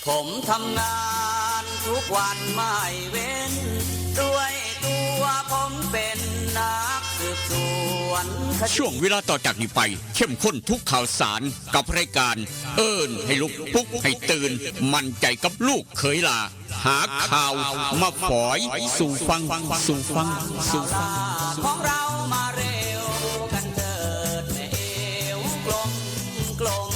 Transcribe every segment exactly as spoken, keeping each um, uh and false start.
ผมทำงานทุกวันไม่เว้น ด้วยตัวผมเป็นนักสืบสวนคดี ช่วงเวลาต่อจากนี้ไป เข้มข้นทุกข่าวสารกับรายการ เอิ้นให้ลุกปลุกให้ตื่น มั่นใจกับลูกเขยหล่า หาข่าวมาฝอยสู่ฟัง สู่ฟัง สู่ฟัง ของเรามาเร็วกันเถิดแม่เอวกลมกลม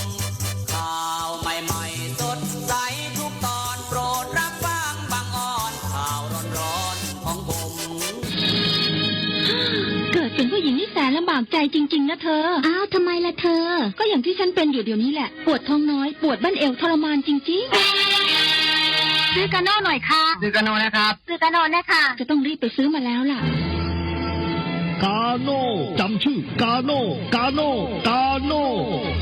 ข่าวใหม่ๆสดใสทุกตอน โปรดรับฟังบางออน ข่าวร้อนๆของผม เกิดเป็นผู้หญิงนี่แสนลำบากใจจริงๆนะเธอ อ้าวทำไมล่ะเธอ ก็อย่างที่ฉันเป็นอยู่เดี๋ยวนี้แหละ ปวดท้องน้อย ปวดบั้นเอวทรมานจริงๆ ซื้อกาโน่หน่อยค่ะ ซื้อกาโน่นะครับ ซื้อกาโน่นะคะ จะต้องรีบไปซื้อมาแล้วล่ะ กาโน่จำชื่อกาโน่ กาโน่ กาโน่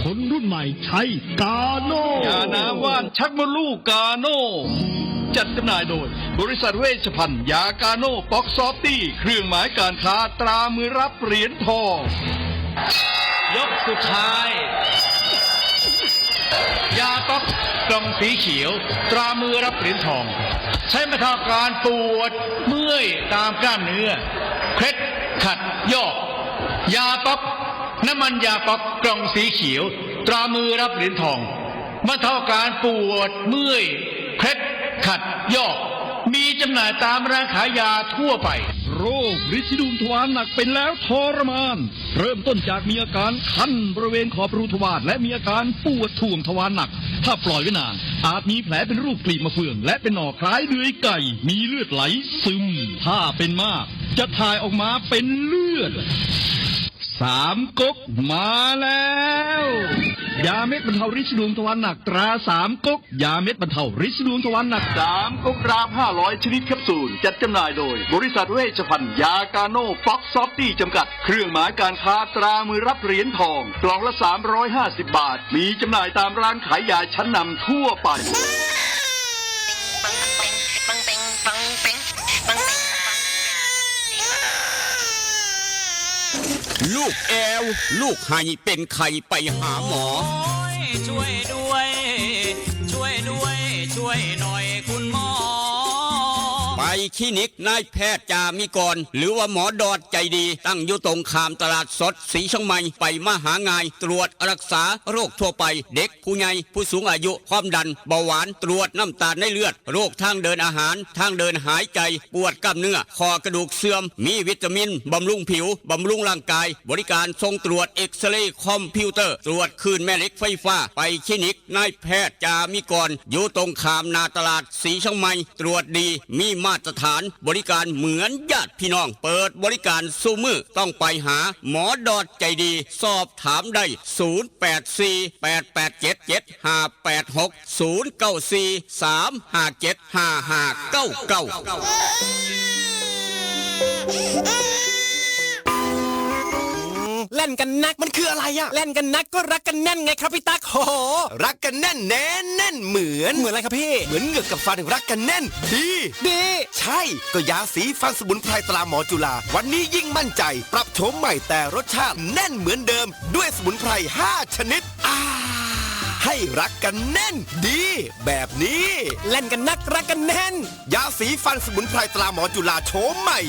คนรุ่นใหม่ใช้กาโน่ ยาน้ำว่านชักมดลูกกาโน่ จัดจำหน่ายโดย บริษัทเวชภัณฑ์ยากาโน่ป๊อกซอฟตี้ เครื่องหมายการค้าตรามือรับเหรียญทอง ยกสุดท้าย ยาป๊อกกล่องสีเขียว ตรามือรับเหรียญทอง ใช้บรรเทาอาการปวดเมื่อยตามกล้ามเนื้อ เคล็ดขัดยอก ยาป๊อก น้ำมันยาป๊อกกล่องสีเขียว ตรามือรับเหรียญทอง บรรเทาอาการปวดเมื่อย เคล็ดขัดยอก มีจำหน่ายตามร้านขายยาทั่วไป โรคริดสีดวงทวารหนักเป็นแล้วทรมาน เริ่มต้นจากมีอาการคันบริเวณขอบรูทวารและมีอาการปวดถ่วงทวารหนัก ถ้าปล่อยไว้นาน อาจมีแผลเป็นรูปกลีบมะเฟือง และเป็นหนองคล้ายเดือยไก่ มีเลือดไหลซึม ถ้าเป็นมาก จะถ่ายออกมาเป็นเลือด สามก๊กมาแล้ว ยาเม็ดบรรเทาริดสีดวงทวารหนักตราสามก๊ก ยาเม็ดบรรเทาริดสีดวงทวารหนัก สามก๊กรามห้าร้อยชนิดแคปซูล จัดจำหน่ายโดย บริษัทเวชภัณฑ์ยากาโน่ป๊อกซอฟตี้จำกัด เครื่องหมายการค้าตรามือรับเหรียญทอง กล่องละ สามร้อยห้าสิบ บาท มีจำหน่ายตามร้านขายยาชั้นนำทั่วไป ลูกแอว ลูกไห้เป็นไข้ไปหาหมอ ช่วยด้วย ช่วยด้วย ช่วยหน่อยคุณหมอ ไปคลินิกนายแพทย์จามิกร หรือว่าหมอดอดใจดี ตั้งอยู่ตรงข้ามตลาดสดสีเชียงใหม่ ไปมาหาง่าย ตรวจรักษาโรคทั่วไป เด็กผู้ใหญ่ ผู้สูงอายุ ความดัน เบาหวาน ตรวจน้ำตาลในเลือด โรคทางเดินอาหาร ทางเดินหายใจ ปวดกล้ามเนื้อ ข้อกระดูกเสื่อม มีวิตามิน บำรุงผิว บำรุงร่างกาย บริการส่งตรวจเอ็กซเรย์คอมพิวเตอร์ ตรวจคลื่นแม่เหล็กไฟฟ้า ไปคลินิกนายแพทย์จามิกร อยู่ตรงข้ามหน้าตลาดสีเชียงใหม่ ตรวจดี มีมาตรฐาน บริการเหมือนญาติพี่น้อง เปิดบริการซุมื้อ ต้องไปหาหมอดอดใจดี สอบถามได้ ศูนย์แปดสี่ แปดแปดเจ็ด เจ็ดห้าแปดหก ศูนย์เก้าสี่ สามห้าเจ็ด ห้าห้าเก้าเก้า แล่นกันนักมันคืออะไรอะแล่นกันนักก็รักกันแน่นไงครับพี่ตั๊กโห รักกันแน่นแน่นแน่นเหมือน เหมือนอะไรครับพี่ เหมือนเหงือกกับฟันรักกันแน่น ดี ดี ใช่ ก็ยาสีฟันสมุนไพรตราหมอจุฬา วันนี้ยิ่งมั่นใจ ปรับโฉมใหม่แต่รสชาติแน่นเหมือนเดิม ด้วยสมุนไพรห้าชนิด อ่า ให้รักกันแน่น ดี แบบนี้ แล่นกันนักรักกันแน่น ยาสีฟันสมุนไพรตราหมอจุฬาโฉมใหม่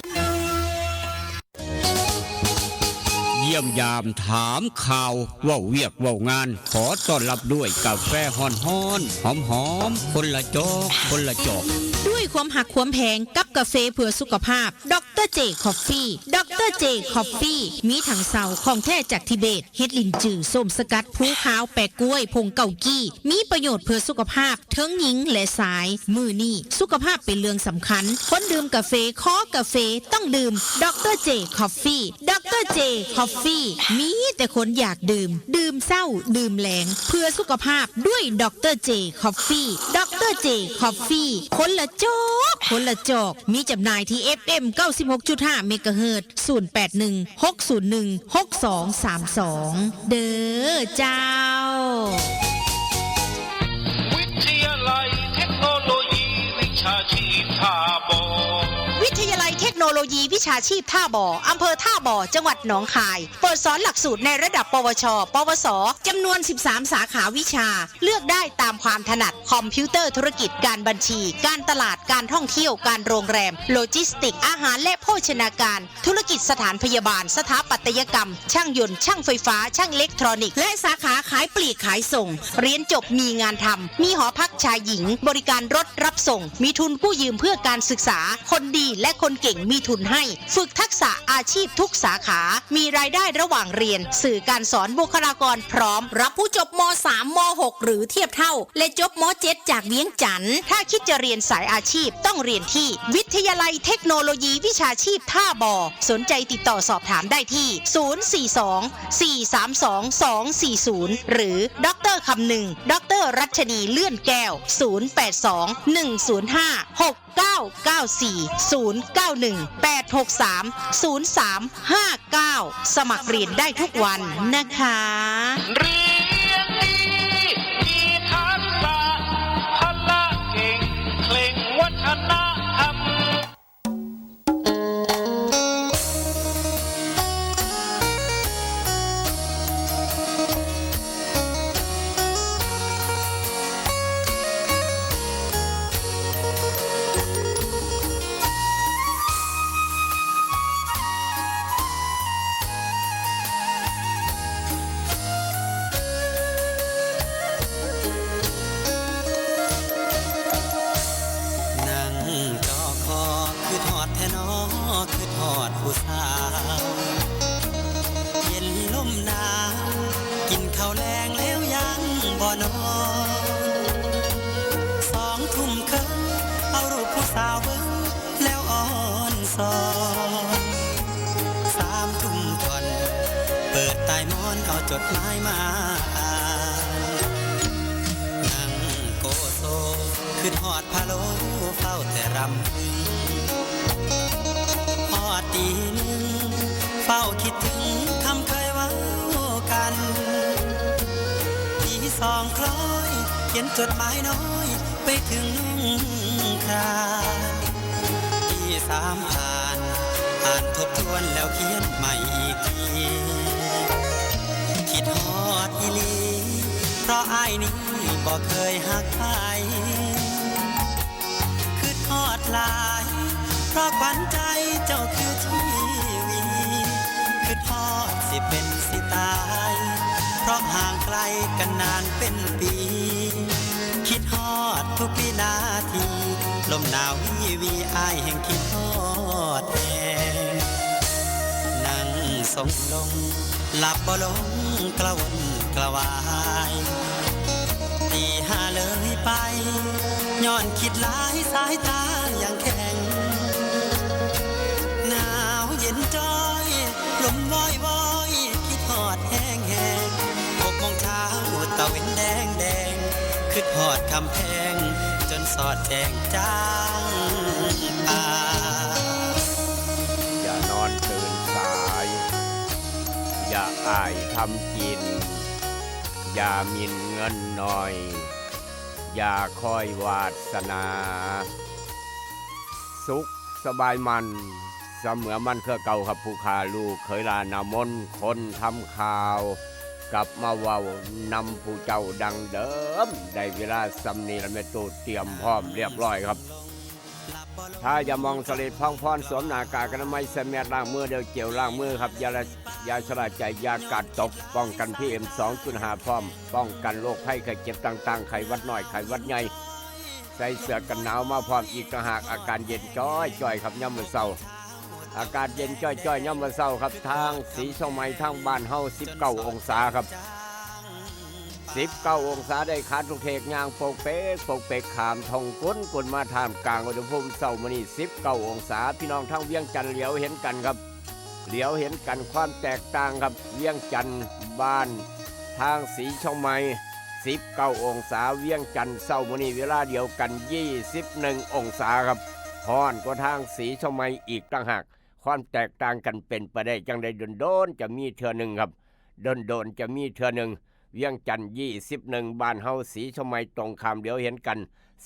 เยี่ยมยามถามข่าว เว้าเวียกเว้างาน ขอต้อนรับด้วยกาแฟฮ้อนๆ หอมๆ คนละจอก คนละจอก ด้วยความหักความแพงกับกาแฟเพื่อสุขภาพ ดอกเตอร์เจคอฟฟี่ ดอกเตอร์เจคอฟฟี่ มีถังเสาของแท้จากทิเบต เฮ็ดลิ้นจื่อ ส้มสกัด ภูขาว แปะกล้วย ผงเกากี้ มีประโยชน์เพื่อสุขภาพ เทิงหญิงและชาย มื้อนี้สุขภาพเป็นเรื่องสำคัญ คนดื่มกาแฟ คอกาแฟ ต้องดื่ม ดอกเตอร์เจคอฟฟี่ ดอกเตอร์เจคอฟฟี่ มีแต่คนอยากดื่ม ดื่มเช้า ดื่มแลง เพื่อสุขภาพด้วยดอกเตอร์เจคอฟฟี่ ดอกเตอร์เจคอฟฟี่ คนละจอก คนละจอก มีจำหน่ายที่ เอฟเอ็ม เก้าสิบหกจุดห้า เมกะเฮิรตซ์ ศูนย์แปดหนึ่ง หกศูนย์หนึ่ง หกสองสามสอง เด้อเจ้า วิทยาลัยเทคโนโลยีวิชาชีพท่าบ่อ วิทย ทยาลัยเทคโนโลยีวิชาชีพท่าบ่อ อำเภอท่าบ่อ จังหวัดหนองคาย เปิดสอนหลักสูตรในระดับ ปวช ปวส จำนวน สิบสาม สาขาวิชา เลือกได้ตามความถนัด คอมพิวเตอร์ธุรกิจ การบัญชี การตลาด การท่องเที่ยว การโรงแรม โลจิสติกส์ อาหารและโภชนาการ ธุรกิจสถานพยาบาล สถาปัตยกรรม ช่างยนต์ ช่างไฟฟ้า ช่างอิเล็กทรอนิกส์ และสาขาขายปลีกขายส่ง เรียนจบมีงานทำ มีหอพักชายหญิง บริการรถรับส่ง มีทุนกู้ยืมเพื่อการศึกษา คนดีและคนเก่งมีทุนให้ ฝึกทักษะอาชีพทุกสาขา มีรายได้ระหว่างเรียน สื่อการสอนบุคลากรพร้อม รับผู้จบ ม.สาม ม.หก หรือเทียบเท่า และจบ ม.เจ็ด จากเวียงจันทน์ ถ้าคิดจะเรียนสายอาชีพต้องเรียนที่วิทยาลัยเทคโนโลยีวิชาชีพท่าบ่อ สนใจติดต่อสอบถามได้ที่ ศูนย์สี่สอง สี่สามสอง สองสี่ศูนย์ หรือ ดอกเตอร์คำนึง ดอกเตอร์รัชนีเลื่อนแก้ว ศูนย์แปดสอง หนึ่งศูนย์ห้า หกเก้าเก้าสี่ ศูนย์เก้าหนึ่ง แปดหกสาม ศูนย์สามห้าเก้า สมัครเรียนได้ทุกวันนะคะ เรียนดี มีทักษะ พละเก่ง เคร่งวัฒนธรรม นั่งจ่อคอ คิดฮอดแท้น้อ คิดฮอดผู้สาว เย็นลมหนาว กินข้าวแลงแล้วยังบ่นอน สองทุ่มครึ่ง เอารูปผู้สาวเบิ่ง แล้วอ่อนซอน สามทุ่มท่อน เปิดใต้หมอนเอาจดหมายมาอ่าน นั่งโกโซ คิดฮอดพะโล้ เฝ้าแต่รำพึง ฮอดตีหนึ่ง เฝ้าคิดถึงคำเคยเว้ากัน ตีสองคล้อย เขียนจดหมายน้อย ไปถึงน้องคราน ตีสามผ่าน อ่านทบทวนแล้วเขียนใหม่อีกที คิดฮอดอีหลี เพราะอ้ายนี้บ่เคยหักใคร คิดฮอดหลาย เพราะขวัญใจเจ้าคือชีวี คิดฮอดสิเป็นสิตาย เพราะห่างไกลกันนานเป็นปี คิดฮอดทุกวินาที ลมหนาววีวี อ้ายแห่งคิดฮอดแฮง นั่งทรงลง หลับบ่ลงกระวนกระวาย ตีห้าเลยไป ย้อนคิดหลายสายตายังแข็ง หนาวเย็นจ้อย ลมวอยวอย คิดฮอดแฮงแฮง หกโมงเช้า ตะเว็นแดงแดง คิดฮอดคำแพง จนสอดแจ้งจางป่า อย่านอนตื่นสาย อย่าอ้ายทำกิน อย่าหมิ่นเงินหน่อย อย่าคอยวาสนา สุขสบายมัน เสมอมันคือเก่าครับ ผู้ข้าลูกเขยลานามน คนทำข่าว กลับมาเว้านำผู้เจ้าดังเดิม ได้เวลาส่ำนี้ละ แม่ตู้เตรียมพร้อมเรียบร้อยครับ ถ้าอย่ามองสลิดพองพรสวมหน้ากากอนามัย ใส่แมสล้างมือ เดี๋ยวเจลล้างมือครับ อย่าละ อย่าชะล่าใจ อย่ากาดตก ป้องกัน พีเอ็ม สองจุดห้า พร้อม ป้องกันโรคภัยไข้เจ็บต่างๆ ไข้หวัดน้อย ไข้หวัดใหญ่ ใส่เสื้อกันหนาวมาพร้อมอีกต่างหาก อากาศเย็นจ้อยๆ ครับ ยามมื้อเช้า อากาศเย็นจ้อยๆ ยามมื้อเช้าครับ ทางสีเชียงใหม่ ทางบ้านเฮา สิบเก้าองศาครับ สิบเก้าองศา ได้ขาทุกเทก ย่างโปกเปก โปกเปก ข้ามท่องกุนกุนมา ท่ามกลางอุณหภูมิเช้ามื้อนี้ สิบเก้าองศา พี่น้องทางเวียงจันทน์เหลียวเห็นกันครับ เหลียวเห็นกันความแตกต่างครับ เวียงจันทน์บ้านทางสีเชียงใหม่ สิบเก้าองศา เวียงจันทน์เช้ามื้อนี้เวลาเดียวกัน ยี่สิบเอ็ดองศาครับ ฮ้อนกว่าทางสีเชียงใหม่อีกต่างหาก ความแตกต่างกันเป็นไปได้จั่งใด โดนๆ จะมีเทื่อหนึ่งครับ โดนๆ จะมีเทื่อหนึ่ง เวียงจันทน์ ยี่สิบเอ็ด บ้านเฮา สีเชียงใหม่ตรงข้ามเหลียวเห็นกัน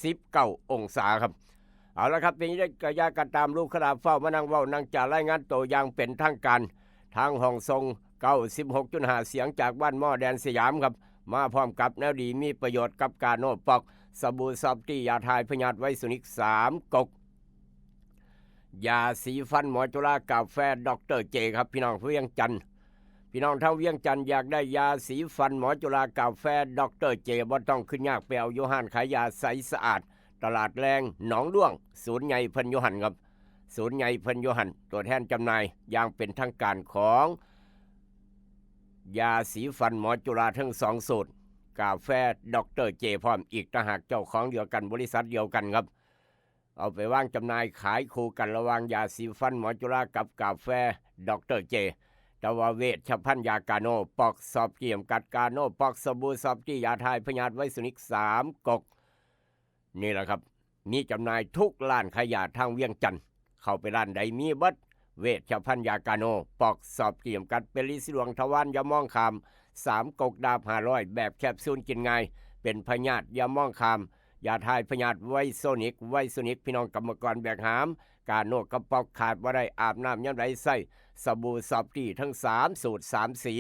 สิบเก้าองศาครับ เอาละครับ เป็นยังไงก็อย่ากระตามลูกขลาเฝ้ามานั่งเว้านั่งจ่ารายงานตัวอย่างเป็นทางการ ทางห้องส่ง เก้าสิบหกจุดห้า เสียงจากบ้านหม้อแดนสยามครับ มาพร้อมกับแนวดีมีประโยชน์กับกาโนปอก สบู่ซอฟตี้ ยาทายพยาธิไวสนิกสามก๊ก ยาสีฟันหมอจุฬากาแฟดอกเตอร์เจครับ พี่น้องเวียงจันทน์ พี่น้องทางเวียงจันทน์อยากได้ยาสีฟันหมอจุฬากาแฟดอกเตอร์เจบ่ต้องขึ้นยากไปเอาอยู่ห้านขายยาใสสะอาด ตลาดแรงหนองด้วง ศูนย์ใหญ่เพิ่นอยู่หั่นครับ ศูนย์ใหญ่เพิ่นอยู่หั่น ตัวแทนจำหน่ายอย่างเป็นทางการของ ยาสีฟันหมอจุฬาทั้งสองสูตร กาแฟดอกเตอร์เจพร้อมอีกต่างหาก เจ้าของเดียวกันบริษัทเดียวกันครับ เอาไปวางจำหน่ายขายคู่กันระหว่างยาสีฟันหมอจุฬากับกาแฟดอกเตอร์เจ แต่ว่าเวชภัณฑ์ยากาโนปอกซอฟตี้จำกัด กาโนปอก สบู่ซอฟตี้ ยาทายพยาธิไวสนิกสามก๊ก นี่แหละครับ มีจำหน่ายทุกร้านขายยาทางเวียงจันทน์ เข้าไปร้านใดมีเบิด เวชภัณฑ์ยากาโนปอกซอฟตี้จำกัด เป็นลิสดวงทวารยามองคาม สามก๊กดาบห้าร้อย แบบแคปซูลกินง่าย เป็นพยาธิยามองคาม ยาทายพยาธิไวโซนิก ไวโซนิก พี่น้องกรรมกรแบกหาม กาโนกระป๋อกขาดบ่ได้ อาบน้ำยามใดใส่ สบู่ซอฟตี้ทั้งสามสูตรสามสี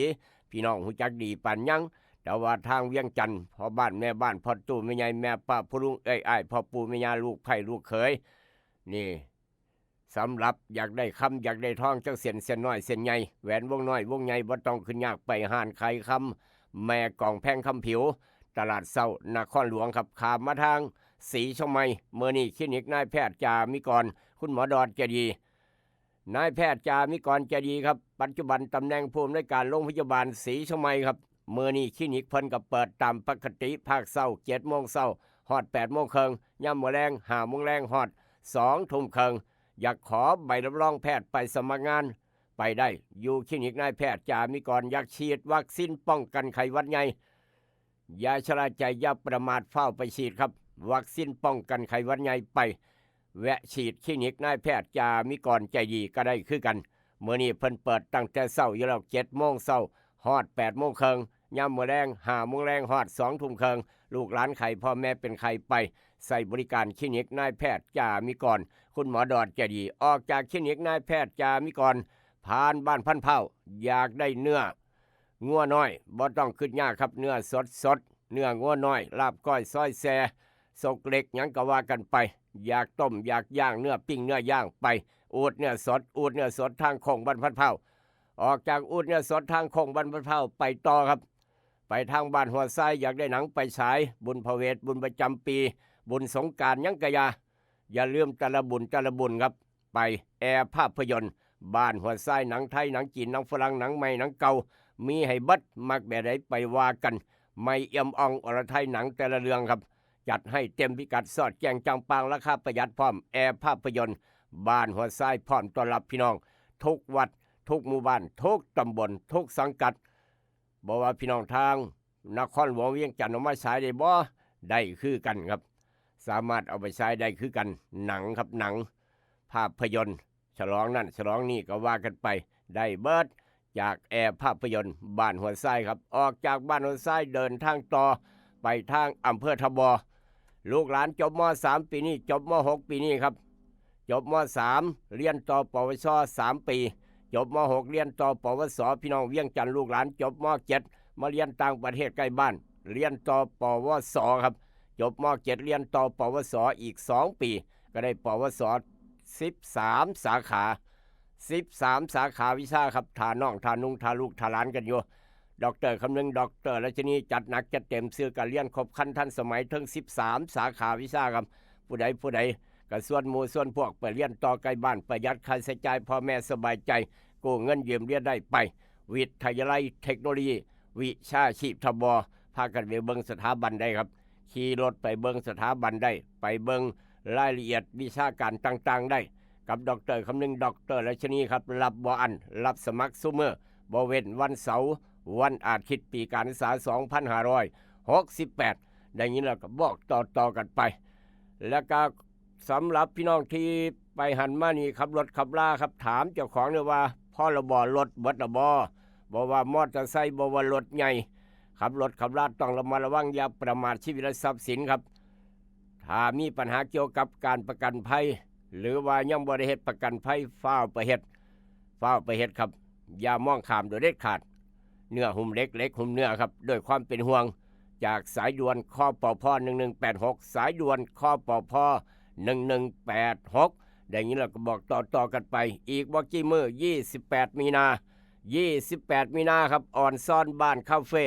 พี่น้องฮู้จักดีปานยัง แต่ว่าทางเวียงจันทน์ พ่อบ้านแม่บ้าน พ่อตู้แม่ใหญ่ แม่ป้าผู้ลุง เอ้ยอ้าย พ่อปู่แม่ย่า ลูกไผ่ลูกเขย นี่ สำหรับอยากได้คำอยากได้ทองจักเส้น เส้นน้อยเส้นใหญ่ แหวนวงน้อยวงใหญ่ บ่ต้องขึ้นยากไปห้านขายคำ แม่กองแพงคำผิว ตลาดเช้านครหลวงครับ ข้ามมาทางศรีเชียงใหม่ มื้อนี้คลินิกนายแพทย์จามิกร คุณหมอดอดใจดี นายแพทย์จามิกรใจดีครับ ปัจจุบันตำแหน่งผู้อำนวยการโรงพยาบาลศรีเชียงใหม่ครับ มื้อนี้คลินิกเพิ่นก็เปิดตามปกติ ภาคเช้า เจ็ดโมงเช้า ฮอด แปดโมงครึ่ง ยามมื้อแลง ห้าโมงแลง ฮอด สองทุ่มครึ่ง อยากขอใบรับรองแพทย์ไปสมัครงาน ไปได้ อยู่คลินิกนายแพทย์จามิกร อยากฉีดวัคซีนป้องกันไข้หวัดใหญ่ อย่าชะล่าใจ อย่าประมาท ฟ้าวไปฉีดครับ วัคซีนป้องกันไข้หวัดใหญ่ ไปแวะฉีดคลินิกนายแพทย์จามิกรใจดีก็ได้คือกัน มื้อนี้เพิ่นเปิดตั้งแต่เช้าอยู่แล้ว เจ็ดโมงเช้า ฮอด แปดโมงครึ่ง ยามมื้อแลง ห้าโมงแลง ฮอด สองทุ่มครึ่ง ลูกหลานไข้ พ่อแม่เป็นไข้ ไปใช้บริการคลินิกนายแพทย์จามิกร คุณหมอดอดใจดี ออกจากคลินิกนายแพทย์จามิกร ผ่านบ้านพันเผา อยากได้เนื้อ งัวน้อย บ่ต้องคิดยากครับ เนื้อสดสด เนื้องัวน้อย ลาบก้อย ซอยแซ่ ซกเล็ก หยังก็ว่ากันไป อยากต้ม อยากย่าง เนื้อปิ้ง เนื้อย่าง ไป อูดเนื้อสด อูดเนื้อสด ทางโค้งบ้านพันเผา ออกจากอูดเนื้อสด ทางโค้งบ้านพันเผา ไปต่อครับ ไปทางบ้านหัวไซ อยากได้หนังไปฉาย บุญพระเวท บุญประจำปี บุญสงกรานต์ หยังกะยา อย่าลืมแต่ละบุญแต่ละบุญครับ ไปแอร์ภาพยนตร์ บ้านหัวไซ หนังไทย หนังจีน หนังฝรั่ง หนังใหม่ หนังเก่า มีให้เบิด มักแบบใดไปว่ากัน ไม่เอี่ยมอ่อง อรไทย หนังแต่ละเรื่องครับ จัดให้เต็มพิกัด สอดแจ้งจ่างป่าง ราคาประหยัดพร้อม แอร์ภาพยนตร์ บ้านหัวไซ พร้อมต้อนรับพี่น้อง ทุกวัด ทุกหมู่บ้าน ทุกตำบล ทุกสังกัด บ่ว่าพี่น้องทางนครหลวงเวียงจันทน์เอามาฉายได้บ่ ได้คือกันครับ สามารถเอาไปฉายได้คือกัน หนังครับ หนัง ภาพยนตร์ ฉลองนั่นฉลองนี่ก็ว่ากันไป ได้เบิด จากแอร์ภาพยนตร์ บ้านหัวไซครับ ออกจากบ้านหัวไซเดินทางต่อ ไปทางอำเภอท่าบ่อ ลูกหลานจบ ม.สาม ปีนี้ จบ ม.หก ปีนี้ครับ จบ ม.สาม เรียนต่อ ปวช สามปี จบ ม.หก เรียนต่อ ปวส พี่น้องเวียงจันทน์ ลูกหลานจบ ม.เจ็ด มาเรียนต่างประเทศใกล้บ้าน เรียนต่อ ปวส ครับ จบ ม.เจ็ด เรียนต่อ ปวส อีกสองปี ก็ได้ ปวส สิบสาม สาขา สิบสาม สาขาวิชาครับ ถ้าน้อง ถ้านุ่ง ถ้าลูก ถ้าหลานกันอยู่ ดอกเตอร์คำนึง ดอกเตอร์รัชนี จัดหนักจัดเต็ม ซื้อการเรียนครบครันทันสมัย ถึง สิบสาม สาขาวิชาครับ ผู้ใด ผู้ใด ก็ชวนหมู่ชวนพวกไปเรียนต่อใกล้บ้าน ประหยัดค่าใช้จ่าย พ่อแม่สบายใจ กู้เงินยืมเรียนได้ไป วิทยาลัยเทคโนโลยี วิชาชีพท่าบ่อ พากันไปเบิ่งสถาบันได้ครับ ขี่รถไปเบิ่งสถาบันได้ ไปเบิ่งรายละเอียดวิชาการต่างๆได้ กับดอกเตอร์คำนึง ดอกเตอร์รัชนีครับ รับบ่อั้น รับสมัครซุมื้อ บ่เว้นวันเสาร์ วันอาทิตย์ ปีการศึกษา สองพันห้าร้อยหกสิบแปด ได้ยินแล้วก็บอกต่อๆกันไป แล้วก็สำหรับพี่น้องที่ไปหันมานี่ ขับรถขับลาครับ ถามเจ้าของเนี่ยว่า พรบรถเบิดละบ่ บ่ว่ามอเตอร์ไซค์ บ่ว่ารถใหญ่ ขับรถขับลาต้องระมัดระวัง อย่าประมาทชีวิตและทรัพย์สินครับ ถ้ามีปัญหาเกี่ยวกับการประกันภัย หรือว่ายังบ่ได้เฮ็ดประกันภัย ฟ้าวไปเฮ็ด ฟ้าวไปเฮ็ดครับ อย่ามองข้ามโดยเด็ดขาด เนื้อหุ้มเหล็ก เหล็กหุ้มเนื้อครับ ด้วยความเป็นห่วง จากสายด่วน คปพ หนึ่งหนึ่งแปดหก สายด่วน คปพ หนึ่งหนึ่งแปดหก ได้ยินแล้วก็บอกต่อๆกันไป อีกบ่กี่มื้อ ยี่สิบแปด มีนา ยี่สิบแปด มีนาครับ อ่อนซ้อนบ้านคาเฟ่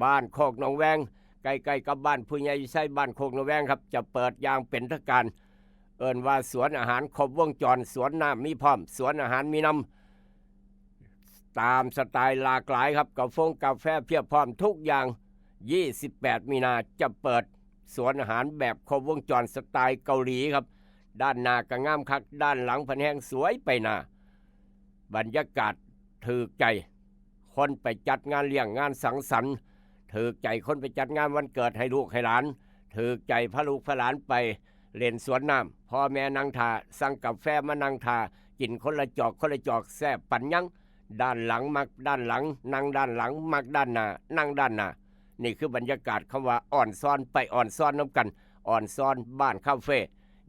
บ้านโคกหนองแวง ใกล้ๆกับบ้านผู้ใหญ่วิชัย บ้านโคกหนองแวงครับ จะเปิดอย่างเป็นทางการ เอิ้นว่าสวนอาหารครบวงจร สวนน้ำมีพร้อม สวนอาหารมีนำ ตามสไตล์หลากหลายครับ กาแฟ กาแฟเพียบพร้อมทุกอย่าง ยี่สิบแปด มีนาจะเปิดสวนอาหารแบบครบวงจรสไตล์เกาหลีครับ ด้านหน้าก็งามคัก ด้านหลังพันแฮงสวยไปหน้า บรรยากาศถืกใจ คนไปจัดงานเลี้ยงงานสังสรรค์ ถืกใจคนไปจัดงานวันเกิดให้ลูกให้หลาน ถืกใจพาลูกพาหลานไปเล่นสวนน้ำ พ่อแม่นั่งท่า สั่งกาแฟมานั่งท่า กินคนละจอกคนละจอก แซ่บปานหยัง ด้านหลังมักด้านหลัง นั่งด้านหลังมักด้านหน้า นั่งด้านหน้า นี่คือบรรยากาศคำว่าอ่อนซ้อน ไปอ่อนซ้อนนำกัน อ่อนซ้อนบ้านคาเฟ่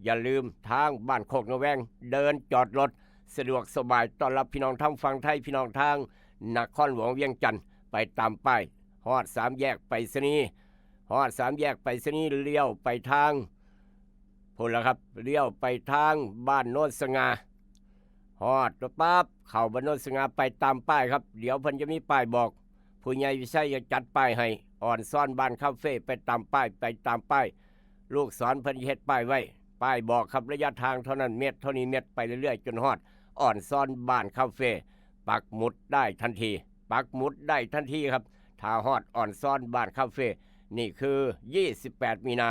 อย่าลืมทางบ้านโคกหนองแวง เดินจอดรถสะดวกสบาย ต้อนรับพี่น้องทางฝั่งไทย พี่น้องทางนครหลวงเวียงจันทน์ ไปตามป้าย ฮอดสามแยกไปรษณีย์ ฮอดสามแยกไปรษณีย์ เลี้ยวไปทาง พุ้นล่ะครับ เลี้ยวไปทางบ้านโนนสง่า ฮอดปั๊บ เข้าบ้านโนนสง่า ไปตามป้ายครับ เดี๋ยวเพิ่นจะมีป้ายบอก ผู้ใหญ่วิชัยจะจัดป้ายให้ อ่อนซ้อนบ้านคาเฟ่ ไปตามป้าย ไปตามป้าย ลูกศรเพิ่นเฮ็ดป้ายไว้ ป้ายบอกครับ ระยะทางเท่านั้นเมตร เท่านี้เมตร ไปเรื่อยๆ จนฮอด อ่อนซ้อนบ้านคาเฟ่ ปักหมุดได้ทันที ปักหมุดได้ทันทีครับ ถ้าฮอดอ่อนซ้อนบ้านคาเฟ่ นี่คือ ยี่สิบแปด มีนา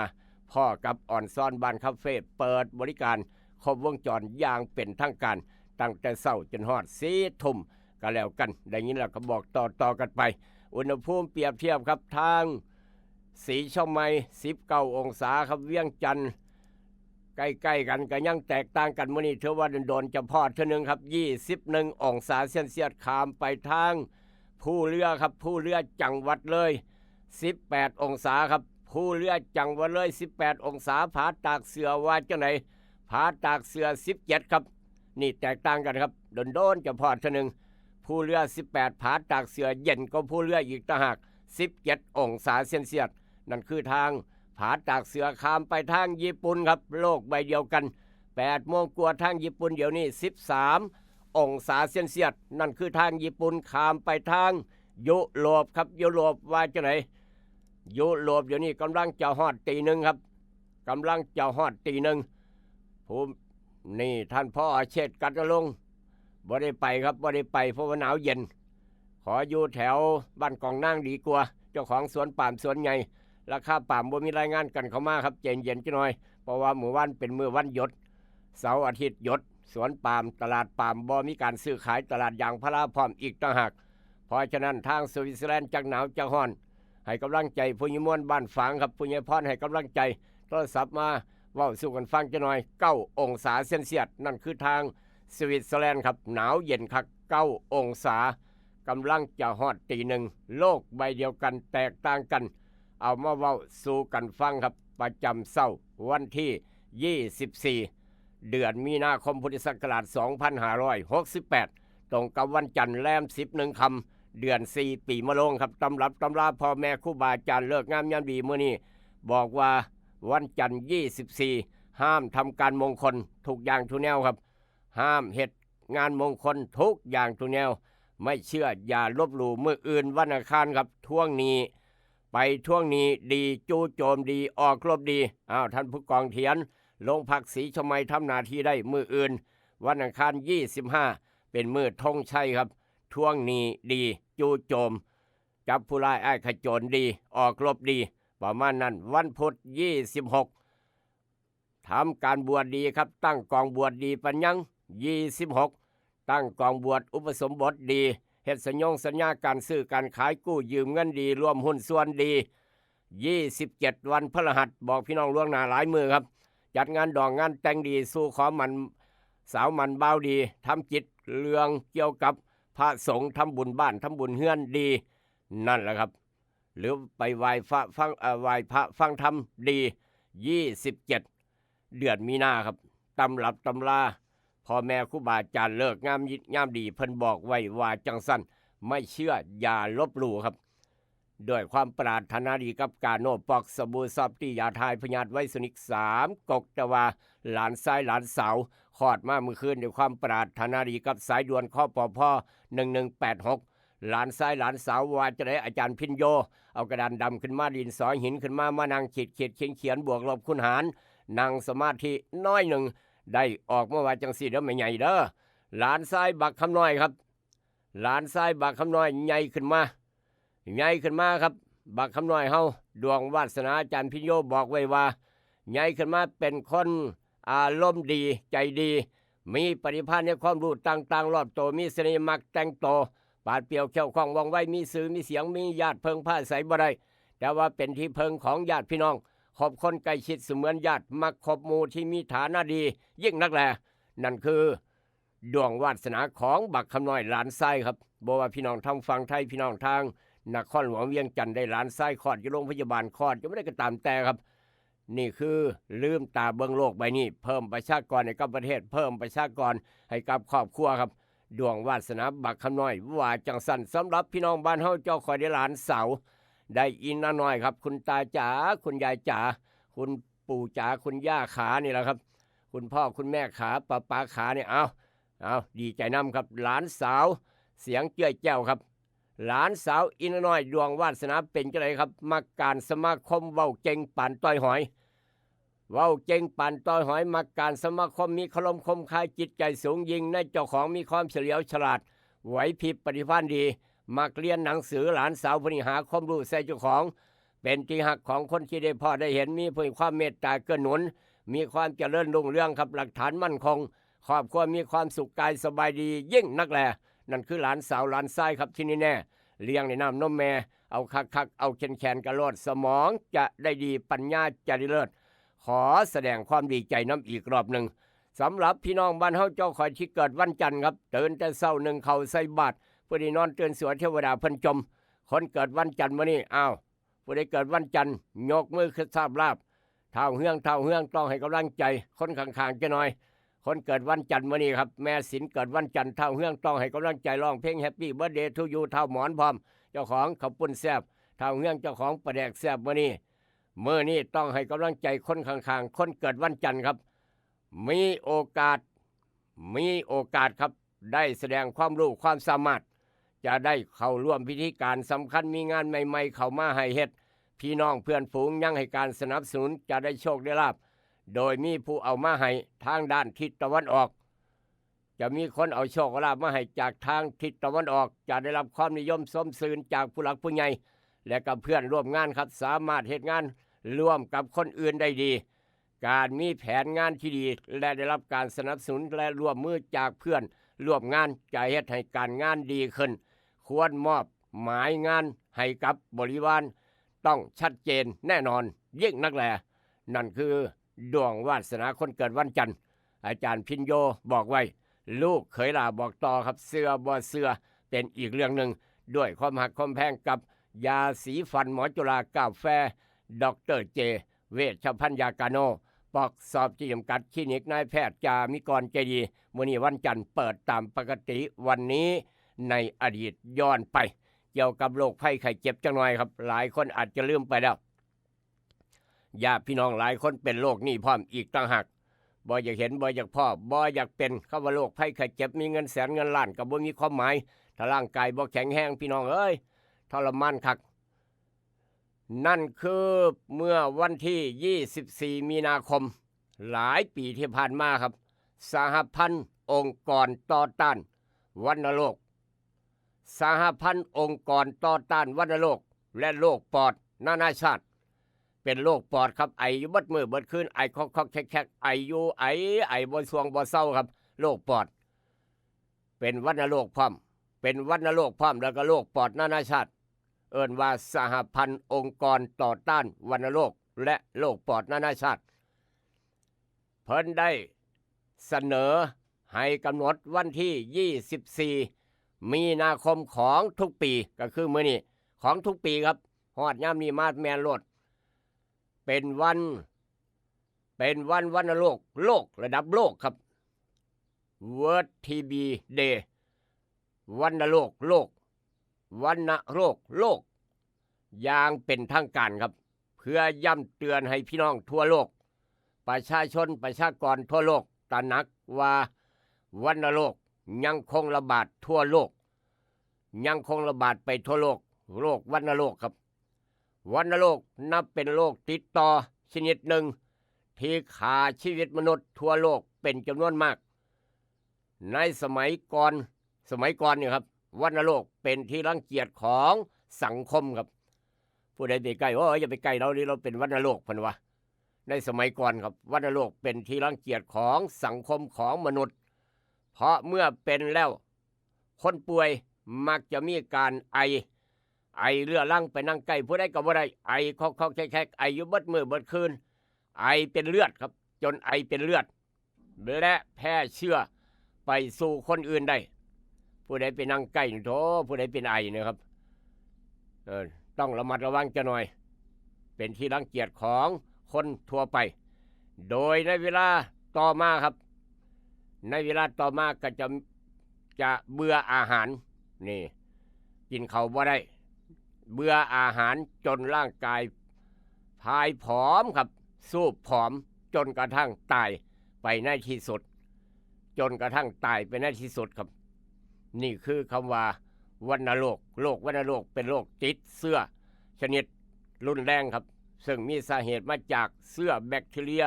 พ้อกับอ่อนซ้อนบ้านคาเฟ่ เปิดบริการครบวงจรอย่างเป็นทางการ ตั้งแต่เช้าจนฮอดสี่ทุ่มก็แล้วกัน ได้ยินแล้วก็บอกต่อๆกันไป อุณหภูมิเปรียบเทียบครับ ทางศรีเชียงใหม่ สิบเก้า องศาครับ เวียงจันทน์ ใกล้ๆกันก็ยังแตกต่างกัน มื้อนี้ถือว่าโดนๆจะพ้อเทื่อหนึ่งครับ ยี่สิบเอ็ด องศาเซลเซียส ข้ามไปทางภูเรือครับ ภูเรือจังหวัดเลย สิบแปด องศาครับ ภูเรือจังหวัดเลย สิบแปด องศา ผาตากเสื้อว่าจังได๋ ผาตากเสื้อ สิบเจ็ด ครับ นี่แตกต่างกันครับ โดนๆจะพ้อเทื่อหนึ่ง ภูเรือ สิบแปด ผาตากเสื้อ เย็นกว่าภูเรืออีกต่างหาก สิบเจ็ด องศาเซลเซียส นั่นคือทางผาตากเสื้อ ข้ามไปทางญี่ปุ่นครับ โลกใบเดียวกัน แปดโมงกว่า ทางญี่ปุ่นเดี๋ยวนี้ สิบสาม องศาเซลเซียส นั่นคือทางญี่ปุ่น ข้ามไปทางยุโรปครับ ยุโรปว่าจังได๋ ยุโรปเดี๋ยวนี้กำลังจะฮอดตีหนึ่งครับ กำลังจะฮอดตีหนึ่ง ผม นี่ท่าน ผอ.เชษฐ์ กัตตะลงค์ บ่ได้ไปครับ บ่ได้ไป เพราะว่าหนาวเย็น ขออยู่แถวบ้านกองนางดีกว่า เจ้าของสวนปาล์มสวนใหญ่ ราคาปาล์มบ่มีรายงานกันเข้ามาครับ ใจเย็นจักหน่อย เพราะว่ามื้อวานเป็นมื้อวันหยุด เสาร์อาทิตย์หยุด สวนปาล์ม ตลาดปาล์มบ่มีการซื้อขาย ตลาดยางพาราพร้อมอีกต่างหาก เพราะฉะนั้นทางสวิตเซอร์แลนด์ จักหนาวจักฮ้อน ให้กำลังใจผู้ใหญ่ม่วนบ้านฝางครับ ผู้ใหญ่พรให้กำลังใจ โทรศัพท์มาเว้าสู่กันฟังจักหน่อย เก้า องศาเซลเซียส นั่นคือทางสวิตเซอร์แลนด์ครับ หนาวเย็นคัก เก้า องศา กำลังจะฮอดตีหนึ่ง โลกใบเดียวกันแตกต่างกัน เอามาเว้าสู่กันฟังครับ ประจำเช้าวันที่ ยี่สิบสี่ เดือนมีนาคม พุทธศักราช สองพันห้าร้อยหกสิบแปด ตรงกับวันจันทร์แรม สิบเอ็ด ค่ำ เดือนสี่ ปีมะโรงครับ ตำรับตำราพ่อแม่ครูบาอาจารย์ ฤกษ์งามยามดีมื้อนี้ บอกว่าวันจันทร์ ยี่สิบสี่ ห้ามทำการมงคลทุกอย่างทุกแนวครับ ห้ามเฮ็ดงานมงคลทุกอย่างทุกแนว ไม่เชื่ออย่าลบหลู่ มื้ออื่นวันอังคารครับ ทวงหนี้ ไปทวงหนี้ดี จู่โจมดี ออกรบดี อ้าว ท่านผู้กองเถียร โรงพักศรีเชียงใหม่ ทำหน้าที่ได้มื้ออื่น วันอังคาร ยี่สิบห้า เป็นมื้อธงชัยครับ ทวงหนี้ดี จู่โจม จับผู้ร้ายอ้ายขโจรดี ออกรบดี ประมาณนั้น วันพุธ ยี่สิบหก ทำการบวชดีครับ ตั้งกองบวชดีปานหยัง ยี่สิบหก ตั้งกองบวชอุปสมบทดี เฮ็ดสัญญงสัญญาการซื้อการขาย กู้ยืมเงินดี ร่วมหุ้นส่วนดี ยี่สิบเจ็ด วันพฤหัส บอกพี่น้องล่วงหน้าหลายมื้อครับ จัดงานดองงานแต่งดี สู่ขอหมั้นสาวหมั้นบ่าวดี ทำกิจเรื่องเกี่ยวกับพระสงฆ์ ทำบุญบ้าน ทำบุญเฮือนดี นั่นแหละครับ หรือไปไหว้พระฟัง เอ่อ ไหว้พระฟังธรรมดี ยี่สิบเจ็ด เดือนมีนาครับ ตำรับตำรา พ่อแม่ครูบาอาจารย์เลิกงามยามดี เพิ่นบอกไว้ว่าจั่งซั้น ไม่เชื่ออย่าลบหลู่ครับ ด้วยความปรารถนาดีกับกาโนปอก สบู่ซอฟตี้ ยาทายพยาธิไวสนิกสามก๊ก แต่ว่าหลานชายหลานสาวคลอดมามื้อคืน ด้วยความปรารถนาดีกับสายด่วน คปพ หนึ่งหนึ่งแปดหก หลานชายหลานสาวว่าจะได้ อาจารย์พินโย เอากระดานดำขึ้นมา ดินสอหินขึ้นมา มานั่งขีดขีดเขียนเขียน บวกลบคูณหาร นั่งสมาธิน้อยหนึ่ง ได้ออกมาว่าจั่งซี้เด้อแม่ใหญ่เด้อ หลานชายบักคำน้อยครับ หลานชายบักคำน้อยใหญ่ขึ้นมา ใหญ่ขึ้นมาครับ บักคำน้อยเฮา ดวงวาสนา อาจารย์พินโยบอกไว้ว่า ใหญ่ขึ้นมาเป็นคนอารมณ์ดี ใจดี มีปฏิภาณในความรู้ต่างๆ รอบตัว มีเสน่ห์ มักแต่งตัว ปราดเปรียว แคล่วคล่อง ว่องไว มีชื่อมีเสียง มีญาติเพิ่งพาอาศัยบ่ได้ แต่ว่าเป็นที่เพิ่งของญาติพี่น้อง คบคนใกล้ชิดเสมือนญาติ มักคบหมู่ที่มีฐานะดี ยิ่งนักแล นั่นคือ ดวงวาสนาของบักคำน้อยหลานชายครับ บ่ว่าพี่น้องทางฝั่งไทย พี่น้องทางนครหลวงเวียงจันทน์ ได้หลานชายคลอดอยู่โรงพยาบาล คลอดอยู่บ่ได้ก็ตามแต่ครับ นี่คือลืมตาเบิ่งโลกใบนี้ เพิ่มประชากรให้กับประเทศ เพิ่มประชากรให้กับครอบครัวครับ ดวงวาสนาบักคำน้อยว่าจั่งซั้น สำหรับพี่น้องบ้านเฮา เจ้าข้อยได้หลานสาว ได้อีน้าน้อยครับ คุณตาจ๋า คุณยายจ๋า คุณปู่จ๋า คุณย่าขานี่แหละครับ คุณพ่อคุณแม่ขา ป้าป๋าขาเนี่ย เอา เอา ดีใจนำครับ หลานสาว เสียงเจ้ยแจ้วครับ หลานสาวอีน้าน้อย ดวงวาสนาเป็นจั่งใดครับ มักการสมาคม เว้าเก่งปานต่อยหอย เว้าเก่งปานต่อยหอย มักการสมาคม มีคารมคมคาย จิตใจสูงยิ่งในเจ้าของ มีความเฉลียวฉลาด ไหวพริบปฏิภาณดี มักเรียนหนังสือ หลานสาวผู้นี้หาความรู้ใส่เจ้าของ เป็นที่ฮักของคนที่ได้พ้อได้เห็น มีผู้มีความเมตตาเกื้อหนุน มีความเจริญรุ่งเรืองครับ หลักฐานมั่นคง ครอบครัวมีความสุขกายสบายดียิ่งนักแล นั่นคือหลานสาวหลานชายครับ ที่แน่ๆ เลี้ยงในน้ำนมแม่ เอาคักๆ เอาแข็งๆ กะโลด สมองจะได้ดี ปัญญาจะได้เลิศ ขอแสดงความดีใจนำอีกรอบหนึ่ง สำหรับพี่น้องบ้านเฮา เจ้าข้อยที่เกิดวันจันทร์ครับ ตื่นแต่เช้านึ่งข้าวใส่บาตร ผู้ใดนอนตื่นสวย เทวดาเพิ่นจม คนเกิดวันจันทร์มื้อนี้ อ้าว ผู้ใดเกิดวันจันทร์ ยกมือขึ้นทราบลาภ ท้าวเฮือง ท้าวเฮืองต้องให้กำลังใจ คนข้างๆ จักหน่อย คนเกิดวันจันทร์มื้อนี้ครับ แม่สินเกิดวันจันทร์ ท้าวเฮืองต้องให้กำลังใจ ร้องเพลง Happy Birthday to you ท้าวหมอนพร้อม เจ้าของข้าวปุ้นแซ่บ ท้าวเฮืองเจ้าของปลาแดกแซ่บมื้อนี้ มื้อนี้ต้องให้กำลังใจคนข้างๆ คนเกิดวันจันทร์ครับ มีโอกาส มีโอกาสครับ ได้แสดงความรู้ความสามารถ จะได้เข้าร่วมพิธีการสำคัญ มีงานใหม่ๆ เข้ามาให้เฮ็ด พี่น้องเพื่อนฝูงยังให้การสนับสนุน จะได้โชคได้ลาภ โดยมีผู้เอามาให้ทางด้านทิศตะวันออก จะมีคนเอาโชคเอาลาภมาให้จากทางทิศตะวันออก จะได้รับความนิยมชมชื่นจากผู้หลักผู้ใหญ่ และกับเพื่อนร่วมงานครับ สามารถเฮ็ดงานร่วมกับคนอื่นได้ดี การมีแผนงานที่ดี และได้รับการสนับสนุนและร่วมมือจากเพื่อนร่วมงาน จะเฮ็ดให้การงานดีขึ้น ควรมอบหมายงานให้กับบริวาร ต้องชัดเจนแน่นอนยิ่งนักแล นั่นคือดวงวาสนาคนเกิดวันจันทร์ อาจารย์พินโยบอกไว้ ลูกเขยหล่าบอกต่อครับ เชื่อบ่เชื่อเป็นอีกเรื่องหนึ่ง ด้วยความฮักความแพงกับยาสีฟันหมอจุฬา กาแฟ ดอกเตอร์เจ เวชภัณฑ์ยากาโน ปอกสอบจีจำกัด คลินิกนายแพทย์จามิกรใจดี มื้อนี้วันจันทร์เปิดตามปกติ วันนี้ในอดีตย้อนไป เกี่ยวกับโรคภัยไข้เจ็บจักหน่อยครับ หลายคนอาจจะลืมไปแล้ว ญาติพี่น้องหลายคนเป็นโรคนี้พร้อมอีกต่างหาก บ่อยากเห็น บ่อยากพ้อ บ่อยากเป็น คำว่าโรคภัยไข้เจ็บ มีเงินแสนเงินล้านก็บ่มีความหมาย ถ้าร่างกายบ่แข็งแรง พี่น้องเอ้ย ทรมานคัก นั่นคือเมื่อวันที่ยี่สิบสี่มีนาคม หลายปีที่ผ่านมาครับ สหพันธ์องค์กรต่อต้านวัณโรค สหพันธ์องค์กรต่อต้านวัณโรค และโรคปอดนานาชาติ เป็นโรคปอดครับ ไออยู่เบิดมื้อเบิดคืน ไอคอกๆแคกๆ ไออยู่ไอ ไอบ่ส่วงบ่เซาครับ โรคปอด เป็นวัณโรคพร้อม เป็นวัณโรคพร้อม แล้วก็โรคปอดนานาชาติ เอิ้นว่าสหพันธ์องค์กรต่อต้านวัณโรค และโรคปอดนานาชาติ เพิ่นได้เสนอให้กำหนดวันที่ยี่สิบสี่มีนาคมของทุกปี ก็คือมื้อนี้ ของทุกปีครับ ฮอดยามนี้มาแม่นโลด เป็นวัน เป็นวันวัณโรค โลกระดับโลกครับ World ที บี Day วัณโรคโลก วัณโรคโลก อย่างเป็นทางการครับ เพื่อย้ำเตือนให้พี่น้องทั่วโลก ประชาชนประชากรทั่วโลกตระหนักว่าวัณโรคยังคงระบาดทั่วโลก ยังคงระบาดไปทั่วโลก โรควัณโรคครับ วัณโรคนับเป็นโรคติดต่อชนิดหนึ่ง ที่ฆ่าชีวิตมนุษย์ทั่วโลกเป็นจำนวนมาก ในสมัยก่อน สมัยก่อนเนี่ยครับ วัณโรคเป็นที่รังเกียจของสังคมครับ ผู้ใดไปใกล้ โอ้ย อย่าไปใกล้เรานี่ เราเป็นวัณโรค เพิ่นว่า ในสมัยก่อนครับ วัณโรคเป็นที่รังเกียจของสังคมของมนุษย์ เพราะเมื่อเป็นแล้ว คนป่วยมักจะมีการไอ ไอเรื้อรัง ไปนั่งใกล้ผู้ใดก็บ่ได้ ไอคอกๆแคกๆ ไออยู่เบิดมื้อเบิดคืน ไอเป็นเลือดครับ จนไอเป็นเลือด และแพร่เชื้อไปสู่คนอื่นได้ ผู้ใดไปนั่งใกล้นี่ โถ ผู้ใดเป็นไอนะครับ เออ ต้องระมัดระวังจักหน่อย เป็นที่รังเกียจของคนทั่วไป โดยในเวลาต่อมาครับ ในเวลาต่อมาก็จะ จะเบื่ออาหาร นี่ กินข้าวบ่ได้ เบื่ออาหารจนร่างกายพายผอมครับ ซูบผอม จนกระทั่งตายไปในที่สุด จนกระทั่งตายไปในที่สุดครับ นี่คือคำว่าวัณโรค โรควัณโรคเป็นโรคติดเชื้อชนิดรุนแรงครับ ซึ่งมีสาเหตุมาจากเชื้อแบคทีเรีย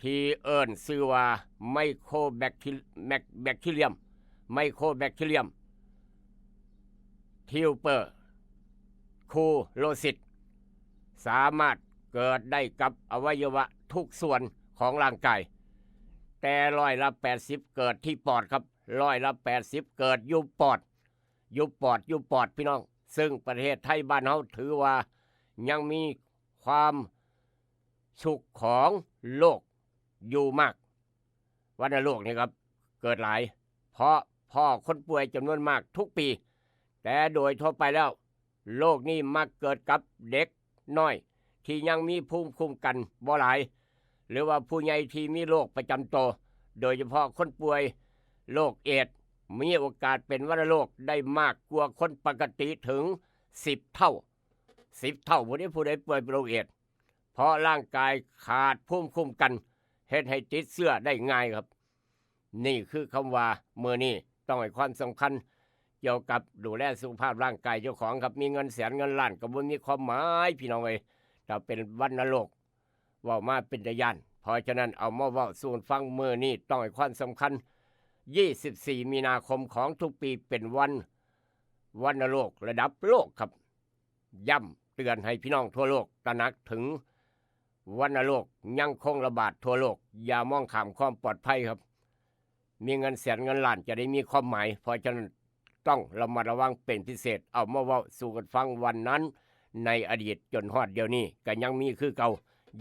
ที่เอิ้นชื่อว่าไมโครแบคที แบค แบคทีเรียม ไมโครแบคทีเรียม ทิวเปอร์คูโลซิส สามารถเกิดได้กับอวัยวะทุกส่วนของร่างกาย แต่ร้อยละแปดสิบเกิดที่ปอดครับ ร้อยละแปดสิบเกิดอยู่ปอด อยู่ปอด อยู่ปอดพี่น้อง ซึ่งประเทศไทยบ้านเฮาถือว่ายังมีความสุขของโลกอยู่มาก วัณโรคนี่ครับ เกิดหลาย เพราะพ้อคนป่วยจำนวนมากทุกปี แต่โดยทั่วไปแล้ว โรคนี้มักเกิดกับเด็กน้อยที่ยังมีภูมิคุ้มกันบ่หลาย หรือว่าผู้ใหญ่ที่มีโรคประจำตัว โดยเฉพาะคนป่วยโรคเอดส์ มีโอกาสเป็นวัณโรคได้มากกว่าคนปกติถึงสิบเท่า สิบเท่า ผู้ใดผู้ใดป่วยเป็นโรคเอดส์ เพราะร่างกายขาดภูมิคุ้มกัน เฮ็ดให้ติดเชื้อได้ง่ายครับ นี่คือคำว่ามื้อนี้ต้องให้ความสำคัญเกี่ยวกับดูแลสุขภาพร่างกายเจ้าของครับ มีเงินแสนเงินล้านก็บ่มีความหมายพี่น้องเอ้ย ถ้าเป็นวัณโรค เว้ามาเป็นตาย้าน เพราะฉะนั้นเอามาเว้าสู่กันฟัง มื้อนี้ต้องให้ความสำคัญ ยี่สิบสี่มีนาคมของทุกปีเป็นวันวัณโรคระดับโลกครับ ย้ำเตือนให้พี่น้องทั่วโลกตระหนักถึงวัณโรคยังคงระบาดทั่วโลก อย่ามองข้ามความปลอดภัยครับ มีเงินแสนเงินล้านจะได้มีความหมาย เพราะฉะนั้นต้องระมัดระวังเป็นพิเศษ เอามาเว้าสู่กันฟังวันนั้น ในอดีตจนฮอดเดี๋ยวนี้ก็ยังมีคือเก่า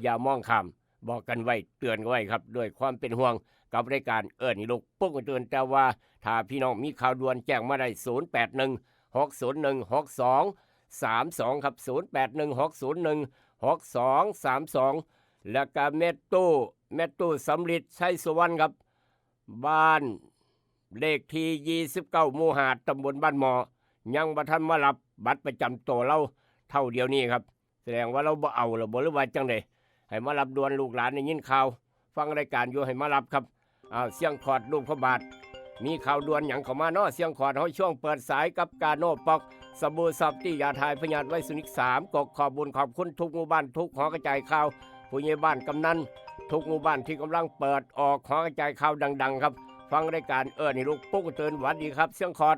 อย่ามองข้าม บอกกันไว้ เตือนกันไว้ครับ ด้วยความเป็นห่วงกับรายการเอิ้นให้ลุกปลุกให้ตื่น แต่ว่าถ้าพี่น้องมีข่าวด่วนแจ้งมาได้ ศูนย์แปดหนึ่ง หกศูนย์หนึ่ง หกสองสามสอง ครับ ศูนย์แปดหนึ่ง หกศูนย์หนึ่ง หกสองสามสอง แล้วก็แม่ตู้ แม่ตู้สำริด ชัยสุวรรณครับ บ้านเลขที่ยี่สิบเก้า หมู่ห้า ตำบลบ้านหม้อ ยังบ่ทันมารับบัตรประจำตัวลาวเท่าเดี๋ยวนี้ครับ แสดงว่าลาวบ่เอาแล้วบ่ หรือว่าจั่งใด ให้มารับด่วน ลูกหลานได้ยินข่าว ฟังรายการอยู่ ให้มารับครับ อ้าว เสียงคอร์ดลูกพระบาท มีข่าวด่วนหยังเข้ามาเนาะ เสียงคอร์ดเฮา ช่วงเปิดสายกับกาโน่ป๊อก สบู่ซอฟตี้ ยาถ่ายพยาธิไวรัสนิกสาม กก ขอบบุญขอบคุณทุกหมู่บ้าน ทุกหอกระจายข่าว ผู้ใหญ่บ้าน กำนัน ทุกหมู่บ้านที่กำลังเปิดออกหอกระจายข่าวดังๆครับ ฟังรายการเอิ้นให้ลุกปลุกตื่น หวัดดีครับ เสียงคอร์ด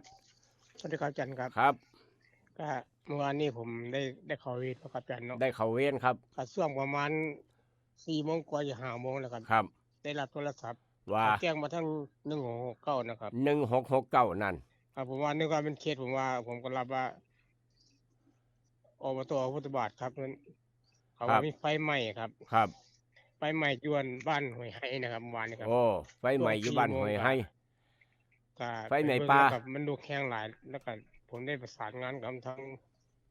สวัสดีครับอาจารย์ครับ ครับ ก็เมื่อวานนี้ผมได้ ได้เข้าเวรครับอาจารย์เนาะ ได้เข้าเวรครับ ก็ช่วงประมาณสี่โมงกว่าจะห้าโมงแล้วครับ ครับ ได้รับโทรศัพท์ ว่า แจ้งมาทางหนึ่งหกหกเก้านะครับ หนึ่งหกหกเก้า นั่น ครับ ผมว่านึกว่าเป็นเคส ผมว่า ผมก็รับว่า อบต.พุทธบาทครับ นั่น เขา ครับ ว่ามีไฟไหม้ครับ ครับ ไฟไหม้อยู่บ้านห้วยไฮนะครับ เมื่อวานนี้ครับ โอ้ ไฟไหม้อยู่บ้านห้วยไฮ ช่วงสี่โมงกว่า ก็ ไฟไหม้ป่า ไปเบิ่งแล้วก็มันลุกแฮงหลาย แล้วก็ผมได้ประสานงานกับทาง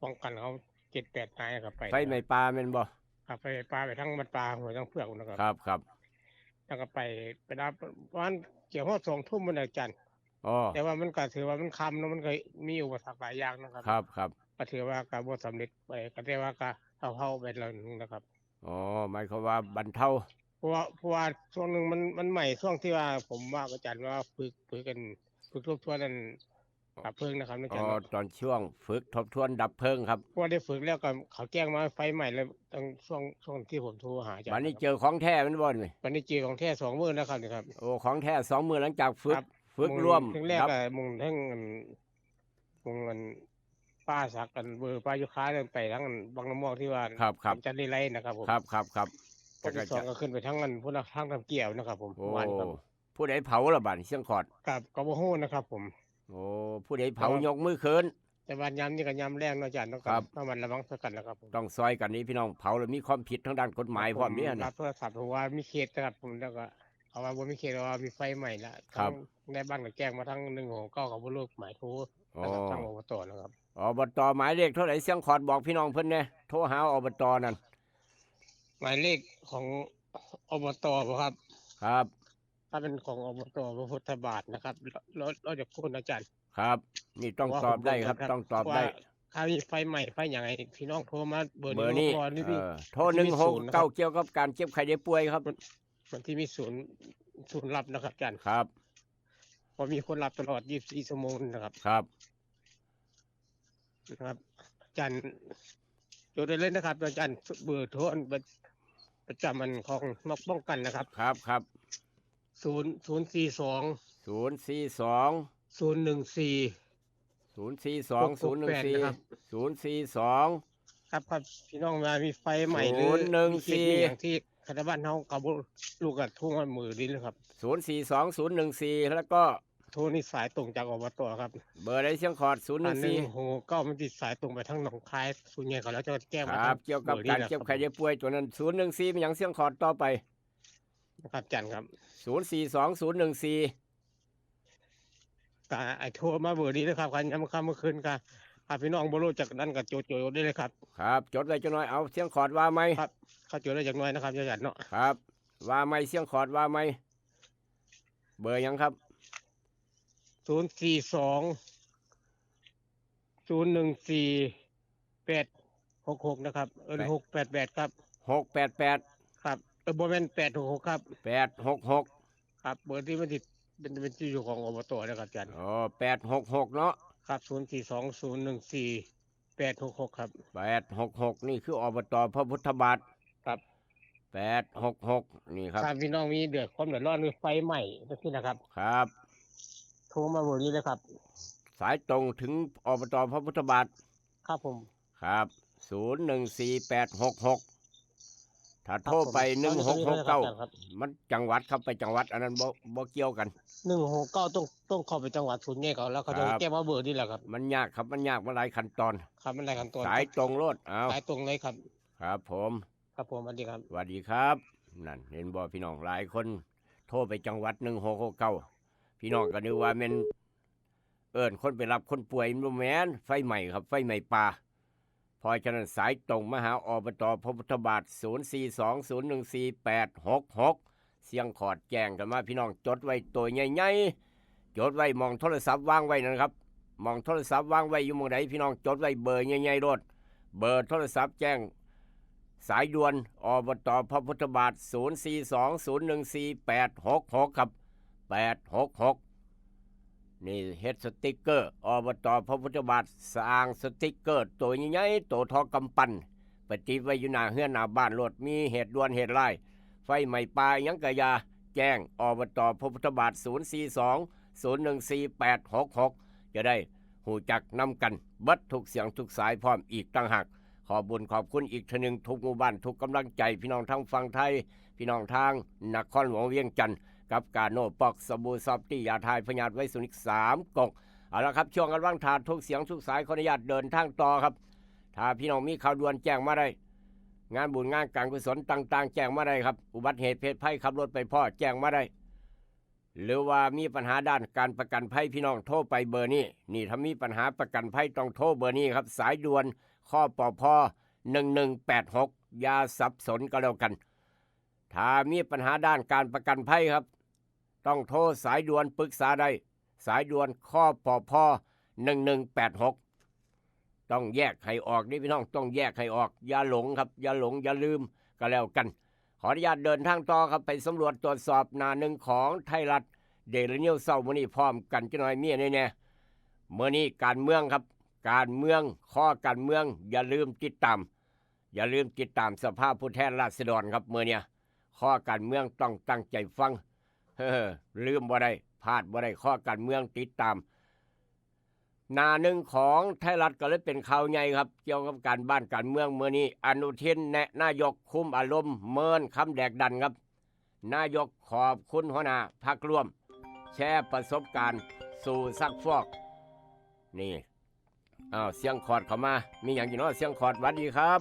ป้องกันเขา เจ็ดแปดนายครับ ไป ไฟไหม้ป่าแม่นบ่ ครับ ไปปลาไปทั้งบัดปลาห้วยทั้งเผือกนะครับ ครับครับ แล้วก็ไปไปรับประมาณเกี่ยวฮอดสองทุ่มมันอาจารย์ อ๋อ แต่ว่ามันก็ถือว่ามันค่ำเนาะ มันก็มีอุปสรรคหลายอย่างนะครับ ครับครับ ก็ถือว่าก็บ่สำเร็จไป ก็แต่ว่าก็เฮาๆไปแล้วนึงนะครับ อ๋อ หมายความว่าบรรเทา เพราะว่าเพราะว่าช่วงหนึ่งมันมันใหม่ ช่วงที่ว่าผมว่าอาจารย์ว่าฝึกฝึกกัน ฝึกทบทวนนั่นดับเพลิงนะครับอาจารย์ อ๋อ ตอนช่วงฝึกทบทวนดับเพลิงครับ เพราะว่าได้ฝึกแล้วก็เขาแจ้งมาไฟใหม่แล้วตั้งช่วงช่วงที่ผมโทรหาอาจารย์ วันนี้เจอของแท้มันบ่นี่ วันนี้เจอของแท้สองมื้อนะครับนี่ครับ โอ้ ของแท้สองมื้อหลังจากฝึก ครับ ฝึกร่วม มื้อแรก ดับ ก็มื้อทั้งอันมื้ออันป้าสักอันเบอร์ป้ายุค้าเดินไปทั้งอันบางน้ำมอกที่ว่า ครับครับ ผมจะได้ไล่นะครับผม ครับครับครับ คนที่สองก็ขึ้นไปทั้งอันพุทธทางทำเกี่ยวนะครับผม โอ้ วันครับ ผู้ใดเผาละบาดนี้เสียงขอด ครับก็บ่ฮู้นะครับผม โอ้ ผู้ใดเผายกมือขึ้น แต่ว่ายามนี้ก็ยามแรกเนาะอาจารย์ต้อง ครับ ระมัดระวังสักกันนะครับผม ต้องซอยกันนี้พี่น้อง เผาแล้วมีความผิดทางด้านกฎหมายพร้อมเนี่ย รั นะ บโทรศัพท์เพราะว่ามีเคสนะครับผม แล้วก็เขาว่าบ่มีเคส ว่ามีไฟใหม่ละ ครับ ทั้งในบ้านก็แจ้งมาทั้งหนึ่งหกเก้า กับบ่รู้หมายโทร อ๋อ นะครับทางอบตนะครับ อบต.หมายเลขเท่าไหร่เสียงขอดบอกพี่น้องเพิ่นแหน่ โทรหาอบต.นั่น หมายเลขของอบต.บ่ครับ ครับ ถ้าเป็นของอบต.พระพุทธบาทนะครับ เราเราจะพูดอาจารย์ ครับ นี่ต้องตอบได้ครับ ต้องตอบได้ ว่าถ้ามีไฟใหม่ไฟอย่างไรพี่น้องโทรมาเบอร์ เบอร์นี้ ก่อนนี่ เอ พี่ อโทร ที่ หนึ่ง มี หก ศูนย์นะครับ เก้า เกี่ยวกับการเจ็บไข้ได้ป่วยครับ มันที่มีศูนย์ศูนย์รับนะครับอาจารย์ ครับ เพราะมีคนรับตลอดยี่สิบสี่ชั่วโมงนะครับ ครับ นะครับ อาจารย์จดได้เลยนะครับ อาจารย์เบอร์โทรประประจำอันของนอกป้องกันนะครับ ครับครับ ศูนย์ศูนย์สี่สอง ศูนย์สี่สอง ศูนย์หนึ่งสี่ ศูนย์สี่สอง ศูนย์หนึ่งสี่ นะครับ ศูนย์สี่สอง ครับครับพี่น้องมามีไฟใหม่หรือ ศูนย์หนึ่งสี่ มีเคสมีอย่างที่คณะบ้านเขาเขาบ่รู้กับทุ่งมือดินเลยครับ ศูนย์สี่สอง ศูนย์หนึ่งสี่ แล้วก็ โทรนี่สายตรงจากอบต.ครับ เบอร์ใดเสียงขอด ศูนย์หนึ่งสี่ หกเก้า มันติดสายตรงไปทางหนองคายส่วนใหญ่เขาแล้วจะแจ้งมา ครับ ทาง เกี่ยวกับการเจ็บไข้ได้ป่วยตัวนั้น ศูนย์หนึ่งสี่ มีหยังเสียงขอดต่อไป นะครับอาจารย์ครับ ศูนย์สี่สอง ศูนย์หนึ่งสี่ ก็ไอ้โทรมาเบอร์นี้นะครับการย้ำค่ำเมื่อคืนก็อ่ะพี่น้องบ่รู้จักนั้นก็โจโจได้เลยครับ ครับ จดไว้จักหน่อย เอาเสียงขอดว่าไหม ครับ เข้าโจได้จักหน่อยนะครับอาจารย์เนาะ ครับ ว่าไหมเสียงขอดว่าไหม เบอร์หยังครับ ศูนย์สี่สอง ศูนย์หนึ่งสี่ แปดหกหก นะครับ เออ แปด หกแปดแปด ครับ หกแปดแปด ครับ เออบ่แม่น แปดหกหก ครับ แปดหกหก ครับ เบอร์ที่มันติดเป็นเป็นที่อยู่ของอบต.นะครับอาจารย์ อ๋อ แปดหกหก เนาะ ครับ ศูนย์สี่สอง ศูนย์หนึ่งสี่ แปดหกหก ครับ แปดหกหก นี่คืออบต.พระพุทธบาท ครับ แปดหกหก นี่ครับ ถ้าพี่น้องมีเดือดความเดือดร้อนหรือไฟไหม้จังซี่นะครับ ครับ โทรมาเบอร์นี้เลยครับ สายตรงถึงอบต.พระพุทธบาท ครับผม ครับ ศูนย์หนึ่งสี่ แปดหกหก ถ้าโทรไป ครับผม หนึ่งหกหกเก้า ครับ มันจังหวัดครับ ไปจังหวัด อันนั้นบ่บ่เกี่ยวกัน หนึ่งหกเก้า ต้องต้องเข้าไปจังหวัดศูนย์ใหญ่เขาแล้วเขาจะ ครับ แจ้งมาเบอร์นี่แหละครับ มันยากครับ มันยาก มันหลายขั้นตอน ครับมันหลายขั้นตอน สายตรงโลด เอา สายตรงเลยครับ ครับผม ครับผมสวัสดีครับ สวัสดีครับ นั่น เห็นบ่พี่น้อง หลายคนโทรไปจังหวัด หนึ่งหกหกเก้า พี่น้องก็นึกว่าแม่นเอิ้นคนไปรับคนป่วย มันบ่แม่น ไฟไหม้ครับ ไฟไหม้ป่า เพราะฉะนั้นสายตรงมาหาอบต.พระพุทธบาท ศูนย์สี่สอง ศูนย์หนึ่งสี่ แปดหกหก เสียงขอดแจ้งกันมา พี่น้องจดไว้ตัวใหญ่ๆ จดไว้หม่องโทรศัพท์วางไว้นั่นครับ หม่องโทรศัพท์วางไว้อยู่หม่องใด พี่น้องจดไว้เบอร์ใหญ่ๆโลด เบอร์โทรศัพท์แจ้ง สายด่วน อบต.พระพุทธบาท ศูนย์สี่สอง ศูนย์หนึ่งสี่ แปดหกหก ครับ แปดหกหก นี่เฮ็ดสติกเกอร์ อบต.พระพุทธบาท สร้างสติกเกอร์ตัวใหญ่ๆ ตัวเท่ากำปั้น ไปติดไว้อยู่หน้าเฮือนหน้าบ้านโลด มีเหตุด่วนเหตุร้าย ไฟไหม้ป่าหยังกะอยา แจ้ง อบต.พระพุทธบาท ศูนย์สี่สอง ศูนย์หนึ่งสี่ แปดหกหก จะได้ฮู้จักนำกันเบิดทุกเสียงทุกสายพร้อมอีกต่างหาก ขอบบุญขอบคุณอีกเทื่อหนึ่งทุกหมู่บ้านทุกกำลังใจ พี่น้องทางฝั่งไทย พี่น้องทางนครหลวงเวียงจันทน์ กับกาโน่ปอกสบู่ซอฟตี้ยาทายพยาธิไวรัสนิกสามกล่อง เอาละครับ ช่วงกันว่างถาดทุกเสียงทุกสายขออนุญาตเดินทางต่อครับ ถ้าพี่น้องมีข่าวด่วนแจ้งมาได้ งานบุญงานการกุศลต่างๆ แจ้งมาได้ครับ อุบัติเหตุเพศภัยขับรถไปพ้อแจ้งมาได้ หรือว่ามีปัญหาด้านการประกันภัย พี่น้องโทรไปเบอร์นี้ นี่ถ้ามีปัญหาประกันภัยต้องโทรเบอร์นี้ครับ สายด่วน คปภ หนึ่งหนึ่งแปดหก อย่าสับสนก็แล้วกัน ถ้ามีปัญหาด้านการประกันภัยครับ ต้องโทรสายด่วนปรึกษาได้ สายด่วน คปภ หนึ่งหนึ่งแปดหก ต้องแยกให้ออกนี่พี่น้อง ต้องแยกให้ออก อย่าหลงครับ อย่าหลง อย่าลืมก็แล้วกัน ขออนุญาตเดินทางต่อครับ ไปสำรวจตรวจสอบหน้าหนึ่งของไทยรัฐเดลี่นิวส์เช้ามื้อนี้พร้อมกันจักหน่อย มีแน่ๆ มื้อนี้การเมืองครับ การเมือง ข้อการเมือง อย่าลืมติดตาม อย่าลืมติดตามสภาผู้แทนราษฎรครับ มื้อเนี้ย ข้อการเมืองต้องตั้งใจฟัง เฮ้อ ลืมบ่ได้ พลาดบ่ได้ ข้อการเมืองติดตาม หน้าหนึ่งของไทยรัฐก็เลยเป็นข่าวใหญ่ครับ เกี่ยวกับการบ้านการเมืองมื้อนี้ อนุทินแนะนายกคุมอารมณ์ เมินคำแดกดันครับ นายกขอบคุณหัวหน้าพรรคร่วม แชร์ประสบการณ์สู่ซักฟอก นี่ อ้าว เสียงคอร์ดเข้ามา มีหยังอยู่เนาะ เสียงคอร์ด หวัดดีครับ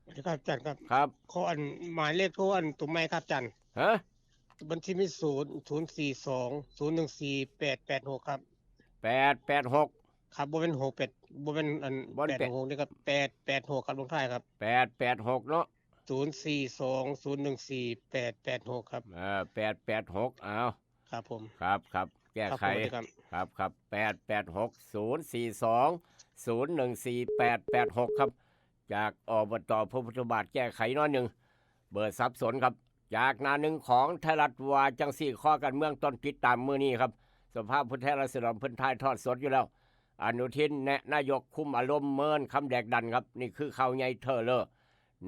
สวัสดีครับอาจารย์ครับ ครับ ขออันหมายเลขโทรอันตัวใหม่ครับอาจารย์ ฮะ บัญชีมีศูนย์ศูนย์สี่สองศูนย์หนึ่งสี่แปดแปดหกครับ แปดแปดหก ครับบ่เป็นหกแปดบ่เป็นอัน บ่เป็น แปดหกนี่ครับแปดแปดหกครับลงท้ายครับ แปดแปดหกเนาะ ศูนย์สี่สองศูนย์หนึ่งสี่แปดแปดหกครับ เออ แปดแปดหก อ้าว ครับผม ครับครับ แก้ ครับ ไข ผมสวัสดีครับ ครับครับ แปดแปดหก ศูนย์สี่สอง ศูนย์หนึ่งสี่แปดแปดหก ครับ จาก อบต พระพุทธบาท แก้ไขน้อยหนึ่ง เบอร์สับสนครับ จากหน้าหนึ่งของไทยรัฐว่าจังซี่ ข้อการเมืองต้องติดตามมื้อนี้ครับ สภาผู้แทนราษฎรเพิ่นถ่ายทอดสดอยู่แล้ว อนุทินแนะนายกคุมอารมณ์ เมินคำแดกดันครับ นี่คือข่าวใหญ่เทอเลอร์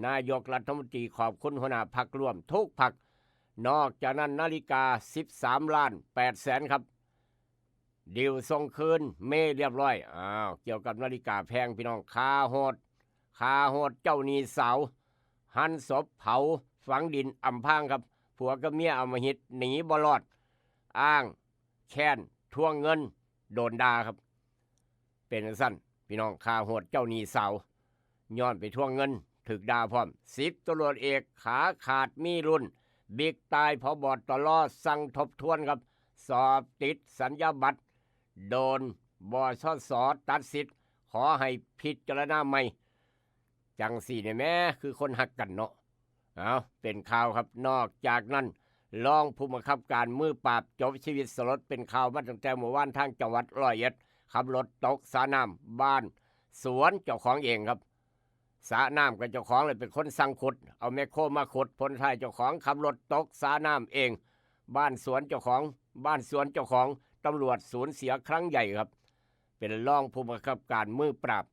นายกรัฐมนตรีขอบคุณหัวหน้าพรรคร่วมทุกพรรค นอกจากนั้นนาฬิกา สิบสามล้านแปดแสน ครับ ดีลส่งคืนเมย์เรียบร้อย อ้าว เกี่ยวกับนาฬิกาแพงพี่น้อง ฆ่าโหด ฆ่าโหดเจ้าหนี้สาว หั่นศพเผาฝังดินอำพรางครับ ผัวกับเมียอำมหิตหนีบ่รอด อ้างแค้นทวงเงิน โดนด่าครับ เป็นจั่งซั้นพี่น้อง ฆ่าโหดเจ้าหนี้สาว ย้อนไปทวงเงิน ถูกด่าพร้อม สิบตำรวจเอกขาขาดมีรุ่น บิ๊กตาย ผบ.ตร. สั่งทบทวนครับ สอบติดสัญญาบัตร โดน บสส. ตัดสิทธิ์ ขอให้พิจารณาใหม่ จังซี่เนี่ยแหม คือคนฮักกันเนาะ เอา เป็นข่าวครับ นอกจากนั้น รองผู้บังคับการมือปราบจบชีวิตสลด เป็นข่าวมาตั้งแต่เมื่อวาน ทางจังหวัดร้อยเอ็ด ขับรถตกสระน้ำบ้านสวนเจ้าของเองครับ สระน้ำก็เจ้าของเลยเป็นคนสั่งขุด เอาแมคโครมาขุด ผลท้ายเจ้าของขับรถตกสระน้ำเอง บ้านสวนเจ้าของ บ้านสวนเจ้าของ ตำรวจสูญเสียครั้งใหญ่ครับ เป็นรองผู้บังคับการมือปราบ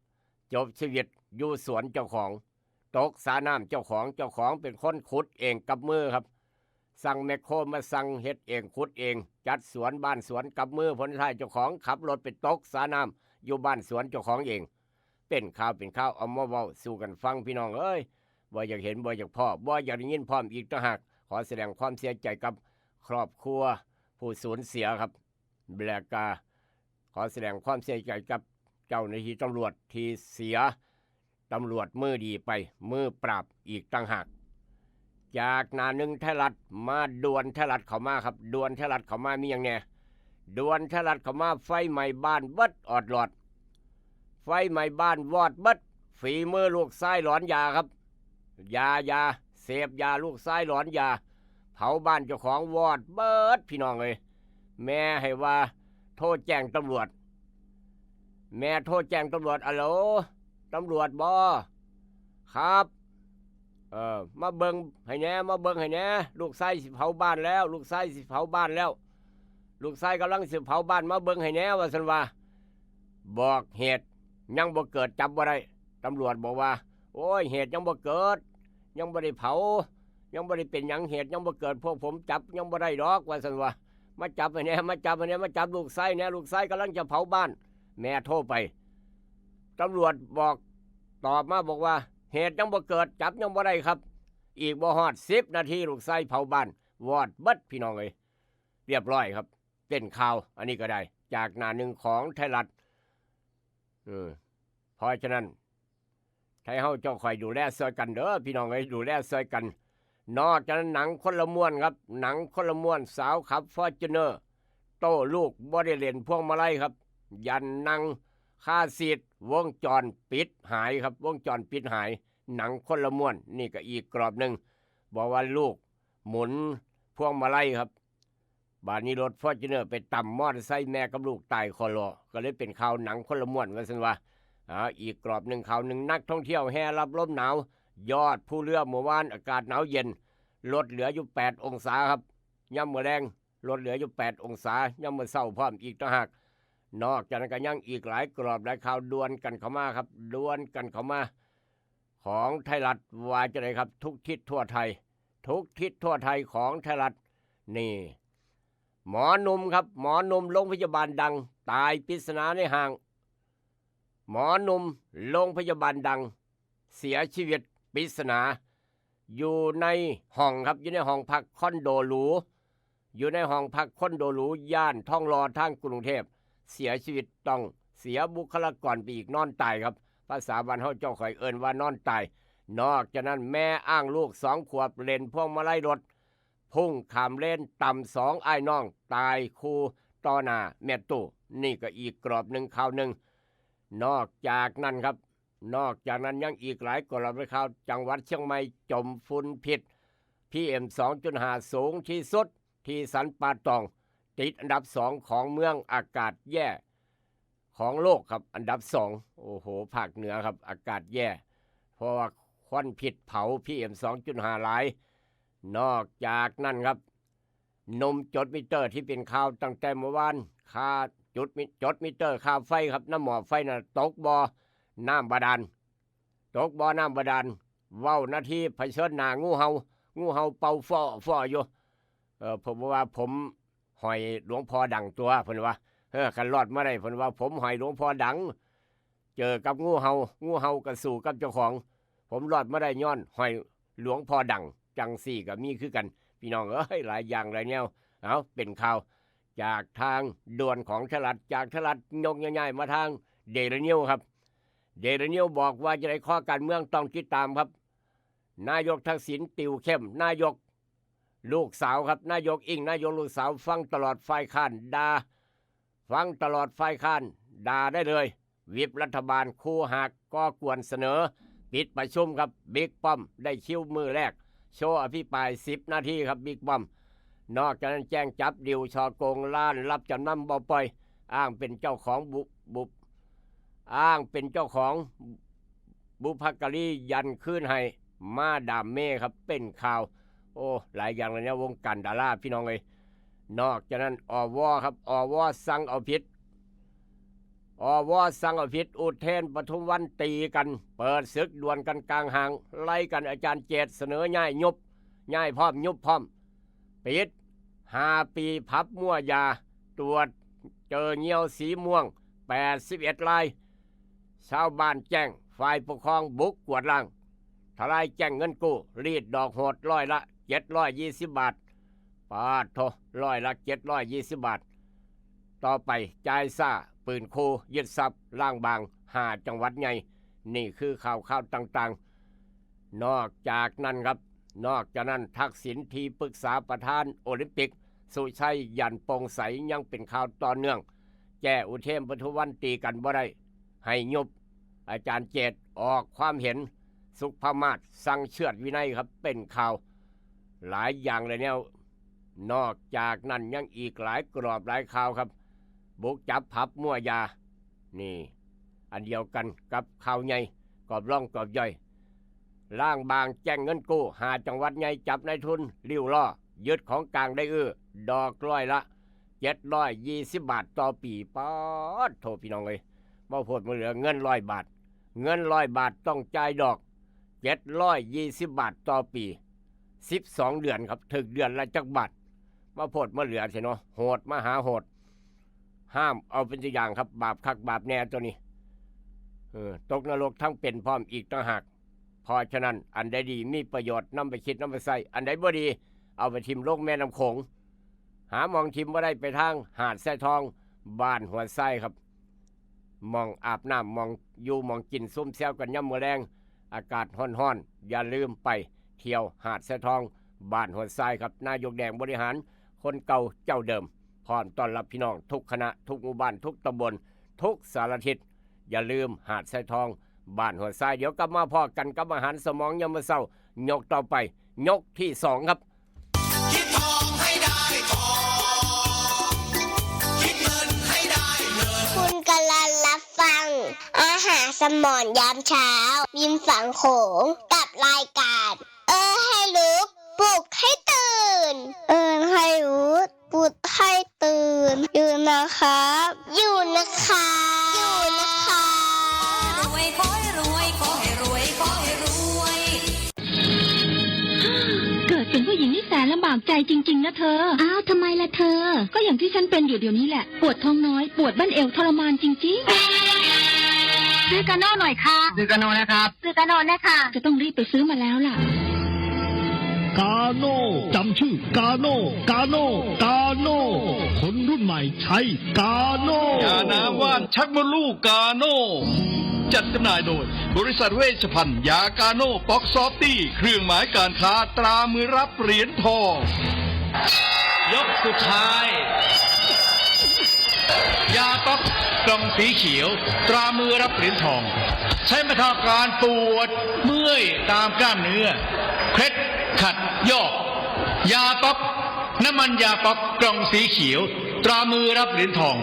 จบชีวิตอยู่สวนเจ้าของ ตกสระน้ำเจ้าของ เจ้าของเป็นคนขุดเองกับมือครับ สั่งแมคโครมาสั่งเฮ็ดเองขุดเอง จัดสวนบ้านสวนกับมือ ผลท้ายเจ้าของขับรถไปตกสระน้ำอยู่บ้านสวนเจ้าของเอง เป็นข่าวเป็นข่าวเอามาเว้าสู่กันฟังพี่น้องเอ้ย บ่อยากเห็น บ่อยากพ้อ บ่อยากได้ยินพร้อมอีกต่างหาก ขอแสดงความเสียใจกับครอบครัวผู้สูญเสียครับ แล้วก็ขอแสดงความเสียใจกับเจ้าหน้าที่ตำรวจที่เสียตำรวจมือดีไป มือปราบอีกต่างหาก จากหน้าหนึ่งไทยรัฐ มาด่วนไทยรัฐเข้ามาครับ ด่วนไทยรัฐเข้ามามีหยังแหน่ ด่วนไทยรัฐเข้ามา ไฟไหม้บ้านเบิดออดลอด ไฟไหม้บ้านวอดเบิด ฝีมือลูกชายหลอนยาครับ ยายา เสพยา ลูกชายหลอนยา เผาบ้านเจ้าของวอดเบิดพี่น้องเอ้ย แม่ให้ว่าโทรแจ้งตำรวจ แม่โทรแจ้งตำรวจ อะโหล ตำรวจบ่ ครับ เออ มาเบิ่งให้แหน่ มาเบิ่งให้แหน่ ลูกชายสิเผาบ้านแล้ว ลูกชายสิเผาบ้านแล้ว ลูกชายกำลังสิเผาบ้าน มาเบิ่งให้แหน่ ว่าซั่นว่า บอกเหตุยังบ่เกิด จับบ่ได้ ตำรวจบอกว่า โอ้ย เหตุยังบ่เกิด ยังบ่ได้เผา ยังบ่ได้เป็นหยัง เหตุยังบ่เกิด พวกผมจับยังบ่ได้ดอก ว่าซั่นว่า มาจับให้แหน่ มาจับให้แหน่ มาจับลูกชายแหน่ ลูกชายกำลังจะเผาบ้าน แม่โทรไป ตำรวจบอก ตอบมาบอกว่า เหตุยังบ่เกิด จับยังบ่ได้ครับ อีกบ่ฮอดสิบนาที ลูกชายเผาบ้านวอดเบิดพี่น้องเอ้ย เรียบร้อยครับ เป็นข่าว อันนี้ก็ได้ จากหน้าหนึ่งของไทยรัฐ เออ เพราะฉะนั้น ไทยเฮาเจ้าคอยดูแลช่วยกันเด้อพี่น้องเอ้ย ดูแลช่วยกัน นอกจากนั้นหนังคนละม่วนครับ หนังคนละม่วน สาวขับฟอร์จูเนอร์ โต้ลูกบ่ได้เล่นพวงมาลัยครับ ยันนั่งคาร์ซีท วงจรปิดหายครับ วงจรปิดหาย หนังคนละม้วน นี่ก็อีกกรอบหนึ่ง บอกว่าลูกหมุนพวงมาลัยครับ บาดนี้รถฟอร์จูเนอร์ไปตำมอเตอร์ไซค์แม่กับลูกตายคอลอ ก็เลยเป็นข่าวหนังคนละม้วนว่าซั่นว่า อ่า อีกกรอบหนึ่ง ข่าวหนึ่ง นักท่องเที่ยวแห่รับลมหนาว ยอดภูเรือเมื่อวานอากาศหนาวเย็น ลดเหลืออยู่ แปด องศาครับ ยามมื้อแลงลดเหลืออยู่ แปด องศา ยามมื้อเช้าพร้อมอีกต่างหาก นอกจากนั้นก็ยังอีกหลายกรอบหลายข่าวด่วนกันเข้ามาครับ ด่วนกันเข้ามา ของไทยรัฐว่าจั่งใดครับ ทุกทิศทั่วไทย ทุกทิศทั่วไทยของไทยรัฐ นี่ หมอหนุ่มครับ หมอหนุ่มโรงพยาบาลดัง ตายปริศนาในห้าง หมอหนุ่มโรงพยาบาลดัง เสียชีวิตปริศนา อยู่ในห้องครับ อยู่ในห้องพักคอนโดหรู อยู่ในห้องพักคอนโดหรู ย่านทองหล่อ ทางกรุงเทพ เสียชีวิต ต้องเสียบุคลากรไปอีก นอนตายครับ ภาษาบ้านเฮาเจ้าข้อยเอิ้นว่านอนตาย นอกจากนั้นแม่อ้างลูกสองขวบเล่นพวงมาลัยรถ พุ่งข้ามเลนตำสองอ้ายน้องตายคู่ต่อหน้าแม่ตู้ นี่ก็อีกกรอบหนึ่ง ข่าวหนึ่ง นอกจากนั้นครับ นอกจากนั้นยังอีกหลายกรอบเลยครับ จังหวัดเชียงใหม่จมฝุ่นพิษ พีเอ็ม สองจุดห้า สูงที่สุดที่สันป่าตอง ติดอันดับสองของเมืองอากาศแย่ของโลกครับ อันดับสอง โอ้โห ภาคเหนือครับ อากาศแย่ เพราะว่าควันพิษเผา พีเอ็ม สองจุดห้า หลาย นอกจากนั้นครับ หนุ่มจดมิเตอร์ที่เป็นข่าวตั้งแต่เมื่อวาน ค่าจุดมิ จดมิเตอร์ค่าไฟครับ น้ำหม้อไฟน่ะตกบ่อน้ำบาดาล ตกบ่อน้ำบาดาล เว้านาทีเผชิญหน้างูเห่า งูเห่าเป่าฟ้อฟ้ออยู่ เออ ผมว่าผมห้อยหลวงพ่อดังตัว เพิ่นว่า เออ คันรอดมาได้ เพิ่นว่าผมห้อยหลวงพ่อดัง เจอกับงูเห่า งูเห่าก็สู้กับเจ้าของ ผมรอดมาได้ย้อนห้อยหลวงพ่อดัง จั่งซี้ก็มีคือกัน พี่น้องเอ้ย หลายอย่างหลายแนว เอา เป็นข่าวจากทางด่วนของไทยรัฐ จากไทยรัฐยกย้ายๆมาทางเดลินิวครับ เดลินิวบอกว่าจั่งใด ข้อการเมืองต้องติดตามครับ นายกทักษิณติวเข้ม นายก ลูกสาวครับ นายกอิง นายกลูกสาว ฟังตลอด ฝ่ายค้านด่า ฟังตลอด ฝ่ายค้านด่าได้เลย วิปรัฐบาล คู่หากก่อกวน เสนอปิดประชุมครับ บิ๊กป้อมได้คิวมื้อแรก โชว์อภิปราย สิบนาทีครับ บิ๊กป้อม นอกจากนั้นแจ้งจับดีลฉ้อโกง ร้านรับจำนำบ่ปล่อย อ้างเป็นเจ้าของบุ บุ อ้างเป็นเจ้าของบุพการี ยันคืนให้มาดามเมย์ครับ เป็นข่าว โอ้ หลายอย่างเลยนะ วงการดารา พี่น้องเอ้ย นอกจากนั้น อว ครับ อว สั่งเอาผิด อว สั่งเอาผิด อุเทน ปทุมวันตีกัน เปิดศึกดวลกันกลางห้าง ไล่กัน อาจารย์เจต เสนอย้าย ยุบ ย้ายพร้อม ยุบพร้อม ปิด ห้าปี ผับมั่วยา ตรวจเจอเหยี่ยวสีม่วง แปดสิบเอ็ดราย ชาวบ้านแจ้ง ฝ่ายปกครองบุกกวาดล้าง ทลายแก๊งเงินกู้ รีดดอกโหด ร้อยละเจ็ดร้อยยี่สิบบาท ปาดโถ ร้อยละเจ็ดร้อยยี่สิบบาท ต่อไป จ่ายซ่า ปืนคู่ ยึดทรัพย์ ล้างบาง ห้าจังหวัดใหญ่ นี่คือข่าวข่าวต่างๆ นอกจากนั้นครับ นอกจากนั้น ทักษิณ ที่ปรึกษาประธานโอลิมปิก สุชัย ยันโปร่งใส ยังเป็นข่าวต่อเนื่อง แจ้อุเทน ปทุมวันตีกันบ่ได้ ให้ยุบ อาจารย์เจต ออกความเห็น สุภมาศ สั่งเชือดวินัยครับ เป็นข่าว หลายอย่างเลยแนว นอกจากนั้นยังอีกหลายกรอบหลายข่าวครับ บุกจับผับมั่วยา นี่ อันเดียวกันกับข่าวใหญ่ กอบร่องกอบย่อย ล้างบางแก๊งเงินกู้ ห้าจังหวัดใหญ่ จับนายทุนริ้วล้อ ยึดของกลางได้อื้อ ดอกร้อยละเจ็ดร้อยยี่สิบบาทต่อปี ปาดโถ พี่น้องเอ้ย บ่โพดบ่เหลือ เงินร้อยบาท เงินร้อยบาทต้องจ่ายดอกเจ็ดร้อยยี่สิบบาทต่อปี สิบสองเดือนครับ ถืกเดือนละจักบาท มาโพดมาเหลือเถอะเนาะ โหดมหาโหด ห้ามเอาเป็นตัวอย่างครับ บาปคักบาปแน่ตัวนี้ เออ ตกนรกทั้งเป็นพร้อมอีกต่างหาก เพราะฉะนั้น อันใดดีมีประโยชน์ นำไปคิด นำไปใช้ อันใดบ่ดี เอาไปถิ่มลงแม่น้ำโขง หาหม่องถิ่มบ่ได้ ไปทางหาดทรายทอง บ้านหัวทรายครับ หม่องอาบน้ำ หม่องอยู่หม่องกิน ซุ่มแซวกันยามมื้อแลง อากาศร้อนๆ อย่าลืมไปเที่ยวหาดทรายทอง บ้านหัวทรายครับ นายกแดงบริหารคนเก่าเจ้าเดิม พร้อมต้อนรับพี่น้องทุกคณะ ทุกหมู่บ้าน ทุกตำบล ทุกสารทิศ อย่าลืมหาดทรายทอง บ้านหัวทราย เดี๋ยวกลับมาพ้อกันกับอาหารสมองยามมื้อเช้า ยกต่อไป ยกที่สองครับ คิดทองให้ได้ทอง คิดเงินให้ได้เงิน คุณกำลังรับฟัง อาหารสมองยามเช้า ริมฝั่งโขง กับรายการ เออให้รู้ ปลุกให้ตื่น เออให้รู้ ปลุกให้ตื่น อยู่นะครับ อยู่นะครับ อยู่นะครับ รวยขอให้รวย ขอให้รวย ขอให้รวย เกิดเป็นผู้หญิงนี่แสนลำบากใจจริงๆนะเธอ อ้าว ทำไมล่ะเธอ ก็อย่างที่ฉันเป็นอยู่เดี๋ยวนี้แหละ ปวดท้องน้อย ปวดบั้นเอวทรมานจริงๆ ซื้อกาโน่หน่อยค่ะ ซื้อกาโน่นะครับ ซื้อกาโน่นะคะ จะต้องรีบไปซื้อมาแล้วล่ะ กาโน่ จำชื่อกาโน่ กาโน่ กาโน่ คนรุ่นใหม่ใช้กาโน่ ยาน้ำว่านชักมดลูกกาโน่ จัดจำหน่ายโดย บริษัทเวชภัณฑ์ยากาโน่ป๊อกซอฟตี้ เครื่องหมายการค้าตรามือรับเหรียญทอง ยกสุดท้าย ยาป๊อกกล่องสีเขียว ตรามือรับเหรียญทอง ใช้บรรเทาอาการปวดเมื่อยตามกล้ามเนื้อ เคล็ดขัดยอก ยาป๊อก น้ำมันยาป๊อกกล่องสีเขียว ตรามือรับเหรียญทอง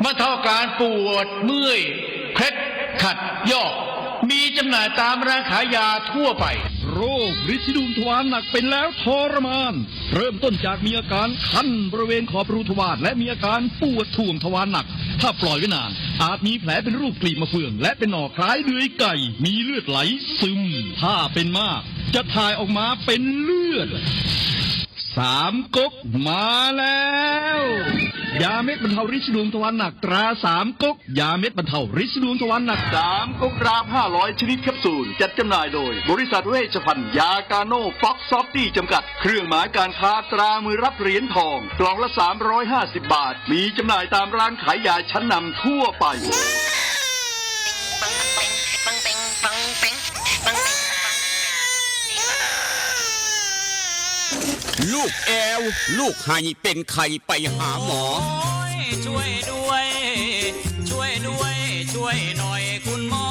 บรรเทาอาการปวดเมื่อย เคล็ดขัดยอก มีจำหน่ายตามร้านขายยาทั่วไป โรคริดสีดวงทวารหนักเป็นแล้วทรมาน เริ่มต้นจากมีอาการคันบริเวณขอบรูทวารและมีอาการปวดถ่วงทวารหนัก ถ้าปล่อยไว้นาน อาจมีแผลเป็นรูปกลีบมะเฟือง และเป็นหนองคล้ายเดือยไก่ มีเลือดไหลซึม ถ้าเป็นมาก จะถ่ายออกมาเป็นเลือด สามก๊กมาแล้ว ยาเม็ดบรรเทาริดสีดวงทวารหนักตราสามก๊ก ยาเม็ดบรรเทาริดสีดวงทวารหนัก สามก๊กรามห้าร้อยชนิดแคปซูล จัดจำหน่ายโดย บริษัทเวชภัณฑ์ยากาโน่ป๊อกซอฟตี้จำกัด เครื่องหมายการค้าตรามือรับเหรียญทอง กล่องละสามร้อยห้าสิบบาท มีจำหน่ายตามร้านขายยาชั้นนำทั่วไป ลูกแอว ลูกไห้เป็นไข้ไปหาหมอ โอ้ย ช่วยด้วย ช่วยด้วย ช่วยหน่อยคุณหมอ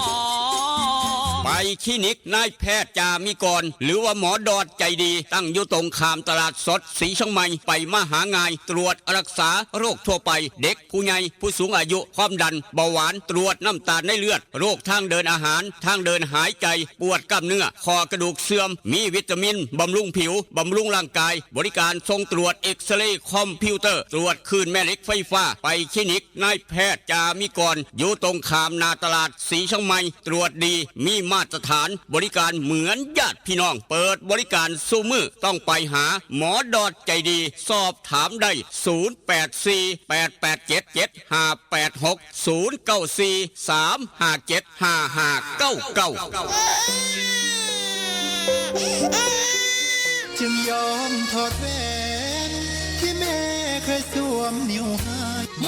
ไปคลินิกนายแพทย์จามิกร หรือว่าหมอดอดใจดี ตั้งอยู่ตรงข้ามตลาดสดสีเชียงใหม่ ไปมาหาง่าย ตรวจรักษาโรคทั่วไป เด็ก ผู้ใหญ่ ผู้สูงอายุ ความดัน เบาหวาน ตรวจน้ำตาลในเลือด โรคทางเดินอาหาร ทางเดินหายใจ ปวดกล้ามเนื้อ ข้อกระดูกเสื่อม มีวิตามิน บำรุงผิว บำรุงร่างกาย บริการส่งตรวจเอ็กซเรย์คอมพิวเตอร์ ตรวจคลื่นแม่เหล็กไฟฟ้า ไปคลินิกนายแพทย์จามิกร อยู่ตรงข้ามหน้าตลาดสีเชียงใหม่ ตรวจดี มีมาตรฐาน บริการเหมือนญาติพี่น้อง เปิดบริการซุมื้อ ต้องไปหาหมอดอดใจดี สอบถามได้ ศูนย์แปดสี่ แปดแปดเจ็ด เจ็ดห้าแปดหก ศูนย์เก้าสี่ สามห้าเจ็ด ห้าห้าเก้าเก้า จึงยอมถอดแหวนที่แม่เคยสวมนิ้วให้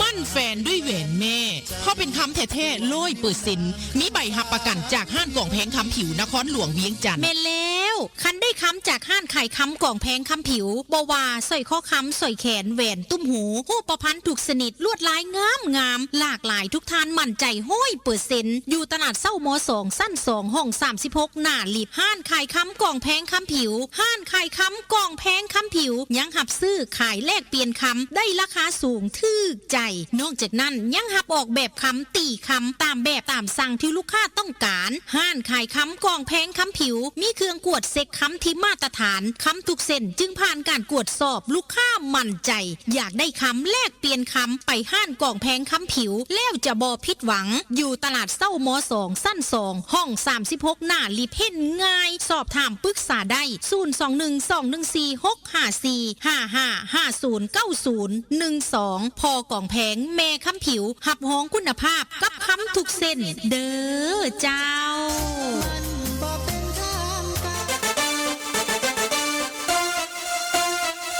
มั่นแฟนด้วยแหวนแม่ เพราะเป็นคำแท้ๆ ร้อยเปอร์เซ็นต์ มีใบรับประกันจากห้านกองแพงคำผิวนครหลวงเวียงจันทน์ แม่นแล้ว คันได้คำจากห้านขายคำกองแพงคำผิว บ่ว่าสร้อยคอคำ สร้อยแขน แหวน ตุ้มหู ฮูปพรรณทุกชนิด ลวดลายงามงาม หลากหลาย ทุกท่านมั่นใจร้อยเปอร์เซ็นต์ อยู่ตลาดเซ้ามอสอง ชั้นสอง ห้องสามสิบหก หน้าลิฟต์ ห้านขายคำกองแพงคำผิว ห้านขายคำกองแพงคำผิว ยังรับซื้อขายแลกเปลี่ยนคำ ได้ราคาสูงถูกใจ นอกจากนั้นยังรับออกแบบคำ ตีคำ ตามแบบตามสั่งที่ลูกค้าต้องการ ห้านขายคำกองแพงคำผิว มีเครื่องกวดเช็คคำที่มาตรฐาน คำทุกเส้นจึงผ่านการกวดสอบ ลูกค้ามั่นใจ อยากได้คำแลกเปลี่ยนคำ ไปห้านกองแพงคำผิว แล้วจะบ่ผิดหวัง อยู่ตลาดเซ้ามอสอง ชั้นสอง ห้องสามสิบหก หน้าลิฟต์ เห็นง่าย สอบถามปรึกษาได้ ศูนย์สองหนึ่ง สองหนึ่งสี่ หกห้าสี่ ห้าห้า ห้าศูนย์เก้าศูนย์ หนึ่งสอง พอกองแพงแม่คำผิว รับรองคุณภาพกับคำทุกเส้น เด้อเจ้า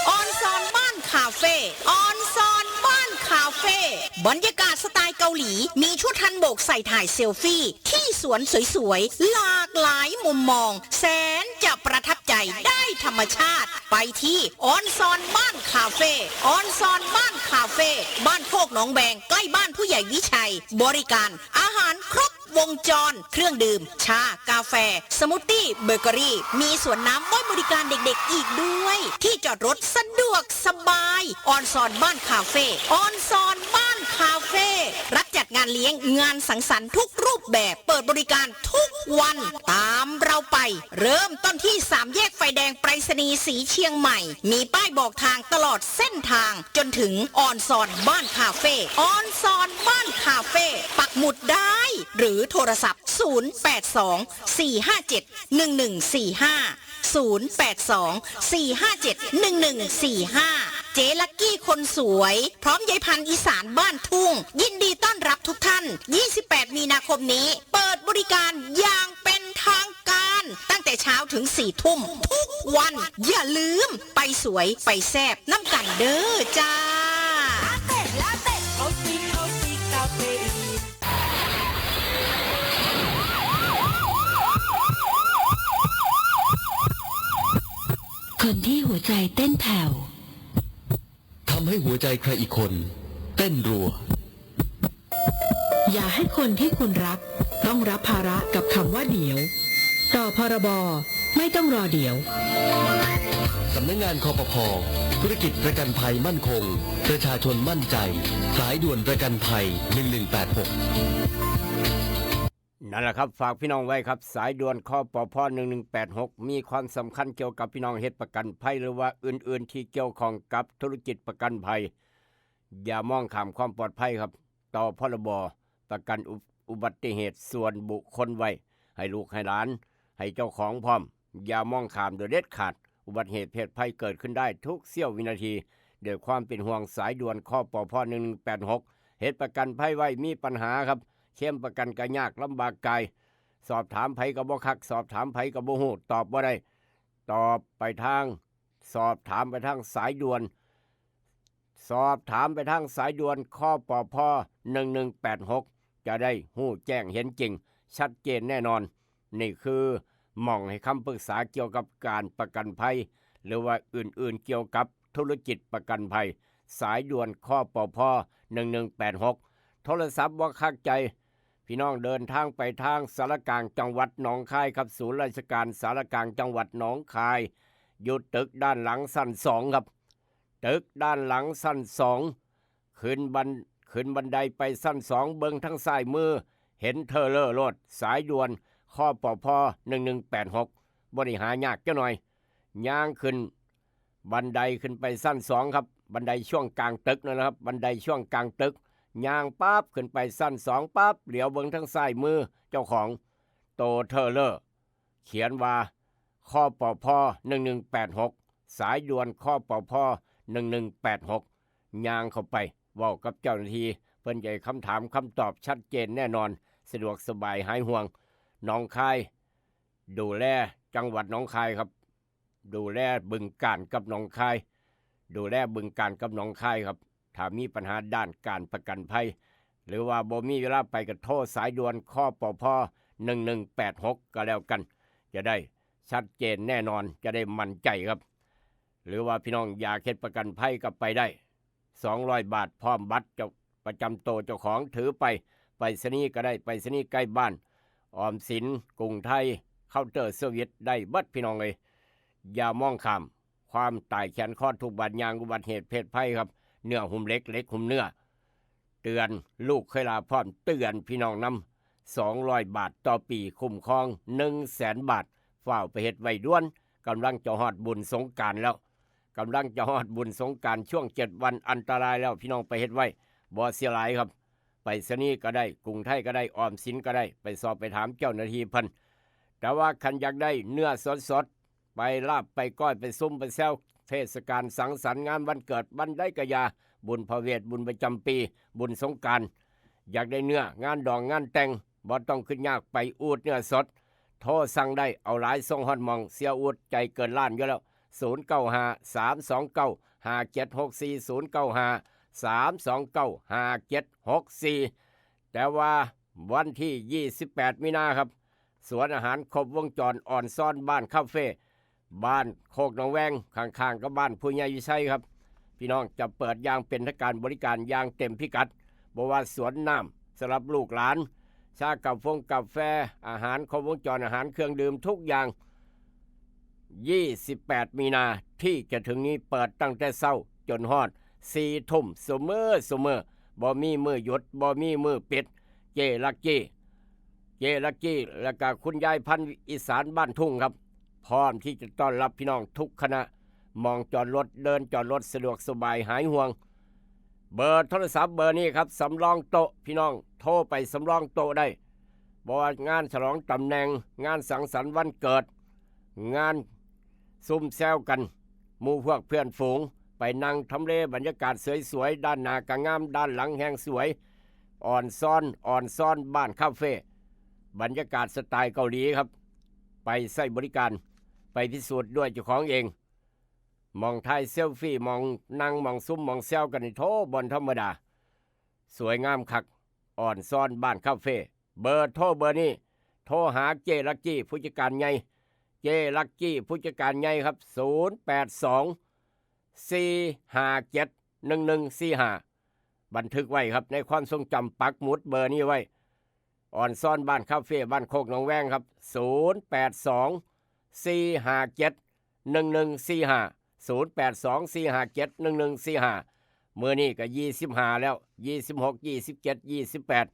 ออนซอนบ้านคาเฟ่ ออนซอนบ้านคาเฟ่ บรรยากาศสไตล์เกาหลี มีชุดฮันบกใส่ถ่ายเซลฟี่ ที่สวนสวยๆ หลากหลายมุมมอง แสนจะประทับใจได้ธรรมชาติ ไปที่ออนซอนบ้านคาเฟ่ ออนซอนบ้านคาเฟ่ บ้านโคกหนองแบง ใกล้บ้านผู้ใหญ่วิชัย บริการอาหารครบว วงจร เครื่องดื่ม ชา กาแฟ สมูทตี้ เบเกอรี่ มีสวนน้ำไว้บริการเด็กๆอีกด้วย ที่จอดรถสะดวกสบาย ออนซอนบ้านคาเฟ่ ออนซอนบ้านคาเฟ่ รับจัดงานเลี้ยง งานสังสรรค์ทุกรูปแบบ เปิดบริการทุกวัน ตามเราไป เริ่มต้นที่สามแยกไฟแดงไปรษณีย์สีเชียงใหม่ มีป้ายบอกทางตลอดเส้นทาง จนถึงออนซอนบ้านคาเฟ่ ออนซอนบ้านคาเฟ่ ปักหมุดได้ หรือโทรศัพท์ ศูนย์แปดสอง สี่ห้าเจ็ด หนึ่งหนึ่งสี่ห้า ศูนย์แปดสอง สี่ห้าเจ็ด หนึ่งหนึ่งสี่ห้า เจ๊ลักกี้คนสวย พร้อมยายพันธุ์อีสานบ้านทุ่ง ยินดีต้อนรับทุกท่าน ยี่สิบแปด มีนาคมนี้ เปิดบริการอย่างเป็นทางการ ตั้งแต่เช้าถึง สี่ทุ่ม ทุกวัน อย่าลืม ไปสวย ไปแซบ น้ำกันเด้อจ้า คนที่หัวใจเต้นแผ่ว ทำให้หัวใจใครอีกคน เต้นรัว อย่าให้คนที่คุณรัก ต้องรับภาระกับคำว่าเดี๋ยว ต่อพรบ ไม่ต้องรอเดี๋ยว สำนักงาน คปภ ธุรกิจประกันภัยมั่นคง ประชาชนมั่นใจ สายด่วนประกันภัย หนึ่งหนึ่งแปดหก นั่นแหละครับ ฝากพี่น้องไว้ครับ สายด่วน คปภ หนึ่งหนึ่งแปดหก มีความสำคัญเกี่ยวกับพี่น้องเฮ็ดประกันภัย หรือว่าอื่นๆที่เกี่ยวข้องกับธุรกิจประกันภัย อย่ามองข้ามความปลอดภัยครับ ต่อพรบ ประกันอุอุบัติเหตุส่วนบุคคลไว้ ให้ลูกให้หลาน ให้เจ้าของพร้อม อย่ามองข้ามโดยเด็ดขาด อุบัติเหตุเพศภัยเกิดขึ้นได้ทุกเสี้ยววินาที ด้วยความเป็นห่วง สายด่วน คปภ หนึ่งหนึ่งแปดหก เฮ็ดประกันภัยไว้ มีปัญหาครับ เคลมประกันก็ยากลำบากกาย สอบถามไผก็บ่คัก สอบถามไผก็บ่ฮู้ ตอบบ่ได้ ตอบไปทาง สอบถามไปทางสายด่วน สอบถามไปทางสายด่วน คปภ หนึ่งหนึ่งแปดหก จะได้ฮู้แจ้งเห็นจริง ชัดเจนแน่นอน นี่คือหม่องให้คำปรึกษาเกี่ยวกับการประกันภัย หรือว่าอื่นๆเกี่ยวกับธุรกิจประกันภัย สายด่วน คปภ หนึ่งหนึ่งแปดหก โทรศัพท์บ่คักใจ พี่น้องเดินทางไปทางสารกลางจังหวัดหนองคายครับ ศูนย์ราชการสารกลางจังหวัดหนองคาย อยู่ตึกด้านหลังชั้นสองครับ ตึกด้านหลังชั้นสอง ขึ้นบัน ขึ้นบันไดไปชั้นสอง เบิ่งทางซ้ายมือ เห็นเทอเลอร์โลด สายด่วน คปภ หนึ่งหนึ่งแปดหก บ่ได้หายากจักหน่อย ย่างขึ้นบันไดขึ้นไปชั้นสองครับ บันไดช่วงกลางตึกนั่นแหละครับ บันไดช่วงกลางตึก ย่างปั๊บขึ้นไปชั้นสองปั๊บ เหลียวเบิ่งทางซ้ายมือ เจ้าของโตเทอเลอร์ เขียนว่า คปภ หนึ่งหนึ่งแปดหก สายด่วน คปภ หนึ่งหนึ่งแปดหก ย่างเข้าไป เว้ากับเจ้าหน้าที่ เพิ่นจะให้คำถามคำตอบชัดเจนแน่นอน สะดวกสบายหายห่วง หนองคาย ดูแลจังหวัดหนองคายครับ ดูแลบึงกาฬกับหนองคาย ดูแลบึงกาฬกับหนองคายครับ ถ้ามีปัญหาด้านการประกันภัย หรือว่าบ่มีเวลาไปก็โทรสายด่วน คปภ หนึ่งหนึ่งแปดหก ก็แล้วกัน จะได้ชัดเจนแน่นอน จะได้มั่นใจครับ หรือว่าพี่น้องอยากเฮ็ดประกันภัยก็ไปได้ สองร้อยบาท พร้อมบัตรเจ้า ประจำโตเจ้าของถือไป ไปรษณีย์ก็ได้ ไปรษณีย์ใกล้บ้าน ออมสิน กรุงไทย เคาน์เตอร์เซอร์วิส ได้เบิดพี่น้องเอ้ย อย่ามองข้าม ความตายแขนคอทุกบาดยางอุบัติเหตุเพศภัยครับ เนื้อหุ้มเหล็ก เหล็กหุ้มเนื้อ เตือนลูกเคยลาพร้อม เตือนพี่น้องนำ สองร้อยบาทต่อปี คุ้มครอง หนึ่งแสนบาท ฟ้าวไปเฮ็ดไว้ด่วน กำลังจะฮอดบุญสงกรานต์แล้ว กำลังจะฮอดบุญสงกรานต์ ช่วงเจ็ดวันอันตรายแล้ว พี่น้องไปเฮ็ดไว้ บ่เสียหลายครับ ไปรษณีย์ก็ได้ กรุงไทยก็ได้ ออมสินก็ได้ ไปสอบไปถามเจ้าหน้าที่เพิ่น แต่ว่าคันอยากได้เนื้อสดๆ ไปลาบไปก้อยไปซุ่มไปแซว เทศกาลสังสรรค์งานวันเกิดวันใดก็อย่า บุญพระเวท บุญประจำปี บุญสงกรานต์ อยากได้เนื้องานดองงานแต่ง บ่ต้องขึ้นยากไปอูดเนื้อสด โทรสั่งได้ เอาหลายส่งฮอดหม่อง เสียอูดใจเกินล้านอยู่แล้ว ศูนย์เก้าห้า สามสองเก้า ห้าเจ็ดหกสี่ ศูนย์เก้าห้า สามสองเก้า ห้าเจ็ดหกสี่ แต่ว่าวันที่ยี่สิบแปดมีนาครับ สวนอาหารครบวงจรออนซอนบ้านคาเฟ่ บ้านโคกหนองแวง ข้างๆกับบ้านผู้ใหญ่วิชัยครับ พี่น้องจะเปิดอย่างเป็นทางการ บริการอย่างเต็มพิกัด บ่ว่าสวนน้ำสำหรับลูกหลาน ชากาฟงกาแฟ อาหารครบวงจร อาหารเครื่องดื่มทุกอย่าง ยี่สิบแปด มีนาที่จะถึงนี้เปิดตั้งแต่เช้าจนฮอด สี่ ทุ่มซุมื้อซุมื้อ บ่มีมื้อหยุด บ่มีมื้อปิด เจลักกี้ เจลักกี้ แล้วก็คุณยายพันธุ์อีสานบ้านทุ่งครับ พร้อมที่จะต้อนรับพี่น้องทุกคณะ หม่องจอดรถ เดินจอดรถสะดวกสบายหายห่วง เบอร์โทรศัพท์เบอร์นี้ครับ สำรองโต๊ะ พี่น้องโทรไปสำรองโต๊ะได้ บ่ว่างานฉลองตำแหน่ง งานสังสรรค์วันเกิด งานซุ่มแซวกัน หมู่พวกเพื่อนฝูง ไปนั่งทำเลบรรยากาศสวยๆ ด้านหน้าก็งาม ด้านหลังแฮงสวย ออนซอน ออนซอนบ้านคาเฟ่ บรรยากาศสไตล์เกาหลีครับ ไปใช้บริการ ไปพิสูจน์ด้วยเจ้าของเอง หม่องถ่ายเซลฟี่ หม่องนั่ง หม่องซุ่ม หม่องแซวกันนี่โถ บ่ธรรมดา สวยงามคัก ออนซอนบ้านคาเฟ่ เบอร์โทรเบอร์นี้ โทรหาเจลักกี้ผู้จัดการใหญ่ เจลักกี้ผู้จัดการใหญ่ครับ ศูนย์แปดสองสี่ห้าเจ็ดหนึ่งหนึ่งสี่ห้า บันทึกไว้ครับ ในความทรงจำ ปักหมุดเบอร์นี้ไว้ ออนซอนบ้านคาเฟ่ บ้านโคกหนองแวงครับ ศูนย์แปดสองสี่ห้าเจ็ดหนึ่งหนึ่งสี่ห้า ศูนย์แปดสองสี่ห้าเจ็ดหนึ่งหนึ่งสี่ห้า มื้อนี้ก็ ยี่สิบห้า แล้ว ยี่สิบหก ยี่สิบเจ็ด ยี่สิบแปด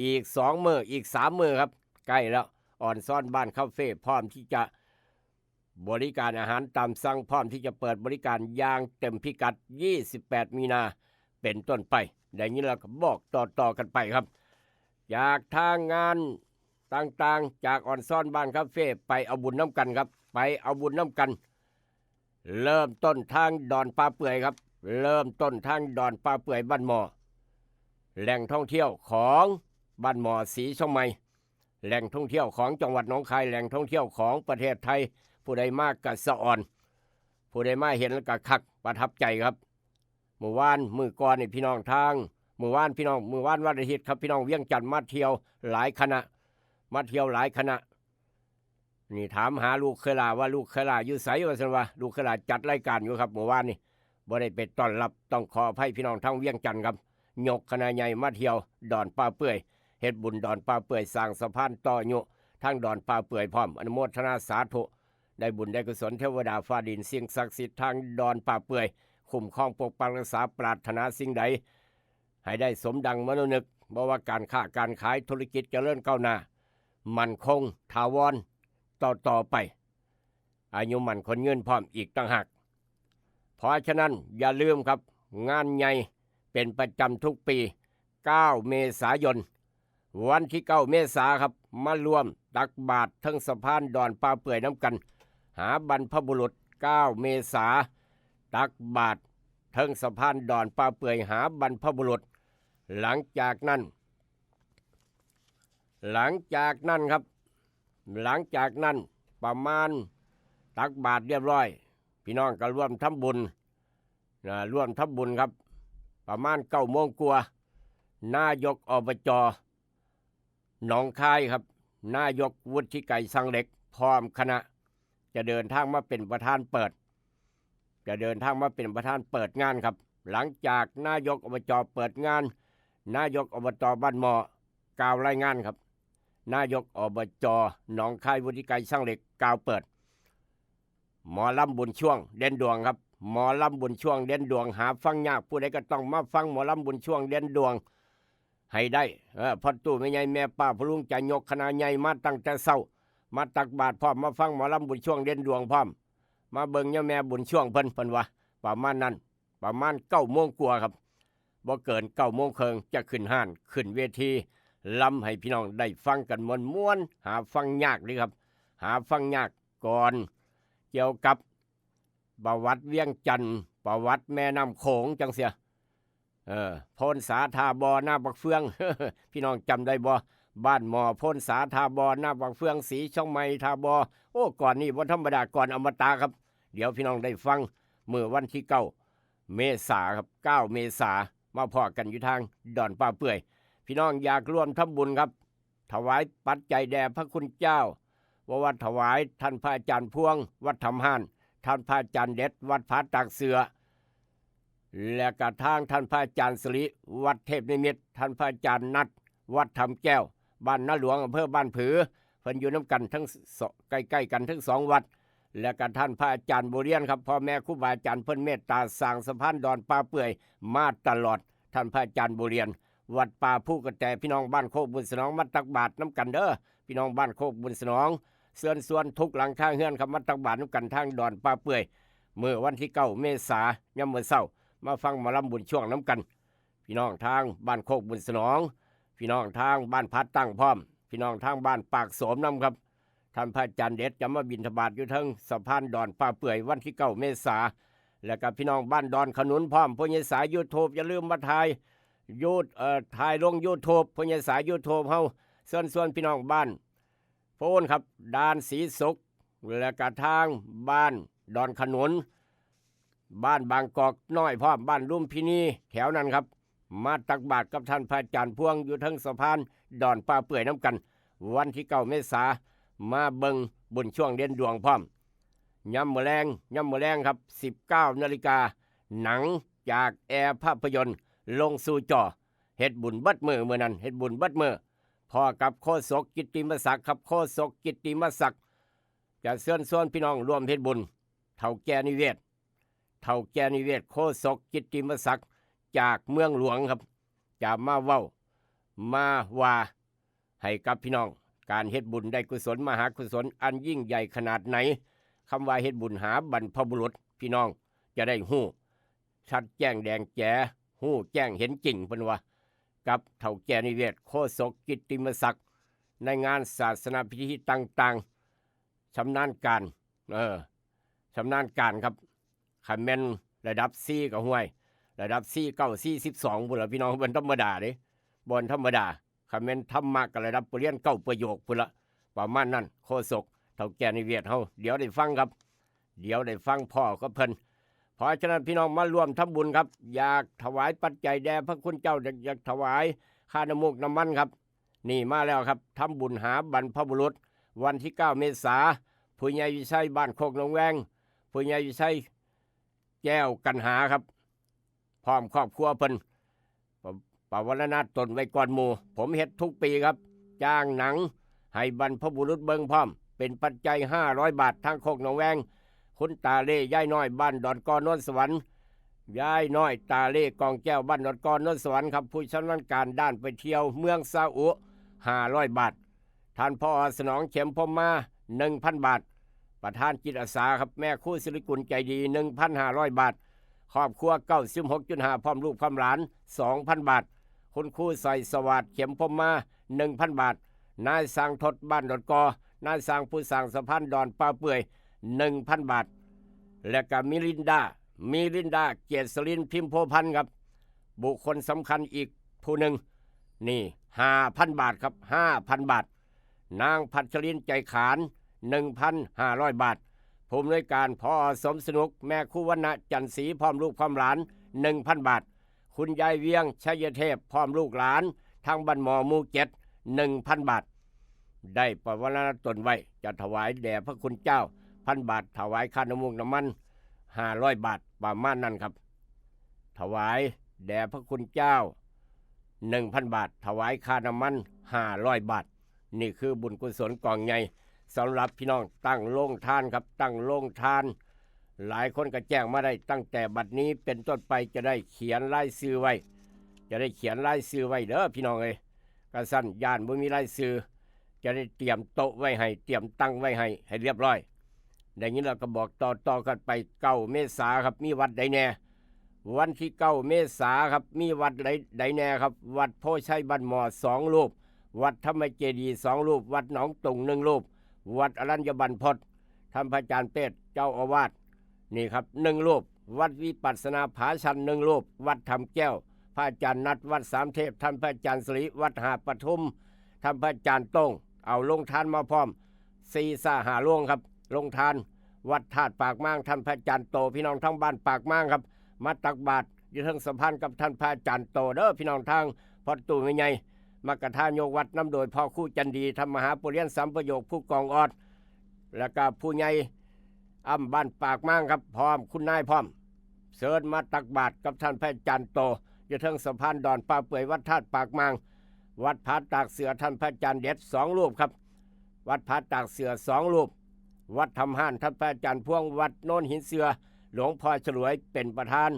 อีกสองมื้อ อีกสามมื้อครับ ใกล้แล้ว ออนซอนบ้านคาเฟ่ พร้อมที่จะบริการอาหารตามสั่ง พร้อมที่จะเปิดบริการอย่างเต็มพิกัด ยี่สิบแปด มีนา เป็นต้นไป ได้ยินแล้วก็บอกต่อๆกันไปครับ จากทางงานต่างๆ จากออนซอนบ้านคาเฟ่ ไปเอาบุญน้ำกันครับ ไปเอาบุญน้ำกัน เริ่มต้นทางดอนป่าเปื่อยครับ เริ่มต้นทางดอนป่าเปื่อยบ้านหมอ แหล่งท่องเที่ยวของบ้านหมอสีเชียงใหม่ แหล่งท่องเที่ยวของจังหวัดหนองคาย แหล่งท่องเที่ยวของประเทศไทย ผู้ใดมากะสะออน ผู้ใดมาเห็นแล้วก็คักประทับใจครับ มื้อวานมื้อก่อนนี่พี่น้องทาง มื้อวานพี่น้อง มื้อวานวันอาทิตย์ครับ พี่น้องเวียงจันทน์มาเที่ยวหลายคณะ มาเที่ยวหลายคณะ นี่ถามหาลูกเคยหล่าว่าลูกเคยหล่าอยู่ไสว่าซั่นว่า ลูกเคยหล่าจัดรายการอยู่ครับ มื้อวานนี่บ่ได้ไปต้อนรับ ต้องขออภัยพี่น้องทางเวียงจันทน์ครับ ยกคณะใหญ่มาเที่ยวดอนป่าเปื่อย เฮ็ดบุญดอนป่าเปื่อย สร้างสะพานต่ออายุทางดอนป่าเปื่อยพร้อม อนุโมทนาสาธุ ได้บุญได้กุศล เทวดาฟ้าดินสิ่งศักดิ์สิทธิ์ทางดอนป่าเปื่อย คุ้มครองปกปักรักษา ปรารถนาสิ่งใด ให้ได้สมดังมโนนึก บ่ว่าการค้าการขาย ธุรกิจเจริญก้าวหน้า มั่นคงถาวรต่อๆไป อายุมั่นขวัญยืนพร้อมอีกต่างหาก เพราะฉะนั้นอย่าลืมครับ งานใหญ่เป็นประจำทุกปี เก้า เมษายน วันที่ เก้า เมษาครับ มาร่วมตักบาตรเทิงสะพานดอนป่าเปื่อยน้ำกัน หาบรรพบุรุษ เก้า เมษา ตักบาตรเทิงสะพานดอนป่าเปื่อยหาบรรพบุรุษ หลังจากนั้น หลังจากนั้นครับ หลังจากนั้นประมาณตักบาตรเรียบร้อย พี่น้องก็ร่วมทำบุญนะ ร่วมทำบุญครับ ประมาณเก้าโมงกว่า นายกอบจหนองคายครับ นายกวุฒิไกร ช่างเหล็ก พร้อมคณะ จะเดินทางมาเป็นประธานเปิด จะเดินทางมาเป็นประธานเปิดงานครับ หลังจากนายกอบจเปิดงาน นายกอบจบ้านหมอกล่าวรายงานครับ นายกอบจหนองคาย วุฒิไกร ช่างเหล็ก กล่าวเปิด หมอลำบุญช่วงเด่นดวงครับ หมอลำบุญช่วงเด่นดวง หาฟังยาก ผู้ใดก็ต้องมาฟังหมอลำบุญช่วงเด่นดวงให้ได้ เออ พ่อตู้แม่ใหญ่แม่ป้าพ่อลุงจะยกคณะใหญ่มาตั้งแต่เช้า มาตักบาตรพร้อม มาฟังหมอลำบุญช่วงเด่นดวงพร้อม มาเบิ่งยาแม่บุญช่วงเพิ่น เพิ่นว่า ประมาณนั้น ประมาณเก้าโมงกว่าครับ บ่เกินเก้าโมงครึ่งจะขึ้นฮ้าน ขึ้นเวทีลำให้พี่น้องได้ฟังกันม่วนๆ หาฟังยากเลยครับ หาฟังยาก ก่อน เกี่ยวกับประวัติเวียงจันทน์ ประวัติแม่น้ำโขงจังเสีย เออ โพนสา ท่าบ่อ นาบักเฟือง พี่น้องจำได้บ่ บ้านหมอ โพนสา ท่าบ่อ นาบักเฟือง สีเชียงใหม่ ท่าบ่อ โอ้ ก่อนนี้บ่ธรรมดา ก่อนอมตะครับ เดี๋ยวพี่น้องได้ฟัง มื้อวันที่ เก้า เมษาครับ เก้า เมษา มาพ้อกันอยู่ทางดอนป่าเปื่อย พี่น้องอยากร่วมทำบุญครับ ถวายปัจจัยแด่พระคุณเจ้า บ่ว่าถวายท่านพระอาจารย์พวง วัดถ้ำฮ้าน ท่านพระอาจารย์เด็ด วัดผาตากเสือ และกระทั่งท่านพระอาจารย์สิริ วัดเทพนิมิตร ท่านพระอาจารย์นัท วัดถ้ำแก้ว บ้านนาหลวง อำเภอบ้านผือ เพิ่นอยู่นำกันทั้งส- ใกล้ๆกันทั้งสองวัด และก็ท่านพระอาจารย์บัวเรียนครับ พ่อแม่ครูบาอาจารย์เพิ่นเมตตาสร้างสะพานดอนป่าเปื่อยมาตลอด ท่านพระอาจารย์บัวเรียน วัดป่าภูกระแต พี่น้องบ้านโคกบุญสนองมาตักบาตรนำกันเด้อ พี่น้องบ้านโคกบุญสนอง เชิญชวนทุกหลังคาเฮือนครับมาตักบาตรนำกันทางดอนป่าเปื่อย มื้อวันที่เก้าเมษายามมื้อเช้า มาฟังหมอลำบุญช่วงนำกัน พี่น้องทางบ้านโคกบุญสนอง พี่น้องทางบ้านผาตั้งพร้อม พี่น้องทางบ้านปากโสมนำครับ ท่านพระอาจารย์เด็ดจะมาบิณฑบาตอยู่เทิงสะพานดอนป่าเปื่อยวันที่เก้าเมษา แล้วก็พี่น้องบ้านดอนขนุนพร้อม พ่อใหญ่สาย YouTube อย่าลืมมาถ่ายยูท- เอ่อ ถ่ายลง YouTube พ่อใหญ่สาย YouTube เฮา เชิญชวนพี่น้องบ้านโพนครับ ด่านศรีสุข และกะทางบ้านดอนขนุน บ้านบางกอกน้อยพร้อม บ้านลุมพินี แถวนั้นครับ มาตักบาตรกับท่านพระอาจารย์พวงอยู่เทิงสะพานดอนป่าเปื่อยนำกัน วันที่เก้าเมษา มาเบิ่งบุญช่วงเด่นดวงพร้อม ยามมื้อแลง ยามมื้อแลงครับ สิบเก้านาฬิกา หนังจากแอร์ภาพยนตร์ลงสู่จอ เฮ็ดบุญเบิดมื้อ มื้อนั้นเฮ็ดบุญเบิดมื้อ พ้อกับโฆษกกิตติมศักดิ์ครับ โฆษกกิตติมศักดิ์ จะเชิญชวนพี่น้องร่วมเฮ็ดบุญ เฒ่าแก่นิเวศ เฒ่าแก่นิเวศ โฆษกกิตติมศักดิ์จากเมืองหลวงครับ จะมาเว้า มาว่าให้กับพี่น้อง การเฮ็ดบุญได้กุศลมหากุศลอันยิ่งใหญ่ขนาดไหน คำว่าเฮ็ดบุญหาบรรพบุรุษ พี่น้องจะได้ฮู้ ชัดแจ้งแดงแจ๋ ฮู้แจ้งเห็นจริง เพิ่นว่า กับเฒ่าแก่นิเวศ โฆษกกิตติมศักดิ์ ในงานศาสนาพิธีต่างๆ ชำนาญการ เออ ชำนาญการครับ คันแม่นระดับสี่ก็ห่วย ระดับสี่เก้า สี่สิบสองพุ้นล่ะพี่น้อง บ่ธรรมดาเด้ บ่ธรรมดา คันแม่นธรรมะก็ระดับปรริญญาเก้าประโยคพุ้นละ ประมาณนั้น โฆษกเฒ่าแก่นิเวศเฮา เดี๋ยวได้ฟังครับ เดี๋ยวได้ฟังพ้อกับเพิ่น เพราะฉะนั้นพี่น้องมาร่วมทำบุญครับ อยากถวายปัจจัยแด่พระคุณเจ้า อยาก อยากถวายค่าน้ำมูกน้ำมันครับ นี่มาแล้วครับ ทำบุญหาบรรพบุรุษ วันที่เก้าเมษา ผู้ใหญ่วิชัยบ้านโคกหนองแวง ผู้ใหญ่วิชัยแก้วกันหาครับ พร้อมครอบครัวเพิ่น ป- ปวารณาตนไว้ก่อนหมู่ ผมเฮ็ดทุกปีครับ จ้างหนังให้บรรพบุรุษเบิ่งพร้อม เป็นปัจจัยห้าร้อยบาท ทางโคกหนองแวง คุณตาเล่ ยายน้อย บ้านดอนกอ โนนสวรรค์ ยายน้อย ตาเล่ กองแก้ว บ้านดอนกอ โนนสวรรค์ครับ ผู้ชำนาญการด้านไปเที่ยวเมืองซาอุ ห้าร้อยบาท ท่าน ผอ.สนอง เข็มพรหมมา หนึ่งพันบาท ประธานจิตอาสาครับ แม่ครูสิริกุล ใจดี หนึ่งพันห้าร้อยบาท ครอบครัว เก้าสิบหกจุดห้า พร้อมลูกพร้อมหลาน สองพันบาท คุณครูสร้อยสวัสดิ์ เข็มพรหมมา หนึ่งพันบาท นายช่างทด บ้านดอนกอ นายช่างผู้สร้างสะพานดอนป่าเปื่อย หนึ่งพันบาท และก็มิลินดา มิลินดา เกษริน พิมโพพันธ์ครับ บุคคลสำคัญอีกผู้หนึ่ง นี่ ห้าพันบาทครับ ห้าพันบาท นางพัชริน ใจขาน หนึ่งพันห้าร้อยบาท ผู้อำนวยการ ผอ.สมสนุก แม่ครูวรรณะ จันทร์ศรี พร้อมลูกพร้อมหลาน หนึ่งพันบาท คุณยายเวียง ชัยเทพ พร้อมลูกหลาน ทางบ้านหมอหมู่เจ็ด หนึ่งพันบาท ได้ปวารณาตนไว้ จะถวายแด่พระคุณเจ้า พันบาท ถวายค่าน้ำมูกน้ำมัน ห้าร้อยบาท ประมาณนั้นครับ ถวายแด่พระคุณเจ้า หนึ่งพันบาท ถวายค่าน้ำมัน ห้าร้อยบาท นี่คือบุญกุศลกองใหญ่ สำหรับพี่น้องตั้งโรงทานครับ ตั้งโรงทาน หลายคนก็แจ้งมาได้ ตั้งแต่บัดนี้เป็นต้นไปจะได้เขียนรายชื่อไว้ จะได้เขียนรายชื่อไว้เด้อพี่น้องเอ้ย กะซั้นย้านบ่มีรายชื่อ จะได้เตรียมโต๊ะไว้ให้ เตรียมตังไว้ให้ ให้เรียบร้อย ได้ยินแล้วก็บอกต่อๆกันไป เก้าเมษาครับ มีวัดใดแน่ วันที่เก้าเมษาครับ มีวัดใด- ใดแน่ครับ วัดโพชัยบ้านหม้อ สองรูป วัดธรรมเจดีย์ สองรูป วัดหนองตุง หนึ่งรูป วัดอรัญญบรรพต ท่านพระอาจารย์เปตร เจ้าอาวาส นี่ครับ หนึ่งรูป วัดวิปัสสนาผาชัน หนึ่งรูป วัดถ้ำแก้ว พระอาจารย์นัด วัดสามเทพ ท่านพระอาจารย์สิริ วัดหาดปทุม ท่านพระอาจารย์โต้ง เอาโรงทานมาพร้อม สี่ซาห้าโรงครับ โรงทาน วัดธาตุปากมาง ท่านพระอาจารย์โต พี่น้องทางบ้านปากมางครับ มาตักบาตรอยู่เทิงสะพานกับท่านพระอาจารย์โตเด้อ พี่น้องทางพอดตู้แม่ใหญ่ มากระทายกวัดนำโดยพ่อครูจันดี ธรรมหาปุเรียนสามประโยค ผู้กองออด แล้วก็ผู้ใหญ่อ้ำบ้านปากมางครับ พร้อมคุณนายพร้อม เชิญมาตักบาตรกับท่านพระอาจารย์โต อยู่เทิงสะพานดอนป่าเปื่อย วัดธาตุปากมาง วัดผาตากเสือท่านพระอาจารย์เด็ดสองรูปครับ วัดผาตากเสือสองรูป วัดถ้ำฮ้านท่านพระอาจารย์พวง วัดโนนหินเสือ หลวงพ่อฉลวยเป็นประธาน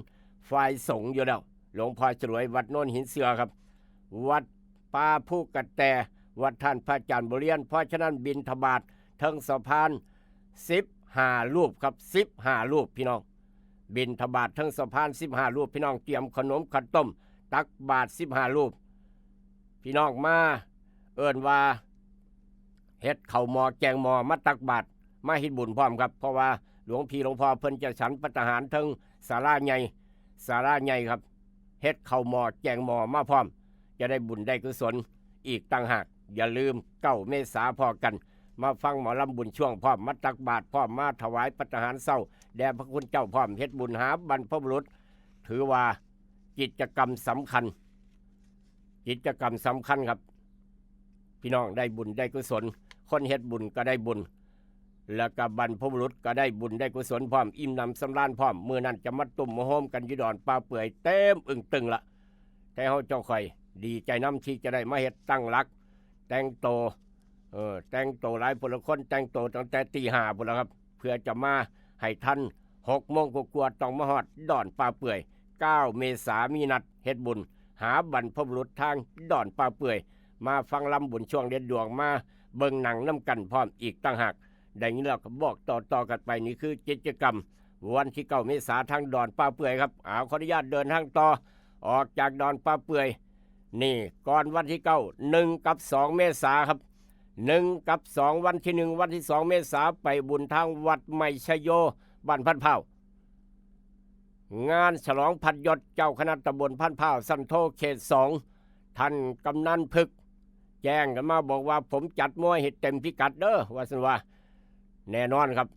ฝ่ายสงฆ์อยู่แล้ว หลวงพ่อฉลวยวัดโนนหินเสือครับ วัดป่าภูกระแต วัดท่านพระอาจารย์บุเรียน เพราะฉะนั้นบิณฑบาตเทิงสะพานสิบห้ารูปครับ สิบห้ารูปพี่น้อง บิณฑบาตเทิงสะพานสิบห้ารูป พี่น้องเตรียมขนมข้าวต้ม ตักบาตรสิบห้ารูป พี่น้องมา เอิ้นว่าเฮ็ดข้าวหม้อแกงหม้อมาตักบาตรมาเฮ็ดบุญพร้อมครับ เพราะว่าหลวงพี่หลวงพ่อเพิ่นจะฉันภัตตาหารเทิงศาลาใหญ่ ศาลาใหญ่ครับ เฮ็ดข้าวหม้อแกงหม้อมาพร้อม จะได้บุญได้กุศลอีกต่างหาก อย่าลืมเก้าเมษาพ้อกัน มาฟังหมอลำบุญช่วงพร้อม มาตักบาตรพร้อม มาถวายภัตตาหารเช้าแด่พระคุณเจ้าพร้อม เฮ็ดบุญหาบรรพบุรุษ ถือว่ากิจกรรมสำคัญ กิจกรรมสำคัญครับ พี่น้องได้บุญได้กุศล คนเฮ็ดบุญก็ได้บุญ แล้วก็บรรพบุรุษก็ได้บุญได้กุศลพร้อม อิ่มหนำสำราญพร้อม มื้อนั้นจะมาตุ้มมาโฮมกันอยู่ดอนป่าเปื่อยเต็มอึ่งตึงละ แต่เฮาเจ้าข่อยดีใจนำที่จะได้มาเฮ็ดตั้งหลัก แต่งโต เออ แต่งโตหลายผู้ละคน แต่งโตตั้งแต่ตีห้าพุ้นละครับ เพื่อจะมาให้ทัน หกโมงกว่าๆต้องมาฮอดดอนป่าเปื่อย เก้าเมษามีนัดเฮ็ดบุญ หาบรรพบุรุษทางดอนป่าเปื่อย มาฟังลำบุญช่วงเด็ดดวง มาเบิ่งหนังนำกันพร้อมอีกต่างหาก ได้ยินแล้วก็บอกต่อๆกันไป นี่คือกิจกรรมวันที่เก้าเมษาทางดอนป่าเปื่อยครับ เอาขออนุญาตเดินทางต่อ ออกจากดอนป่าเปื่อย นี่ก่อนวันที่เก้า หนึ่งกับสองเมษาครับ หนึ่งกับสอง วันที่หนึ่ง วันที่สองเมษา ไปบุญทางวัดไมชโย บ้านพันพร้าว งานฉลองพัดยศเจ้าคณะตำบลพันพร้าว สันโธเขตสอง ท่านกำนันพึก แจ้งกันมาบอกว่า "ผมจัดมวยให้เต็มพิกัดเด้อ" ว่าซั่นว่า แน่นอนครับ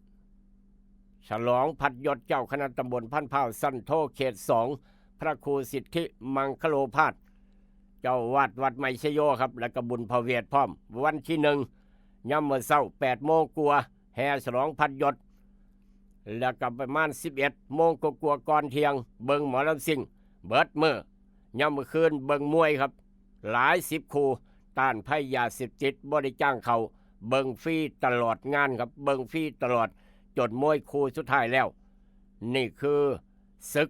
ฉลองพัดยศเจ้าคณะตำบลพันพร้าว สันโธเขตสอง พระครูสิทธิมังคโลภาส เจ้าวัดวัดไมชโยครับ แล้วก็บุญพระเวทพร้อม วันที่หนึ่ง ยามมื้อเช้าแปดโมงกว่า แห่ฉลองพัดยศ แล้วก็ประมาณสิบเอ็ดโมงกว่าๆก่อนเที่ยง เบิ่งหมอลำซิ่ง เบิดมื้อ ยามมื้อคืนเบิ่งมวยครับ หลายสิบคู่ ต้านภัยยาเสพติด บ่ได้จ้างเขา เบิ่งฟรีตลอดงานครับ เบิ่งฟรีตลอด จนมวยคู่สุดท้ายแล้ว นี่คือศึก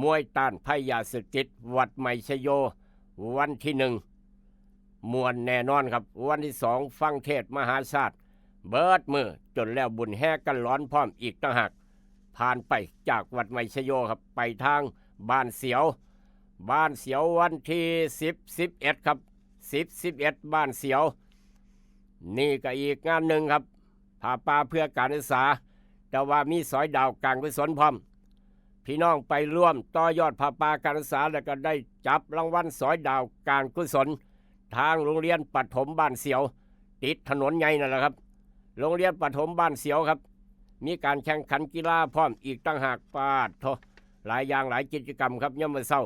มวยต้านภัยยาเสพติด วัดไมชโย วันที่หนึ่ง ม่วนแน่นอนครับ วันที่สอง ฟังเทศน์มหาชาติ เบิดมื้อ จนแล้วบุญแห่กันหลอนพร้อมอีกต่างหาก ผ่านไปจากวัดไมชโยครับ ไปทางบ้านเสียว บ้านเสียววันที่สิบ สิบเอ็ดครับ สิบ สิบเอ็ด บ้านเสียว นี่ก็อีกงานหนึ่งครับ ผ้าป่าเพื่อการศึกษา แต่ว่ามีสอยดาวการกุศลพร้อม พี่น้องไปร่วมต่อยอดผ้าป่าการศึกษา แล้วก็ได้จับรางวัลสอยดาวการกุศล ทางโรงเรียนประถมบ้านเสียว ติดถนนใหญ่นั่นแหละครับ โรงเรียนประถมบ้านเสียวครับ มีการแข่งขันกีฬาพร้อมอีกต่างหาก ปาดโธ่ หลายอย่างหลายกิจกรรมครับ ยามมื้อเช้า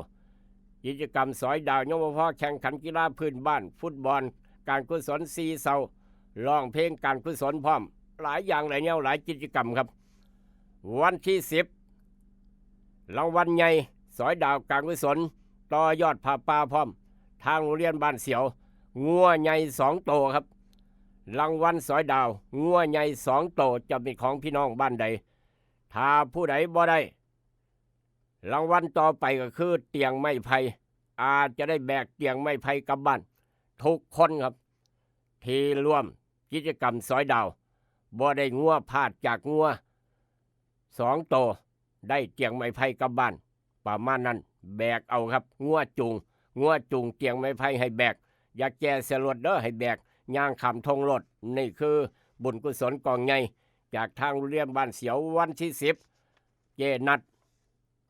กิจกรรมสอยดาว ยังบ่พอ แข่งขันกีฬาพื้นบ้าน ฟุตบอล การกุศลสี่เศร้า ร้องเพลงการกุศลพร้อม หลายอย่างหลายแนว หลายกิจกรรมครับ วันที่สิบ รางวัลใหญ่ สอยดาวการกุศล ต่อยอดผ้าป่าพร้อม ทางโรงเรียนบ้านเสียว งัวใหญ่สองโตครับ รางวัลสอยดาว งัวใหญ่สองโต จะเป็นของพี่น้องบ้านใด ถ้าผู้ใดบ่ได้ รางวัลต่อไปก็คือเตียงไม้ไผ่ อาจจะได้แบกเตียงไม้ไผ่กลับบ้าน ทุกคนครับ ที่ร่วมกิจกรรมสอยดาว บ่ได้งัวพลาดจากงัวสองโต ได้เตียงไม้ไผ่กลับบ้าน ประมาณนั้น แบกเอาครับ งัวจูง งัวจูงเตียงไม้ไผ่ให้แบก อย่าแก่ใส่รถเด้อ ให้แบก ย่างข้ามทงโลด นี่คือบุญกุศลกองใหญ่ จากทางโรงเรียนบ้านเสียว วันที่สิบ เจนัด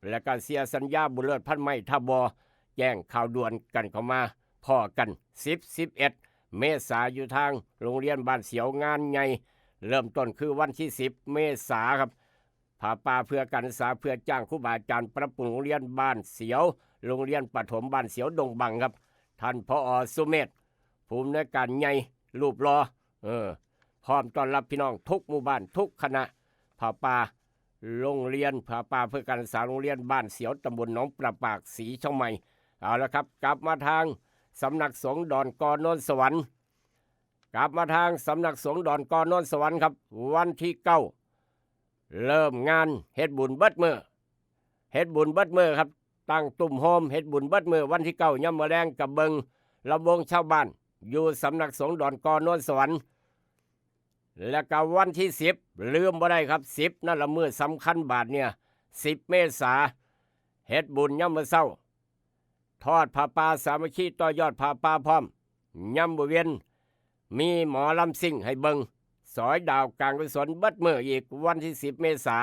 และก็เสียสัญญา บุญเลิศพันไม้ ถ้าบ่แจ้งข่าวด่วนกันเข้ามา พ้อกัน สิบ สิบเอ็ด เมษา อยู่ทางโรงเรียนบ้านเสียว งานใหญ่ เริ่มต้นคือวันที่สิบ เมษาครับ ผ้าป่าเพื่อการศึกษา เพื่อจ้างครูบาอาจารย์ปรับปรุงโรงเรียนบ้านเสียว โรงเรียนประถมบ้านเสียวดงบังครับ ท่าน ผอ สุเมธ ผู้อำนวยการใหญ่รูปหล่อ เออ พร้อมต้อนรับพี่น้องทุกหมู่บ้านทุกคณะ ผ้าป่า โรงเรียนผ้าป่าเพื่อการศึกษา โรงเรียนบ้านเสียว ตำบลหนองประปาก ศรีเชียงใหม่ เอาละครับ กลับมาทาง สำนักสงฆ์ดอนกอโนนสวรรค์ กลับมาทางสำนักสงฆ์ดอนกอโนนสวรรค์ครับ วันที่เก้า เริ่มงานเฮ็ดบุญเบิดมื้อ เฮ็ดบุญเบิดมื้อครับ ตั้งตุ้มโฮมเฮ็ดบุญเบิดมื้อ วันที่เก้า ยามมื้อแลงกับเบิ่งลำวงชาวบ้าน อยู่สำนักสงฆ์ดอนกอโนนสวรรค์ และก็วันที่สิบ ลืมบ่ได้ครับ สิบ นั่นละมื้อสำคัญบาดเนี่ย สิบ เมษา เฮ็ดบุญยามมื้อเช้า ทอดผ้าป่าสามัคคีต่อยอดผ้าป่าพร้อม ยามมื้อเว็น มีหมอลำซิ่งให้เบิ่ง สอยดาวการกุศลเบิดมื้ออีก วันที่สิบ เมษา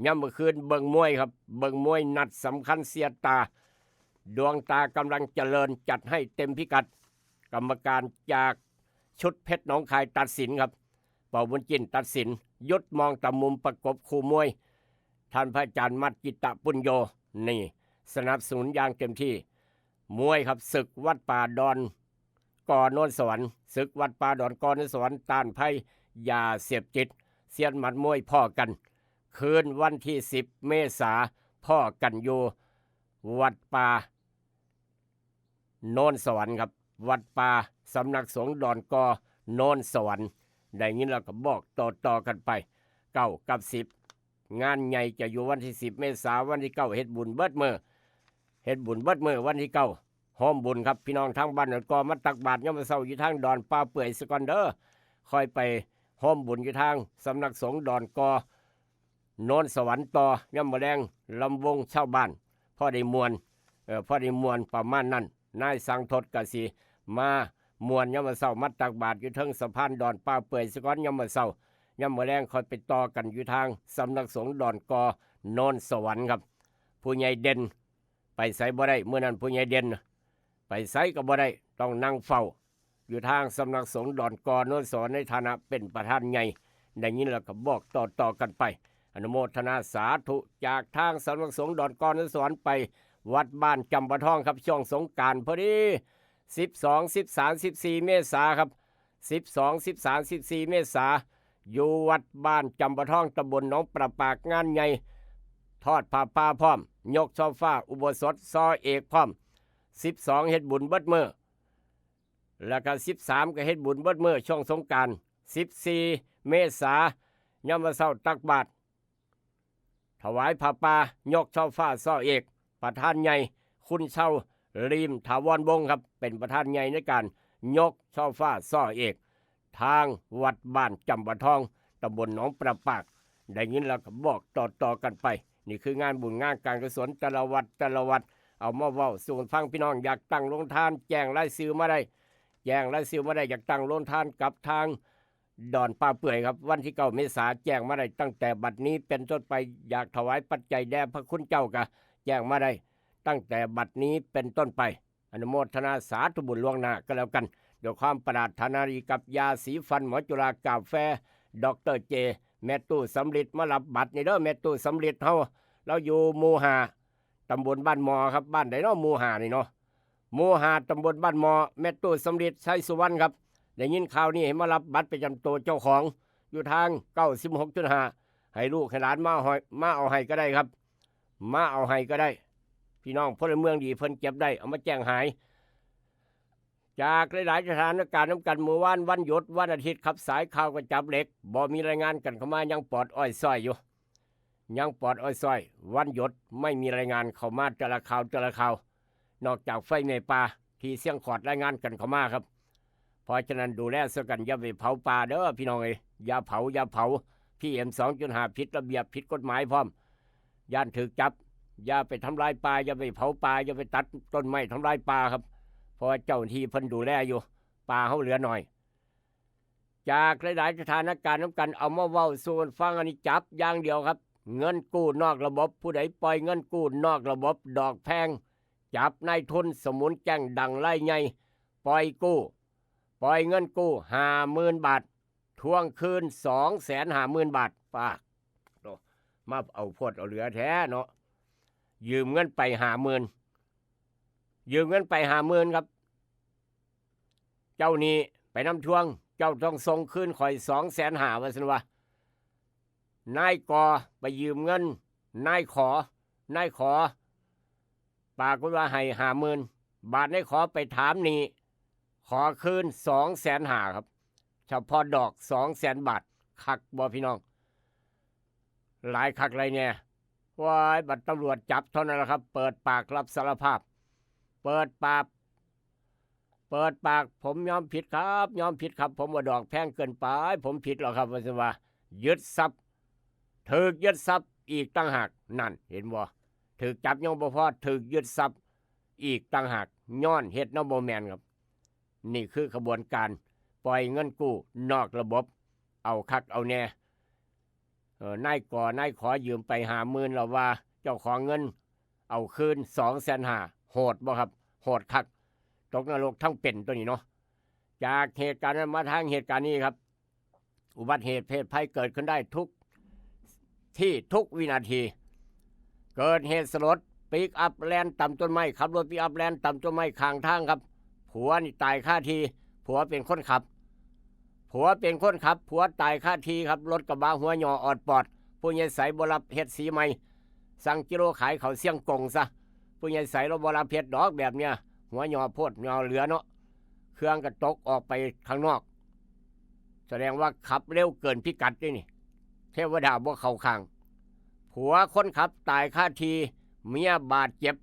ยามมื้อคืนเบิ่งมวยครับ เบิ่งมวยนัดสำคัญเสียตา ดวงตากำลังเจริญ จัดให้เต็มพิกัด กรรมการจากชุดเพชรหนองคายตัดสินครับ เป่าบุญจินตัดสิน ยุทธมองตะมุมประกบคู่มวย ท่านพระอาจารย์มัดจิตตะปุญโญ นี่ สนับสนุนอย่างเต็มที่ มวยครับ ศึกวัดป่าดอนกอโนนสวรรค์ ศึกวัดป่าดอนกอโนนสวรรค์ ต้านภัยยาเสพติด เซียนหมัดมวยพ้อกัน คืนวันที่สิบ เมษา พ้อกันอยู่วัดป่าโนนสวรรค์ครับ วัดป่าสำนักสงฆ์ดอนกอโนนสวรรค์ ได้ยินแล้วก็บอกต่อๆกันไป เก้า กับ สิบ งานใหญ่จะอยู่วันที่สิบ เมษา วันที่เก้า เฮ็ดบุญเบิดมื้อ เฮ็ดบุญเบิดมื้อ วันที่เก้า โฮมบุญครับ พี่น้องทางบ้านดอนกอมาตักบาตรยามมื้อเช้าอยู่ทางดอนป่าเปื่อยซะก่อนเด้อ ค่อยไปโฮมบุญอยู่ทางสำนักสงฆ์ดอนกอโนนสวรรค์ต่อ ยามมื้อแลงลำวงชาวบ้าน พอได้ม่วน เออ พอได้ม่วนประมาณนั้น นายสังทดกะสิมาม่วนยามมื้อเช้า มาตักบาตรอยู่เทิงสะพานดอนป่าเปื่อยซะก่อน ยามมื้อเช้า ยามมื้อแลงค่อยไปต่อกันอยู่ทางสำนักสงฆ์ดอนกอโนนสวรรค์ครับ ผู้ใหญ่เด่น ไปไสบ่ได้ มื้อนั้นผู้ใหญ่เด่น ไปไสก็บ่ได้ ต้องนั่งเฝ้า อยู่ทางสำนักสงฆ์ดอนกอโนนสวรรค์ในฐานะเป็นประธานใหญ่ ได้ยินแล้วก็บอกต่อๆกันไป อนุโมทนาสาธุจากทางสำนักสงฆ์ดอนกอโนนสวรรค์ไปวัดบ้านจำปาทองครับ ช่วงสงกรานต์พอดี สิบสอง สิบสาม สิบสี่ เมษาครับ สิบสอง สิบสาม สิบสี่ เมษา อยู่วัดบ้านจำปาทอง ตำบลหนองประปาก งานใหญ่ ทอดผ้าป่าพร้อม ยกซอฟ้าอุโบสถซอเอกพร้อม สิบสอง เฮ็ดบุญเบิดมื้อ แล้วก็ สิบสาม ก็เฮ็ดบุญเบิดมื้อช่วงสงกรานต์ สิบสี่ เมษา ยามมื้อเช้าตักบาตร ถวายผ้าป่า ยกซอฟ้าซอเอก ประธานใหญ่ คุณเชา ลีมถาวรวงศ์ครับ เป็นประธานใหญ่ในการยกซอฟ้าซอเอก ทางวัดบ้านจำปาทอง ตำบลหนองประปาก ได้ยินแล้วก็บอกต่อๆกันไป นี่คืองานบุญงานการกุศลแต่ละวัดแต่ละวัด เอามาเว้าสู่กันฟัง พี่น้องอยากตั้งโรงทาน แจ้งรายชื่อมาได้ แจ้งรายชื่อมาได้ อยากตั้งโรงทานกับทางดอนป่าเปื่อยครับ วันที่เก้า เมษา แจ้งมาได้ตั้งแต่บัดนี้เป็นต้นไป อยากถวายปัจจัยแด่พระคุณเจ้าก็แจ้งมาได้ตั้งแต่บัดนี้เป็นต้นไป อนุโมทนาสาธุบุญล่วงหน้าก็แล้วกัน ด้วยความปรารถนาดีกับยาสีฟันหมอจุฬากาแฟ ดอกเตอร์เจ แม่ตู้สำลิดมารับบัตรนี่เด้อ แม่ตู้สำลิดเฮา เราอยู่หมู่ห้า ตำบลบ้านหม้อครับ บ้านใดเนาะ หมู่ห้านี่เนาะ หมู่ห้า ตำบลบ้านหม้อ แม่ตู้สำลิด ชัยสุวรรณครับ ได้ยินข่าวนี้ให้มารับบัตรประจำตัวเจ้าของ อยู่ทาง เก้าสิบหกจุดห้า ให้ลูกให้หลานมาเอาให้ มาเอาให้ก็ได้ครับ มาเอาให้ก็ได้ พี่น้องพลเมืองดีเพิ่นเก็บได้ เอามาแจ้งหาย จากหลายๆสถานการณ์นำกัน มื้อวานวันหยุด วันอาทิตย์ครับ สายข่าวก็จับเหล็ก บ่มีรายงานกันเข้ามา ยังปอดอ้อยซ้อยอยู่ ยังปอดอ้อยซ้อย วันหยุดไม่มีรายงานเข้ามาแต่ละข่าวแต่ละข่าว นอกจากไฟไหม้ป่าที่เชียงขอดรายงานกันเข้ามาครับ เพราะฉะนั้นดูแลซะกัน อย่าไปเผาป่าเด้อพี่น้องเอ้ย อย่าเผา อย่าเผา PM สองจุดห้า ผิดระเบียบผิดกฎหมายพร้อม ย้านถืกจับ อย่าไปทำลายป่า อย่าไปเผาป่า อย่าไปตัดต้นไม้ทำลายป่าครับ เพราะว่าเจ้าหน้าที่เพิ่นดูแลอยู่ ป่าเฮาเหลือหน่อย จากหลายๆสถานการณ์นำกัน เอามาเว้าสู่กันฟัง อันนี้จับอย่างเดียวครับ เงินกู้นอกระบบ ผู้ใดปล่อยเงินกู้นอกระบบ ดอกแพง จับนายทุนสมุนแจ้งดังรายใหญ่ ปล่อยกู้ ปล่อยเงินกู้ ห้าหมื่น บาท ทวงคืน สองแสนห้าหมื่น บาท ปากโต มาเอาโพดเอาเหลือแท้เนาะ ยืมเงินไป ห้าหมื่น ยืมเงินไป ห้าหมื่น ครับ เจ้าหนี้ไปนำทวง เจ้าต้องส่งคืนข่อย สองแสนห้า ว่าซั่นว่า นายกอไปยืมเงิน นายขอ นายขอ ปากฏว่าให้ ห้าหมื่น บาดนี้ขอไปถามหนี้ ขอคืนสองแสนห้าครับ เฉพาะดอกสองแสนบาท คักบ่พี่น้อง หลายคักหลายแน่ ว้าย บัดตำรวจจับเท่านั้นแหละครับ เปิดปากรับสารภาพ เปิดปาก เปิดปาก "ผมยอมผิดครับ ยอมผิดครับ ผมว่าดอกแพงเกินไป ผมผิดแล้วครับ" ว่าซั่นว่า ยึดทรัพย์ ถูกยึดทรัพย์อีกต่างหาก นั่น เห็นบ่ ถูกจับยังบ่พอ ถูกยึดทรัพย์อีกต่างหาก ย้อนเฮ็ดแนวบ่แม่นครับ นี่คือขบวนการปล่อยเงินกู้นอกระบบ เอาคักเอาแน่ เอ่อ นายก่อ นายขอยืมไปห้าหมื่น แล้วว่าเจ้าของเงินเอาคืนสองแสนห้า โหดบ่ครับ โหดคัก ตกนรกทั้งเป็นตัวนี้เนาะ จากเหตุการณ์นั้นมาทางเหตุการณ์นี้ครับ อุบัติเหตุเพศภัยเกิดขึ้นได้ทุกที่ทุกวินาที เกิดเหตุสลด ปิกอัพแล่นตำต้นไม้ ขับรถปิกอัพแล่นตำต้นไม้ข้างทางครับ ผัวนี่ตายคาที่ ผัวเป็นคนขับ ผัวเป็นคนขับ ผัวตายคาที่ครับ รถกระบะหัวหย่อออดปอด ผู้ใหญ่ใสบ่รับเฮ็ดสีใหม่ สั่งกิโลขายเขาเสี่ยงกงซะ ผู้ใหญ่ใสเราบ่รับเฮ็ดดอกแบบเนี้ย หัวหย่อโพดหย่อเหลือเนาะ เครื่องก็ตกออกไปข้างนอก แสดงว่าขับเร็วเกินพิกัดนี่นี่ เทวดาบ่เข้าข้าง ผัวคนขับตายคาที่ เมียบาดเจ็บ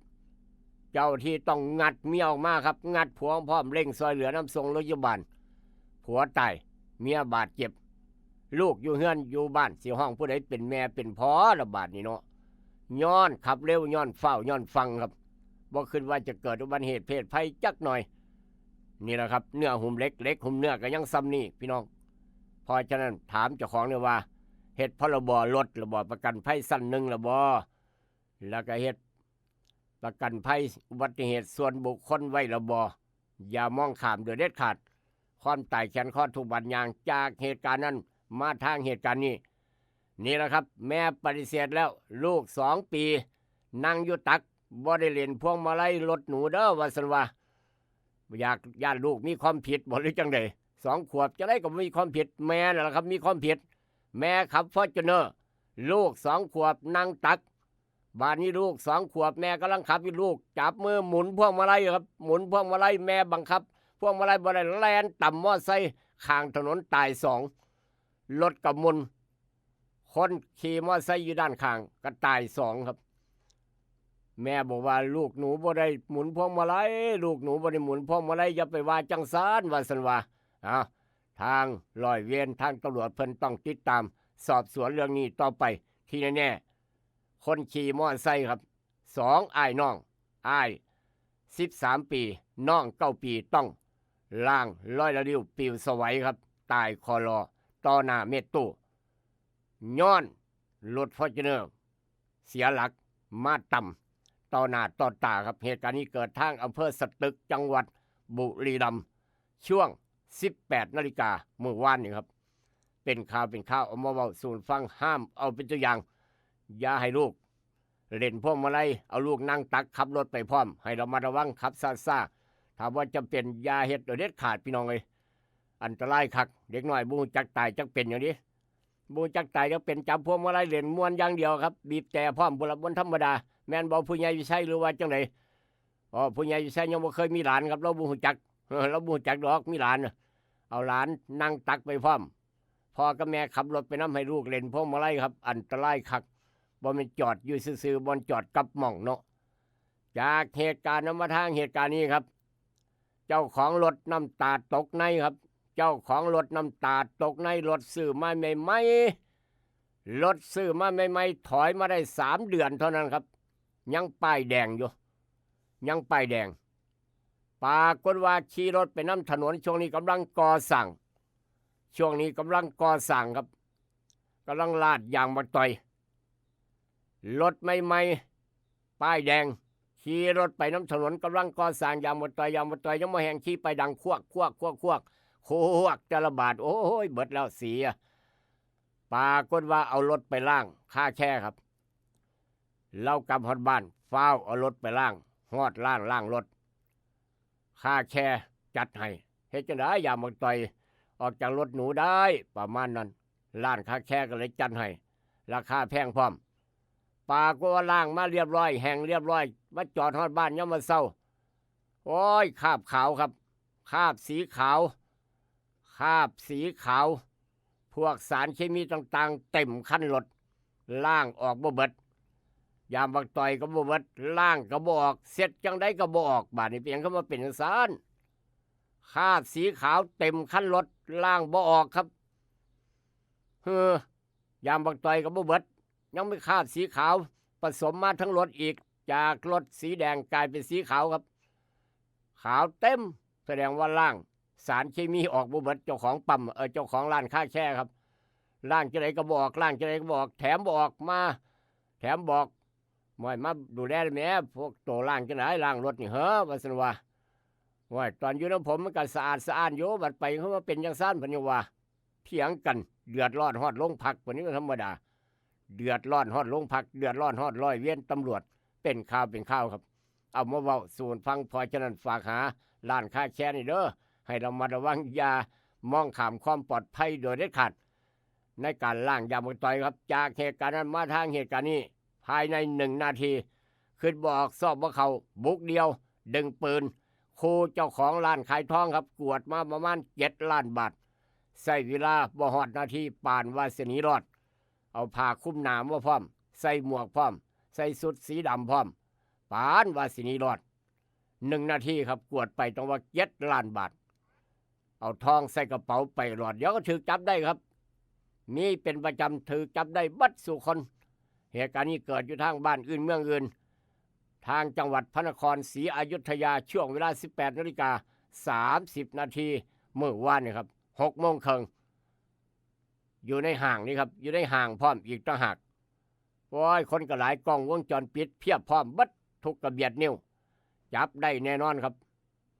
เจ้าที่ต้องงัดเมียออกมาครับ งัดผัวพร้อม เร่งซอยเหลือนำส่งโรงพยาบาล ผัวตาย เมียบาดเจ็บ ลูกอยู่เฮือนอยู่บ้าน สิฮ้องผู้ใดเป็นแม่เป็นพ่อละบาดนี้เนาะ ย้อนขับเร็ว ย้อนฟ้าว ย้อนฟังครับ บ่คิดว่าจะเกิดอุบัติเหตุเพศภัยจักหน่อย นี่แหละครับ เนื้อหุ้มเหล็ก เหล็กหุ้มเนื้อก็ยังส่ำนี้พี่น้อง เพราะฉะนั้นถามเจ้าของเลยว่า เฮ็ดพรบรถละบ่ ประกันภัยชั้นหนึ่งละบ่ แล้วก็เฮ็ดประกันภัยอุบัติเหตุส่วนบุคคลไว้ละบ่ อย่ามองข้ามโดยเด็ดขาด ความตายแขนคอทุกบาดยาง จากเหตุการณ์นั้นมาทางเหตุการณ์นี้ นี่แหละครับ แม่ปฏิเสธแล้ว ลูกสองปี นั่งอยู่ตัก บ่ได้เล่นพวงมาลัยรถหนูเด้อ ว่าซั่นว่า อยาก ย้านลูกมีความผิดบ่ หรือจั่งใด สองขวบจั่งใดก็บ่มีความผิด แม่นั่นล่ะครับมีความผิด แม่ขับฟอร์จูเนอร์ ลูกสองขวบนั่งตัก บาดนี้ลูกสองขวบ แม่กำลังขับอยู่ ลูกจับมือหมุนพวงมาลัยครับ หมุนพวงมาลัย แม่บังคับพวงมาลัยบ่ได้ แล่นตำมอไซค์ข้างถนนตายสอง รถก็หมุน คนขี่มอไซค์อยู่ด้านข้างก็ตายสองครับ แม่บอกว่า "ลูกหนูบ่ได้หมุนพวงมาลัย ลูกหนูบ่ได้หมุนพวงมาลัย อย่าไปว่าจั่งซั้น" ว่าซั่นว่า อ้าว ทางร้อยเวร ทางตำรวจเพิ่นต้องติดตามสอบสวนเรื่องนี้ต่อไป ที่แน่ๆ คนขี่มอไซค์ครับ สองอ้ายน้อง อ้ายสิบสามปี น้องเก้าปี ต้องล่างลอยละริ้วปลิวสวัยครับ ตายคอลอต่อหน้าเมดตู้ ย้อนรถฟอร์จูเนอร์เสียหลักมาตำต่อหน้าต่อตาครับ เหตุการณ์นี้เกิดทางอำเภอสตึก จังหวัดบุรีรัมย์ ช่วงสิบแปดนาฬิกามื้อวานนี้ครับ เป็นข่าวเป็นข่าวเอามาเว้าสู่ฟัง ห้ามเอาเป็นตัวอย่าง อย่าให้ลูกเล่นพวงมาลัย เอาลูกนั่งตักขับรถไปพร้อม ให้ระมัดระวัง ขับช้าๆ ถ้าบ่จำเป็นอย่าเฮ็ดโดยเด็ดขาดพี่น้องเอ้ย อันตรายคัก เด็กน้อยบ่ฮู้จักตายจักเป็นหยังเด้ บ่ฮู้จักตายจักเป็น จับพวงมาลัยเล่นม่วนอย่างเดียวครับ บีบแตรพร้อม พุ้นละ บ่ธรรมดา แม่นบ่ผู้ใหญ่วิชัย หรือว่าจั่งใด อ๋อ ผู้ใหญ่วิชัยยังบ่เคยมีหลานครับ ลาวบ่ฮู้จัก ลาวบ่ฮู้จักดอกมีหลานน่ะ เอาหลานนั่งตักไปพร้อม พ่อกับแม่ขับรถไปนำ ให้ลูกเล่นพวงมาลัยครับ อันตรายคัก บ่แม่นจอดอยู่ซื่อๆ บ่แม่นจอดกลับหม่องเนาะ จากเหตุการณ์นั้นมาทางเหตุการณ์นี้ครับ เจ้าของรถน้ำตาตกในครับ เจ้าของรถน้ำตาตกใน รถซื้อมาใหม่ๆ รถซื้อมาใหม่ๆ ถอยมาได้สามเดือนเท่านั้นครับ ยังป้ายแดงอยู่ ยังป้ายแดง ปรากฏว่าขี่รถไปนำถนน ช่วงนี้กำลังก่อสร้าง ช่วงนี้กำลังก่อสร้างครับ กำลังลาดยางมะตอย รถใหม่ๆ ป้ายแดง ขี่รถไปนำถนน กำลังก่อสร้าง ยางมะตอย ยางมะตอยยังบ่แห้ง ขี่ไปดังควก ควก ควก ควก ควก แต่ละบาท โอ้ย เบิดแล้วเสีย ปรากฏว่าเอารถไปล้างคาแคร์ครับ ลาวกลับฮอดบ้าน ฟ้าวเอารถไปล้าง ฮอดร้านล้างรถ คาแคร์จัดให้ เฮ็ดจั่งใดยางมะตอยออกจากรถหนูได้ ประมาณนั้น ร้านคาแคร์ก็เลยจัดให้ ราคาแพงพร้อม ปรากฏว่าล้างมาเรียบร้อย แห้งเรียบร้อย มาจอดฮอดบ้านยามมื้อเช้า โอ้ย คราบขาวครับ คราบสีขาว คราบสีขาว พวกสารเคมีต่างๆ เต็มคันรถ ล้างออกบ่เบิด ยามบักต่อยก็บ่เบิด ล้างก็บ่ออก เช็ดจั่งใดก็บ่ออก บาดนี้เป็นหยังคือมาเป็นจั่งซั้น คราบสีขาวเต็มคันรถ ล้างบ่ออกครับ เฮ้อ ยามบักต่อยก็บ่เบิด ยังมีคราบสีขาวผสมมาทั้งรถอีก จากรถสีแดงกลายเป็นสีขาวครับ ขาวเต็ม แสดงว่าล้างสารเคมีออกบ่เบิด เจ้าของปั๊ม เอ่อ เจ้าของร้านคาแคร์ครับ ล้างจั่งใดก็บ่ออก ล้างจั่งใดก็บ่ออก แถมบ่ออกมา แถมบอก "โอ้ย มาดูแลแหน่ พวกโตล้างจั่งใด ล้างรถนี่เหอะ" ว่าซั่นว่า "โอ้ย ตอนอยู่นำผมมันก็สะอาดสะอ้านอยู่ บัดไปคือมาเป็นจั่งซั้น" เพิ่นยังว่า เถียงกัน เดือดร้อนฮอดโรงพัก บัดนี้ก็ธรรมดา เดือดร้อนฮอดโรงพัก เดือดร้อนฮอดร้อยเวรตำรวจ เป็นข่าวเป็นข่าวครับ เอามาเว้าสู่กันฟัง เพราะฉะนั้นฝากหาร้านคาแคร์นี่เด้อ ให้ระมัดระวัง อย่ามองข้ามความปลอดภัยโดยเด็ดขาด ในการล้างยางบักต่อยครับ จากเหตุการณ์นั้นมาทางเหตุการณ์นี้ ภายในหนึ่งนาที คิดบ่ออกซอกบ่เข้า บุกเดี่ยว ดึงปืน คู่เจ้าของร้านขายทองครับ กวาดมาประมาณเจ็ดล้านบาท ใช้เวลาบ่ฮอดนาที ปานว่าสิหนีรอด เอาผ้าคลุมหน้ามาพร้อม ใส่หมวกพร้อม ใส่ชุดสีดำพร้อม ปานว่าสิหนีรอด หนึ่งนาทีครับ กวาดไปต้องว่าเจ็ดล้านบาท เอาทองใส่กระเป๋าไปรอด เดี๋ยวก็ถูกจับได้ครับ มีเป็นประจำ ถูกจับได้เบิดสู่คน เหตุการณ์นี้เกิดอยู่ทางบ้านอื่นเมืองอื่น ทางจังหวัดพระนครศรีอยุธยา ช่วงเวลาสิบแปดนาฬิกาสามสิบนาที มื้อวานนี่ครับ หกโมงครึ่ง อยู่ในห้างนี่ครับ อยู่ในห้างพร้อมอีกต่างหาก โอ้ย คนก็หลาย กล้องวงจรปิดเพียบพร้อมเบิดทุกกระเบียดนิ้ว จับได้แน่นอนครับ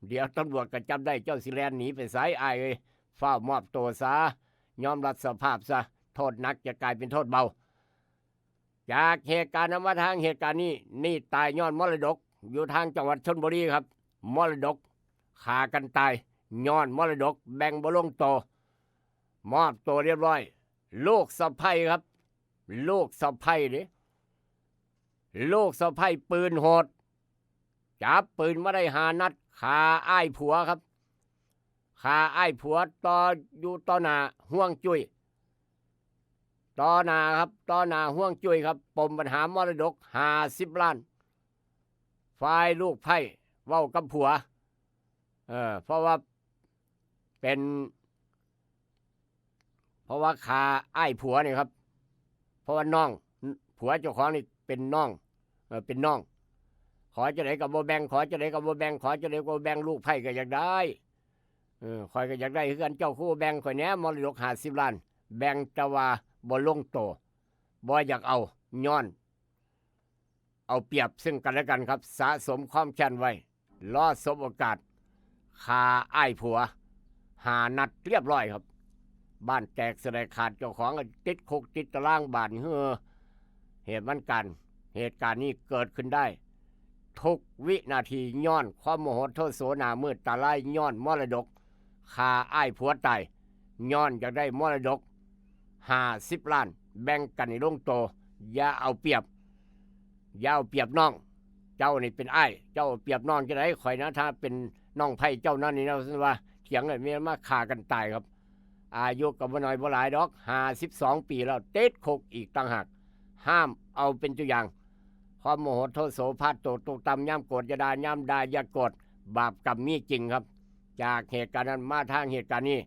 เดี๋ยวตำรวจก็จับได้ เจ้าสิแล่นหนีไปไสอ้ายเอ้ย ฟ้าวมอบตัวซะ ยอมรับสภาพซะ โทษหนักจะกลายเป็นโทษเบา จากเหตุการณ์นั้นมาทางเหตุการณ์นี้ นี่ตายย้อนมรดก อยู่ทางจังหวัดชลบุรีครับ มรดก ฆ่ากันตาย ย้อนมรดก แบ่งบ่ลงโต มอบตัวเรียบร้อย ลูกสะใภ้ครับ ลูกสะใภ้เด้ ลูกสะใภ้ปืนโหด จับปืนมาได้ห้านัด ฆ่าอ้ายผัวครับ ฆ่าอ้ายผัวต่อ อยู่ต่อหน้าฮวงจุ้ย ต่อหน้าครับ ต่อหน้าฮวงจุ้ยครับ ปมปัญหามรดกห้าสิบล้าน ฝ่ายลูกใภ้เว้ากับผัว เออ เพราะว่าเป็น เพราะว่าฆ่าอ้ายผัวนี่ครับ เพราะว่าน้อง ผัวเจ้าของนี่เป็นน้อง เออ เป็นน้อง ขอจั่งใดก็บ่แบ่ง ขอจั่งใดก็บ่แบ่ง ขอจั่งใดก็บ่แบ่ง ลูกใภ้ก็อยากได้ เออ ข้อยก็อยากได้คือกัน เจ้าคือบ่แบ่งข้อยแหน่ มรดกห้าสิบล้าน แบ่งแต่ว่าบ่ลงโต บ่อยากเอา ย้อน เอาเปรียบซึ่งกันและกันครับ สะสมความแค้นไว้ รอสบโอกาส ฆ่าอ้ายผัว ห้านัดเรียบร้อยครับ บ้านแตกสะแหลกขาด เจ้าของก็ติดคุกติดตาราง บาดนี้ เฮ้อ เหตุมันการ เหตุการณ์นี้เกิดขึ้นได้ ทุกวินาที ย้อนความโมโหโทโส หน้ามืดตาลาย ย้อนมรดก ฆ่าอ้ายผัวตาย ย้อนอยากได้มรดกห้าสิบล้าน แบ่งกันให้ลงโต อย่าเอาเปรียบ อย่าเอาเปรียบน้อง เจ้านี่เป็นอ้าย เจ้าเอาเปรียบน้องจั่งใด ข้อยนะ ถ้าเป็นน้องใภ้เจ้านั่นนี่นะ ว่า เถียงกัน แม่นมาฆ่ากันตายครับ อายุก็บ่น้อยบ่หลายดอก ห้าสิบสองปีแล้ว ติดคุกอีกต่างหาก ห้ามเอาเป็นตัวอย่าง ความโมโหโทโสพาโตตกต่ำ ยามโกรธอย่าด่า ยามด่าอย่าโกรธ บาปกรรมมีจริงครับ จากเหตุการณ์นั้นมาทางเหตุการณ์นี้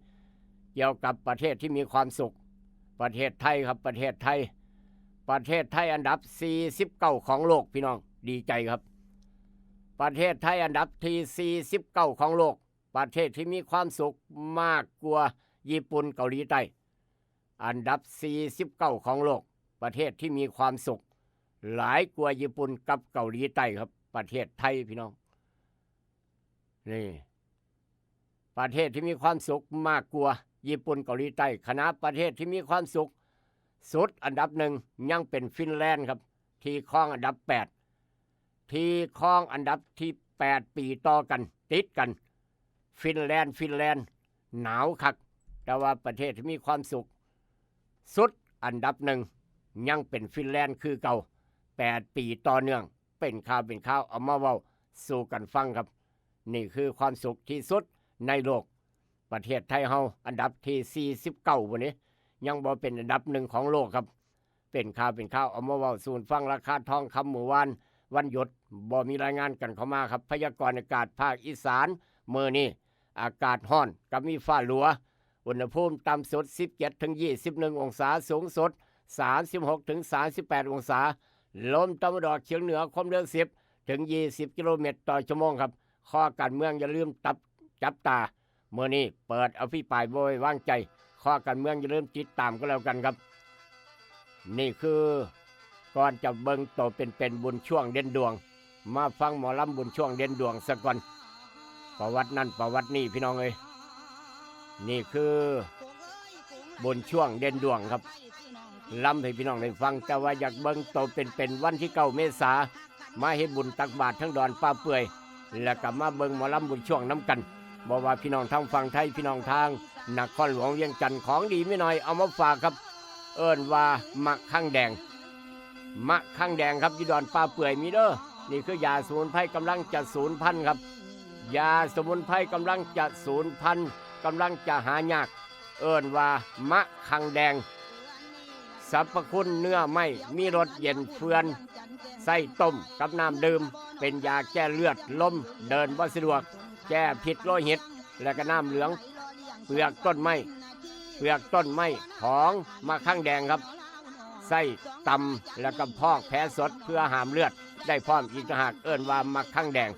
เกี่ยวกับประเทศที่มีความสุข ประเทศไทยครับ ประเทศไทย ประเทศไทยอันดับสี่สิบเก้าของโลก พี่น้อง ดีใจครับ ประเทศไทยอันดับที่สี่สิบเก้าของโลก ประเทศที่มีความสุขมากกว่าญี่ปุ่นเกาหลีใต้ อันดับสี่สิบเก้าของโลก ประเทศที่มีความสุขหลายกว่าญี่ปุ่นกับเกาหลีใต้ครับ ประเทศไทย พี่น้อง นี่ ประเทศที่มีความสุขมากกว่าญี่ปุ่นเกาหลีใต้ ขณะประเทศที่มีความสุขสุดอันดับหนึ่งยังเป็นฟินแลนด์ครับ ที่ครองอันดับแปด ที่ครองอันดับที่แปดปีต่อกัน ติดกัน ฟินแลนด์ ฟินแลนด์ หนาวคัก แต่ว่าประเทศที่มีความสุขสุดอันดับหนึ่งยังเป็นฟินแลนด์คือเก่า แปดปีต่อเนื่อง เป็นข่าวเป็นข่าว เอามาเว้าสู่กันฟังครับ นี่คือความสุขที่สุดในโลก ประเทศไทยเฮาอันดับที่สี่สิบเก้า พุ้นนี้ ยังบ่เป็นอันดับหนึ่งของโลกครับ เป็นข่าวเป็นข่าวเอามาเว้าสู่ฟัง ราคาทองคำมื้อวาน วันหยุด บ่มีรายงานกันเข้ามาครับ พยากรณ์อากาศภาคอีสานมื้อนี้ อากาศร้อนกับมีฟ้าหลัว อุณหภูมิต่ำสุด สิบเจ็ดถึงยี่สิบเอ็ด องศา สูงสุด สามสิบหกถึงสามสิบแปด องศา ลมตะวันออกเฉียงเหนือความเร็ว สิบถึงยี่สิบ กิโลเมตรต่อชั่วโมงครับ ข้อการเมืองอย่าลืมตับ จับตา มื้อนี้เปิดอภิปรายบ่ไว้วางใจ ข้อการเมืองอย่าลืมติดตามก็แล้วกันครับ นี่คือก่อนจะเบิ่งโตเป็นๆ บุญช่วงเด่นดวง มาฟังหมอลำบุญช่วงเด่นดวงซะก่อน ประวัตินั่นประวัตินี่พี่น้องเอ้ย นี่คือบุญช่วงเด่นดวงครับ ลำให้พี่น้องได้ฟัง แต่ว่าอยากเบิ่งโตเป็นๆ วันที่เก้าเมษา มาเฮ็ดบุญตักบาตรทั้งดอนป่าเปื่อย แล้วก็มาเบิ่งหมอลำบุญช่วงนำกัน บ่ว่าพี่น้องทางฝั่งไทย พี่น้องทางนครหลวงเวียงจันทน์ ของดีมีน้อยเอามาฝากครับ เอิ้นว่ามะขังแดง มะขังแดงครับ อยู่ดอนป่าเปื่อยมีเด้อ นี่คือยาสมุนไพรกำลังจะสูญพันธุ์ครับ ยาสมุนไพรกำลังจะสูญพันธุ์ กำลังจะหายาก เอิ้นว่ามะขังแดง สรรพคุณเนื้อไหม้ มีรสเย็นเฟื่อน ใส่ต้มกับน้ำดื่ม เป็นยาแก้เลือด ลม เดินบ่สะดวก แก้พิษโลหิต และก็น้ำเหลือง เปลือกต้นไม้ เปลือกต้นไม้ของมะขังแดงครับ ใส่ตำแล้วก็พอกแผลสดเพื่อห้ามเลือดได้พร้อมอีกต่างหาก เอิ้นว่ามะขังแดง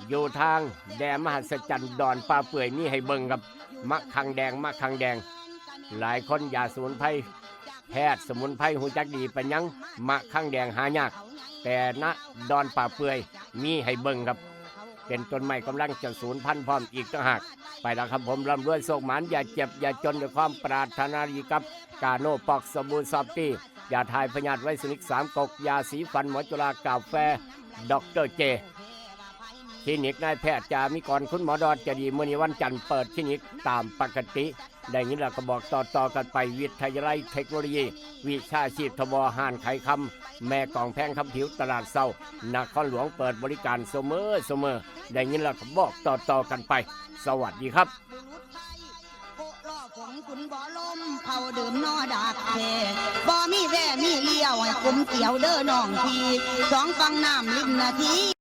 อยู่ทางแดนมหัศจรรย์ดอนป่าเปื่อยมีให้เบิ่งครับ มะขังแดง มะขังแดง หลายคนยาสมุนไพร แพทย์สมุนไพรฮู้จักดีปานหยัง มะขังแดงหายาก แต่ณดอนป่าเปื่อยมีให้เบิ่งครับ เป็นต้นไม้กำลังจะสูญพันธุ์พร้อมอีกต่างหาก ไปแล้วครับผม ร่ำรวยโชคหมาน อย่าเจ็บอย่าจนด้วยความปรารถนาดีครับ กาโน่ปอกสบู่ซอฟตี้ ยาถ่ายพยาธิไวรัสนิกสามก๊ก ยาสีฟันหมอจุฬากาแฟ ด็อกเตอร์เจ คลินิกนายแพทย์จามิกร คุณหมอดอนจะดี มื้อนี้วันจันทร์เปิดคลินิกตามปกติ ได้ยินแล้วก็บอกต่อๆกันไป วิทยาลัยเทคโนโลยี วิชาชีพทบ ห้านขายคำ แม่กองแพงคำผิว ตลาดเช้า นครหลวง เปิดบริการเสมอเสมอ ได้ยินแล้วก็บอกต่อๆกันไป สวัสดีครับ โคล้อผงขุนบ่ลมเผาดื่มนอดากแค่บ่มีแว่มีเลี้ยวให้ขุมเสียวเด้อน้องพี่สองฝั่งน้ำริมนาที